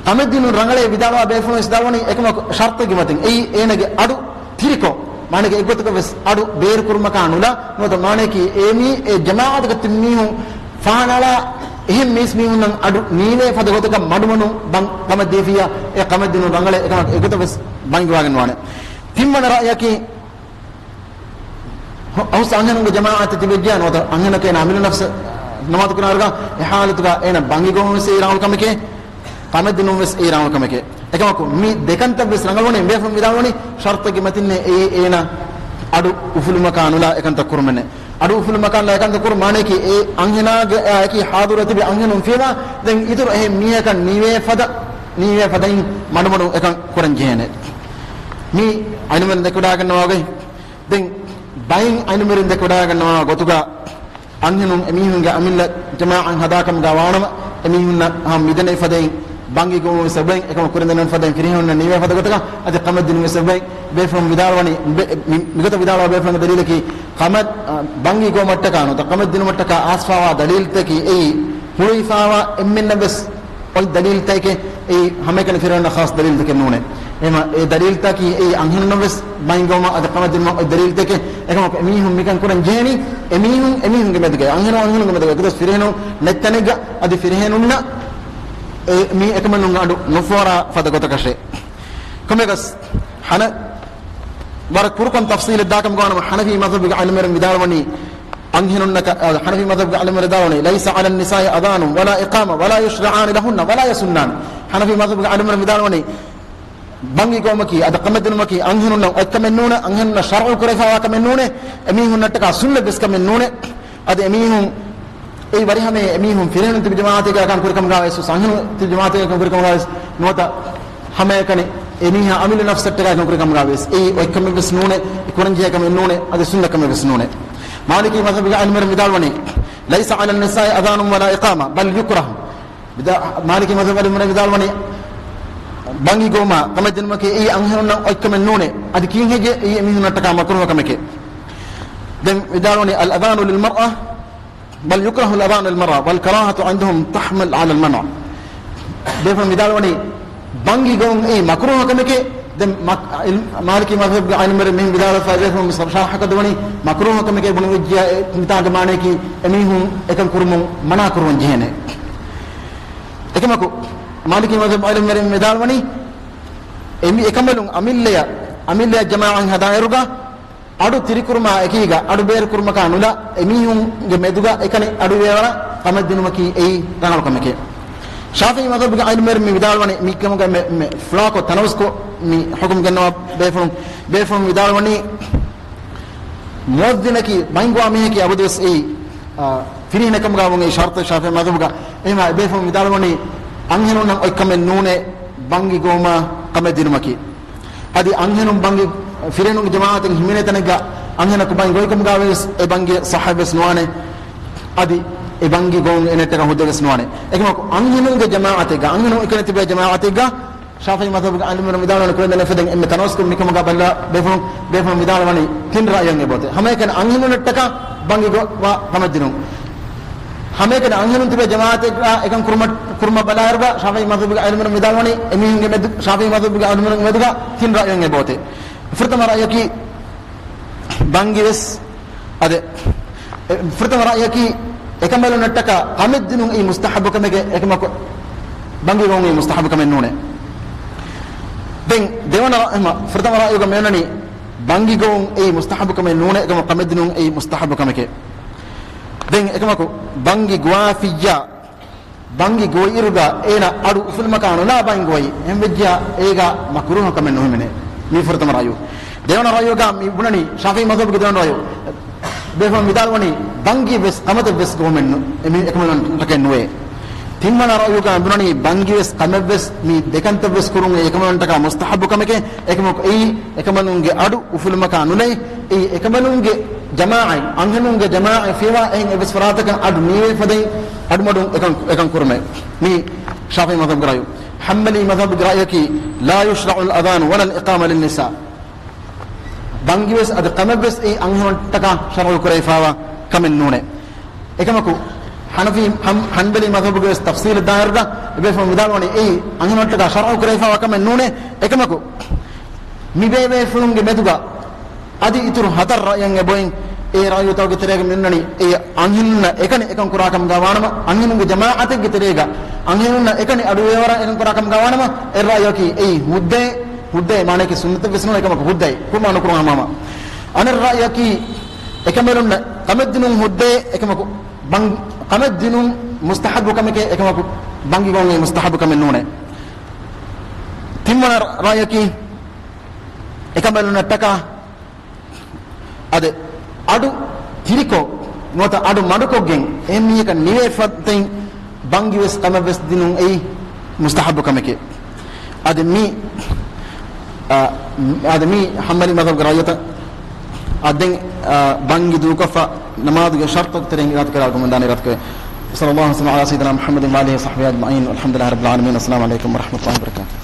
ކަމެއްދިނުން ރަނގަޅޭ ވިދާޅުވާ ބޭފުޅުން ވިދާޅުވަނީ އެކަމަކު ޝަރުޠެއްގެ މަތިން. އެއީ އޭނަގެ އަޑު ތިރިކޮށް، މާނައަކީ އެއްގޮތަކަށް ވެސް އަޑު ބޭރުކުރުމަކާ ނުލާ، ނުވަތަ މާނައަކީ އެ މީ-، އެ ޖަމާޢަތުގަ ތިބި މީހުން ފަހަނަޅާ އެހެން މީސް މީހުންނަށް އަޑު ނީވޭ ފަދަ ގޮތަކަށް މަޑުމަޑުން ބަން ކަމަށް ދީފިއްޔާ، އެ ކަމެއްދިނުން ރަނގަޅޭ، އެކަމަކު އެގޮތަށް ވެސް ބަންގި ގޮވާގެން ނުވާނެ. ތިންވަނަ ރައަޔަކީ، ހު-، ހުސް އަންހެނުންގެ ޖަމާޢަތަށް ތިބެއްޖެޔާ ނުވަތަ އަންހެނަކަށް އޭނަ އަމިއްލަ ނަފްސަށް ނަމާދު ކުރާއިރުގަ އެ ޙާލަތުގަ އޭނަ ބަންގި ގޮވުން ވެސް އެއީ ރަނގަޅު ކަމެކޭ، ކަމެއްދިނުން ވެސް އެއީ ރަނގަޅު ކަމެކޭ. އެކަމަކު މި ދެކަންތައް ވެސް ރަނގަޅުވަނީ، ބޭފުޅުން ވިދާޅުވަނީ ޝަރުޠެއްގެ މަތިންނޭ އެއީ އޭނަ އަޑު އުފުލުމަކާ ނުލާ އެކަންތައް ކުރުމެއް ނެތް. އަޑު އުފުލުމަކާ ނުލާ އެކަންތައް ކުރުން މާނައަކީ އެ އަންހެނާގެ އާއެކީ ޙާޟިރުވެ ތިބި އަންހެނުން ފިޔަވާ، ދެން އިތުރު އެހެން މީހަކަށް ނީވޭ ފަދަ، ނީވޭ ފަދައިން މަޑުމަޑުން އެކަން ކުރަން ޖެހޭނެ. މީ އިލްމުވެރިން ދެކެވަޑާގަންނަވާ ގޮތް. ދެން ބައެއް އިލްމުވެރިން ދެކެވަޑާގަންނަވާ ގޮތުގަ، އަންހެނުން އެމީހުންގެ އަމިއްލަ ޖަމާޢަތް ހަދާކަމުގަ ވާނަމަ، އެމީހުންނަށް ހަމަ މިދެނެވި ފަދައިން ބަންގި ގޮވުން ވެސް އެބައި، އެކަމަކު ކުރިން ދެނެވި ފަދައިން ފިރިހެނުންނަށް ނީވޭ ފަދަ ގޮތަކަށް އަދި ކަމެއް ދިނުން ވެސް އެބައި. ބޭފުޅުން ވިދާޅުވަނީ، ބެ-، މި-، މިގޮތަށް ވިދާޅުވާ ބޭފުޅުންގެ ދަލީލަކީ، ކަމަށް، އަ، ބަންގި ގޮވުމަށްޓަކާ ނުވަތަ ކަމެއް ދިނުމަށްޓަކާ އައިސްފާވާ ދަލީލްތަކީ އެއީ ހުޅުވިފާވާ އެންމެންނަށް ވެސް އޮތް ދަލީލްތަކެކޭ. އެއީ ހަމައެކަނި ފިރިހެނުންނަށް ޚާއްޞަ ދަލީލްތަކެއް ނޫނޭ. އެހެންވީމަ އެ ދަލީލްތަކީ އެއީ އަންހެނުންނަށް ވެސް ބައިން ގޮވުމަށް އަދި ކަމެއް ދިނުމަށް އޮތް ދަލީލްތަކެއް. އެކަމަކު އެމީހުން މިކަން ކުރަން ޖެހެނީ އެމީހުން އެމީހުންގެ މެދުގައި، އަންހެނުން އަންހެނުންގެ މެދުގައި، އެކަމަކު ފިރިހެނުން ނެތް ތަނެއްގަ އަދި ފިރިހެނުންނަށް އެ މީ އެކަމެއް ނުން އަޑު ނުފޯރާ ފަދަ ގޮތަކަށޭ. ކޮންމެއަކަސް ހަނަ-، ވަރަށް ކުރުކޮށް ތަފްޞީލެއް ދާކަމުގަ ވާނަމަ، ޙަނަފީ މަޛްހަބުގެ އިލްމުވެރިން ވިދާޅުވަނީ، އަންހެނުންނަކަށް، އަ، ޙަނަފީ މަޛްހަބުގެ އިލްމުވެރިން ވިދާޅުވަނީ، "ليس على النساء أذان ولا إقامة ولا يشرعان لهن ولا يسنان." ޙަނަފީ މަޛްހަބުގެ އިލްމުވެރިން ވިދާޅުވަނީ، ބަންގި ގޮވުމަކީ އަދި ކަމެއް ދިނުމަކީ އަންހެނުންނަށް އޮތް ކަމެއް ނޫނޭ، އަންހެނުންނަށް ޝަރުޢުން ކުރެވިފާވާ ކަމެއް ނޫނޭ، އެމީހުންނަށްޓަކާ ސުންނަތް ވެސް ކަމެއް ނޫނޭ. އަދި އެމީހުން އެއީ ވަރިހަމައޭ، އެމީހުން ފިރިހެނުން ތިބި ޖަމާޢަތެއްގައި ކަން ކުރި ކަމުގަ ވެސް، އަންހެނުން ތިބި ޖަމާޢަތެއްގައި ކަން ކުރި ކަމުގަ ވެސް ނުވަތަ ހަމައެކަނި އެމީހާ އަމިއްލަ ނަފްސަށްޓަކާ ކަން ކުރި ކަމުގަ ވެސް އެއީ އޮތް ކަމެއް ވެސް ނޫނޭ، އެ ކުރަންޖެހޭ ކަމެއް ނޫނޭ، އަދި ސުންނަ ކަމެއް ވެސް ނޫނޭ. މާލިކީ މަޛްހަބުގެ އިލްމުވެރިން ވިދާޅުވަނީ، "ليس على النساء أذان ولا إقامة بل يكره." ވިދާ-، މާލިކީ މަޛްހަބުގެ އިލްމުވެރިން ވިދާޅުވަނީ، ބަންގި ގޮވުމާ ކަމެއް ދިނުމަކީ އެއީ އަންހެނުންނަށް އޮތް ކަމެއް ނޫނޭ، އަދި ކީއްހެއްޖެ އެއީ އެމީހުންނަށްޓަކާ މަކްރޫހު ކަމެކޭ. ދެން ވިދާޅުވަނީ، "الأذان للمرأة بل يكره الأذان للمرأة والكراهة عندهم تحمل على المنع." ބޭފުޅުން ވިދާޅުވަނީ، ބަންގި ގޮވުން އެއީ މަކްރޫހު ކަމެކޭ. ދެން މަ-، އިލް-، މާލިކީ މަޛްހަބުގެ އިލްމުވެރިން މިހެން ވިދާޅުވެފަ، ބޭފުޅުން ޝަރަޙަކޮށްދެއްވަނީ، މަކްރޫހު ކަމެކޭ ބުނެވިއްޖެޔާ، އެ މިތާގެ މާނައަކީ އެމީހުން އެކަން ކުރުމުން މަނާ ކުރުވަން ޖެހޭނެ. އެކަމަކު، މާލިކީ މަޛްހަބުގެ އިލްމުވެރިން ވިދާޅުވަނީ، އެމި-، އެކަނބަލުން އަމިއްލަޔަށް، އަމިއްލަޔަށް ޖަމާޢަތް ހަދާއިރުގަ، އަޑު ތިރިކުރުމާ އެކީގަ، އަޑު ބޭރުކުރުމަކާ ނުލާ، އެމީހުންގެ މެދުގަ އެކަނި އަޑުއިވޭވަރަށް ކަމެއް ދިނުމަކީ އެއީ ރަނގަޅު ކަމެކޭ. ޝާފިޢީ މަޛްހަބުގެ އިލްމުވެރިން މި ވިދާޅުވަނީ، މި ކަމުގަ މެ-، މެ-، ފުޅާކޮށް ތަނަވަސްކޮށް މި ޙުކުމް ގެންނަވާ ބޭފުޅުން، ބޭފުޅުން ވިދާޅުވަނީ، މުއައްޒިނަކީ ބައިންގޮވާ މީހަކީ އަބަދުވެސް އެއީ، އާ، ފިރިހެނެއް ކަމުގަ ވުން އެއީ ޝަރުޠެއް ޝާފިޢީ މަޛްހަބުގަ. އެހެންވެ ބޭފުޅުން ވިދާޅުވަނީ، އަންހެނުންނަށް އޮތް ކަމެއް ނޫނޭ ބަންގި ގޮވުމާ ކަމެއް ދިނުމަކީ. އަދި އަންހެނުން ބަންގި ފިރިހެނުންގެ ޖަމާޢަތެއް ހިމެނޭ ތަނެއްގަ އަންހެނަކު ބައި ގޮތްކަމުގަވެސް އެ ބަންގި ޞައްޙަވެސް ނުވާނެ. އަދި އެ ބަންގި ގޮވުން އެ ނެއްޓަކަށް ހުއްދަވެސް ނުވާނެ. އެކަމަކު އަންހެނުންގެ ޖަމާޢަތެއްގަ، އަންހެނުން އެކަނި ތިބޭ ޖަމާޢަތެއްގަ، ޝާފިޢީ މަޛްހަބުގެ ޢާލިމުން ވިދާޅުވަނީ ކުރެންދެން އެފަދައިން އެންމެ ތަނަވަސްކުރުން މިކަމުގަ ބައްލަ ބޭފުޅުން، ބޭފުޅުން ވިދާޅުވަނީ ތިން ރައުޔެއް އެބައޮތޭ. ހަމައެކަނި އަންހެނުންނަށްޓަކާ ބަންގި ގޮވާ ކަމެއް ދިނުން. ހަމައެކަނި އަންހެނުން ތިބޭ ޖަމާޢަތެއްގަ އެކަން ކުރުމަށް، ކުރުމަށް ބަލާއިރުގަ ޝާފިޢީ މަޛްހަބުގެ ޢާލިމުން ވިދާޅުވަނީ އެމީހުންގެ މެދު، ޝާފިޢީ މަޛްހަބުގެ ޢާލިމުން މެދުގަ ތިން ރައުޔެއް އެބައޮތޭ. ފުރަތަމަ ރައުޔަކީ ބަންގިވެސް އަދެ، އެ، ފުރަތަމަ ރައުޔަކީ، އެކަނބަލުންނަށްޓަކާ ކަމެއްދިނުން އެއީ މުސްތަޙައްބު ކަމެކޭ، އެކަމަކު ބަންގި ގޮވުން އެއީ މުސްތަޙައްބު ކަމެއް ނޫނޭ. ދެން ދެވަނަ ރަ-، އެމަ، ފުރަތަމަ ރައުޔުގަ މިއޮންނަނީ، ބަންގި ގޮވުން އެއީ މުސްތަޙައްބު ކަމެއް ނޫނޭ، އެކަމަކު ކަމެއްދިނުން އެއީ މުސްތަޙައްބު ކަމެކޭ. ދެން އެކަމަކު ބަންގި ގޮވާފިއްޔާ، ބަންގި ގޮވިއިރުގަ އޭނަ އަޑު އުފުލުމަކާ ނުލާ ބަންގި ގޮވައި އެހެންވެއްޖިޔާ އޭގަ މަކުރޫހަ ކަމެއް ނުހިމެނޭ. މީ ފުރަތަމަ ރައުޔު. ދެވަނަ ރައުޔުގަ މި ބުނަނީ، ޝާފިޢީ މަޛްހަބުގެ ދެވަނަ ރައުޔު. ބޭފުޅުން ވިދާޅުވަނީ، ބަންގި ވެސް ކަމަތައް ވެސް ގޮވަމެއް ނު-، އެމީ އެކަމަލުން ޓަކެއް ނުވޭ. ތިންވަނަ ރައުޔުގަ ބުނަނީ، ބަންގި ވެސް ކަމެއް ވެސް މި ދެކަންތައް ވެސް ކުރުން އެކަމަލުން ޓަކާ މުސްތަޙައްބު ކަމެކޭ، އެކަމަކު އެއީ އެކަމަލުންގެ އަޑު އުފުލުމަކާ ނުލައި، އެއީ އެކަމަލުންގެ ޖަމާޢަތް، އަންހެނުންގެ ޖަމާޢަތް ފިޔަވާ އެހެން އެއްވެސް ފަރާތަކަށް އަޑު ނީވޭ ފަދައިން އަޑުމަޑުން އެކަން، އެކަން ކުރުމޭ. މީ ޝާފިޢީ މަޛްހަބުގެ ރައުޔު. ޙަންބަލީ މަޛްހަބުގެ ރައުޔަކީ، لا يشرع الأذان ولا الإقامة للنساء. ބަންގިވެސް އަދި ކަމެއްވެސް އެއީ އަންހެނުންނަށްޓަކާ ޝަރުޢު ކުރެވިފައިވާ ކަމެއް ނޫނޭ. އެކަމަކު، ޙަނަފީ، ޙަން-، ޙަންބަލީ މަޛްހަބުގެ ވެސް ތަފްޞީލަށް ދާއިރުގަ އެބޭފުޅުން ވިދާޅުވަނީ އެއީ އަންހެނުންނަށްޓަކާ ޝަރުޢު ކުރެވިފައިވާ ކަމެއް ނޫނޭ. އެކަމަކު، މި ބޭބޭފުޅުންގެ މެދުގަ އަދި އިތުރު ހަތަރު ރައުޔެއް އެބައޮތް. އެ ރައުޔުތަކުގެ ތެރޭގަ މިއޮންނަނީ، އެ އަންހެނުންނަށް އެކަނި އެކަން ކުރާ ކަމުގަ ވާނަމަ، އަންހެނުންގެ ޖަމާޢަތެއްގެ ތެރޭގަ އަންހެނުންނަށް އެކަނި އަޑުއިވޭވަރަށް އެކަން ކުރާ ކަމުގަ ވާނަމަ، އެއް ރައުޔަކީ އެއީ ހުއްދައޭ، ހުއްދައޭ މާނަޔަކީ ސުންނަތެއްވެސް ނޫން، އެކަމަކު ހުއްދައޭ ކުރުމާ ނުކުރުމާ ހަމަ. އަނެއް ރައުޔަކީ އެކަނބަލުންނަށް ކަމެއްދިނުން ހުއްދައޭ، އެކަމަކު ބަން-، ކަމެއްދިނުން މުސްތަޙައްބު ކަމެކޭ، އެކަމަކު ބަންގި ގޮވުން އެއީ މުސްތަޙައްބު ކަމެއް ނޫނޭ. ތިންވަނަ ރައުޔަކީ އެކަނބަލުންނަށްޓަކާ އަދި އަޑު ތިރިކޮށް ނުވަތަ އަޑު މަޑުކޮށްގެން އެހެން މީހަކަށް ނިވޭ ފަދައިން ބަންގިވެސް ކަމެއްވެސް ދިނުން އެއީ މުސްތަޙައްބު ކަމެކޭ. އަދި މި، އަ، އަދި މި ޙަންބަލީ މަޛްހަބުގެ ރައުޔުތައް. އަ، ދެން، އަ، ބަންގި ދޫކޮށްފަ ނަމާދުގެ ޝަރުޠު ތެރެއިން އިރާދަކުރާ ގޮމެންދާނެ އިރާދަކުރޭ. وصلى الله وسلم على سيدنا محمد وآله وصحبه أجمعين والحمد لله رب العالمين. السلام عليكم ورحمة الله وبركاته.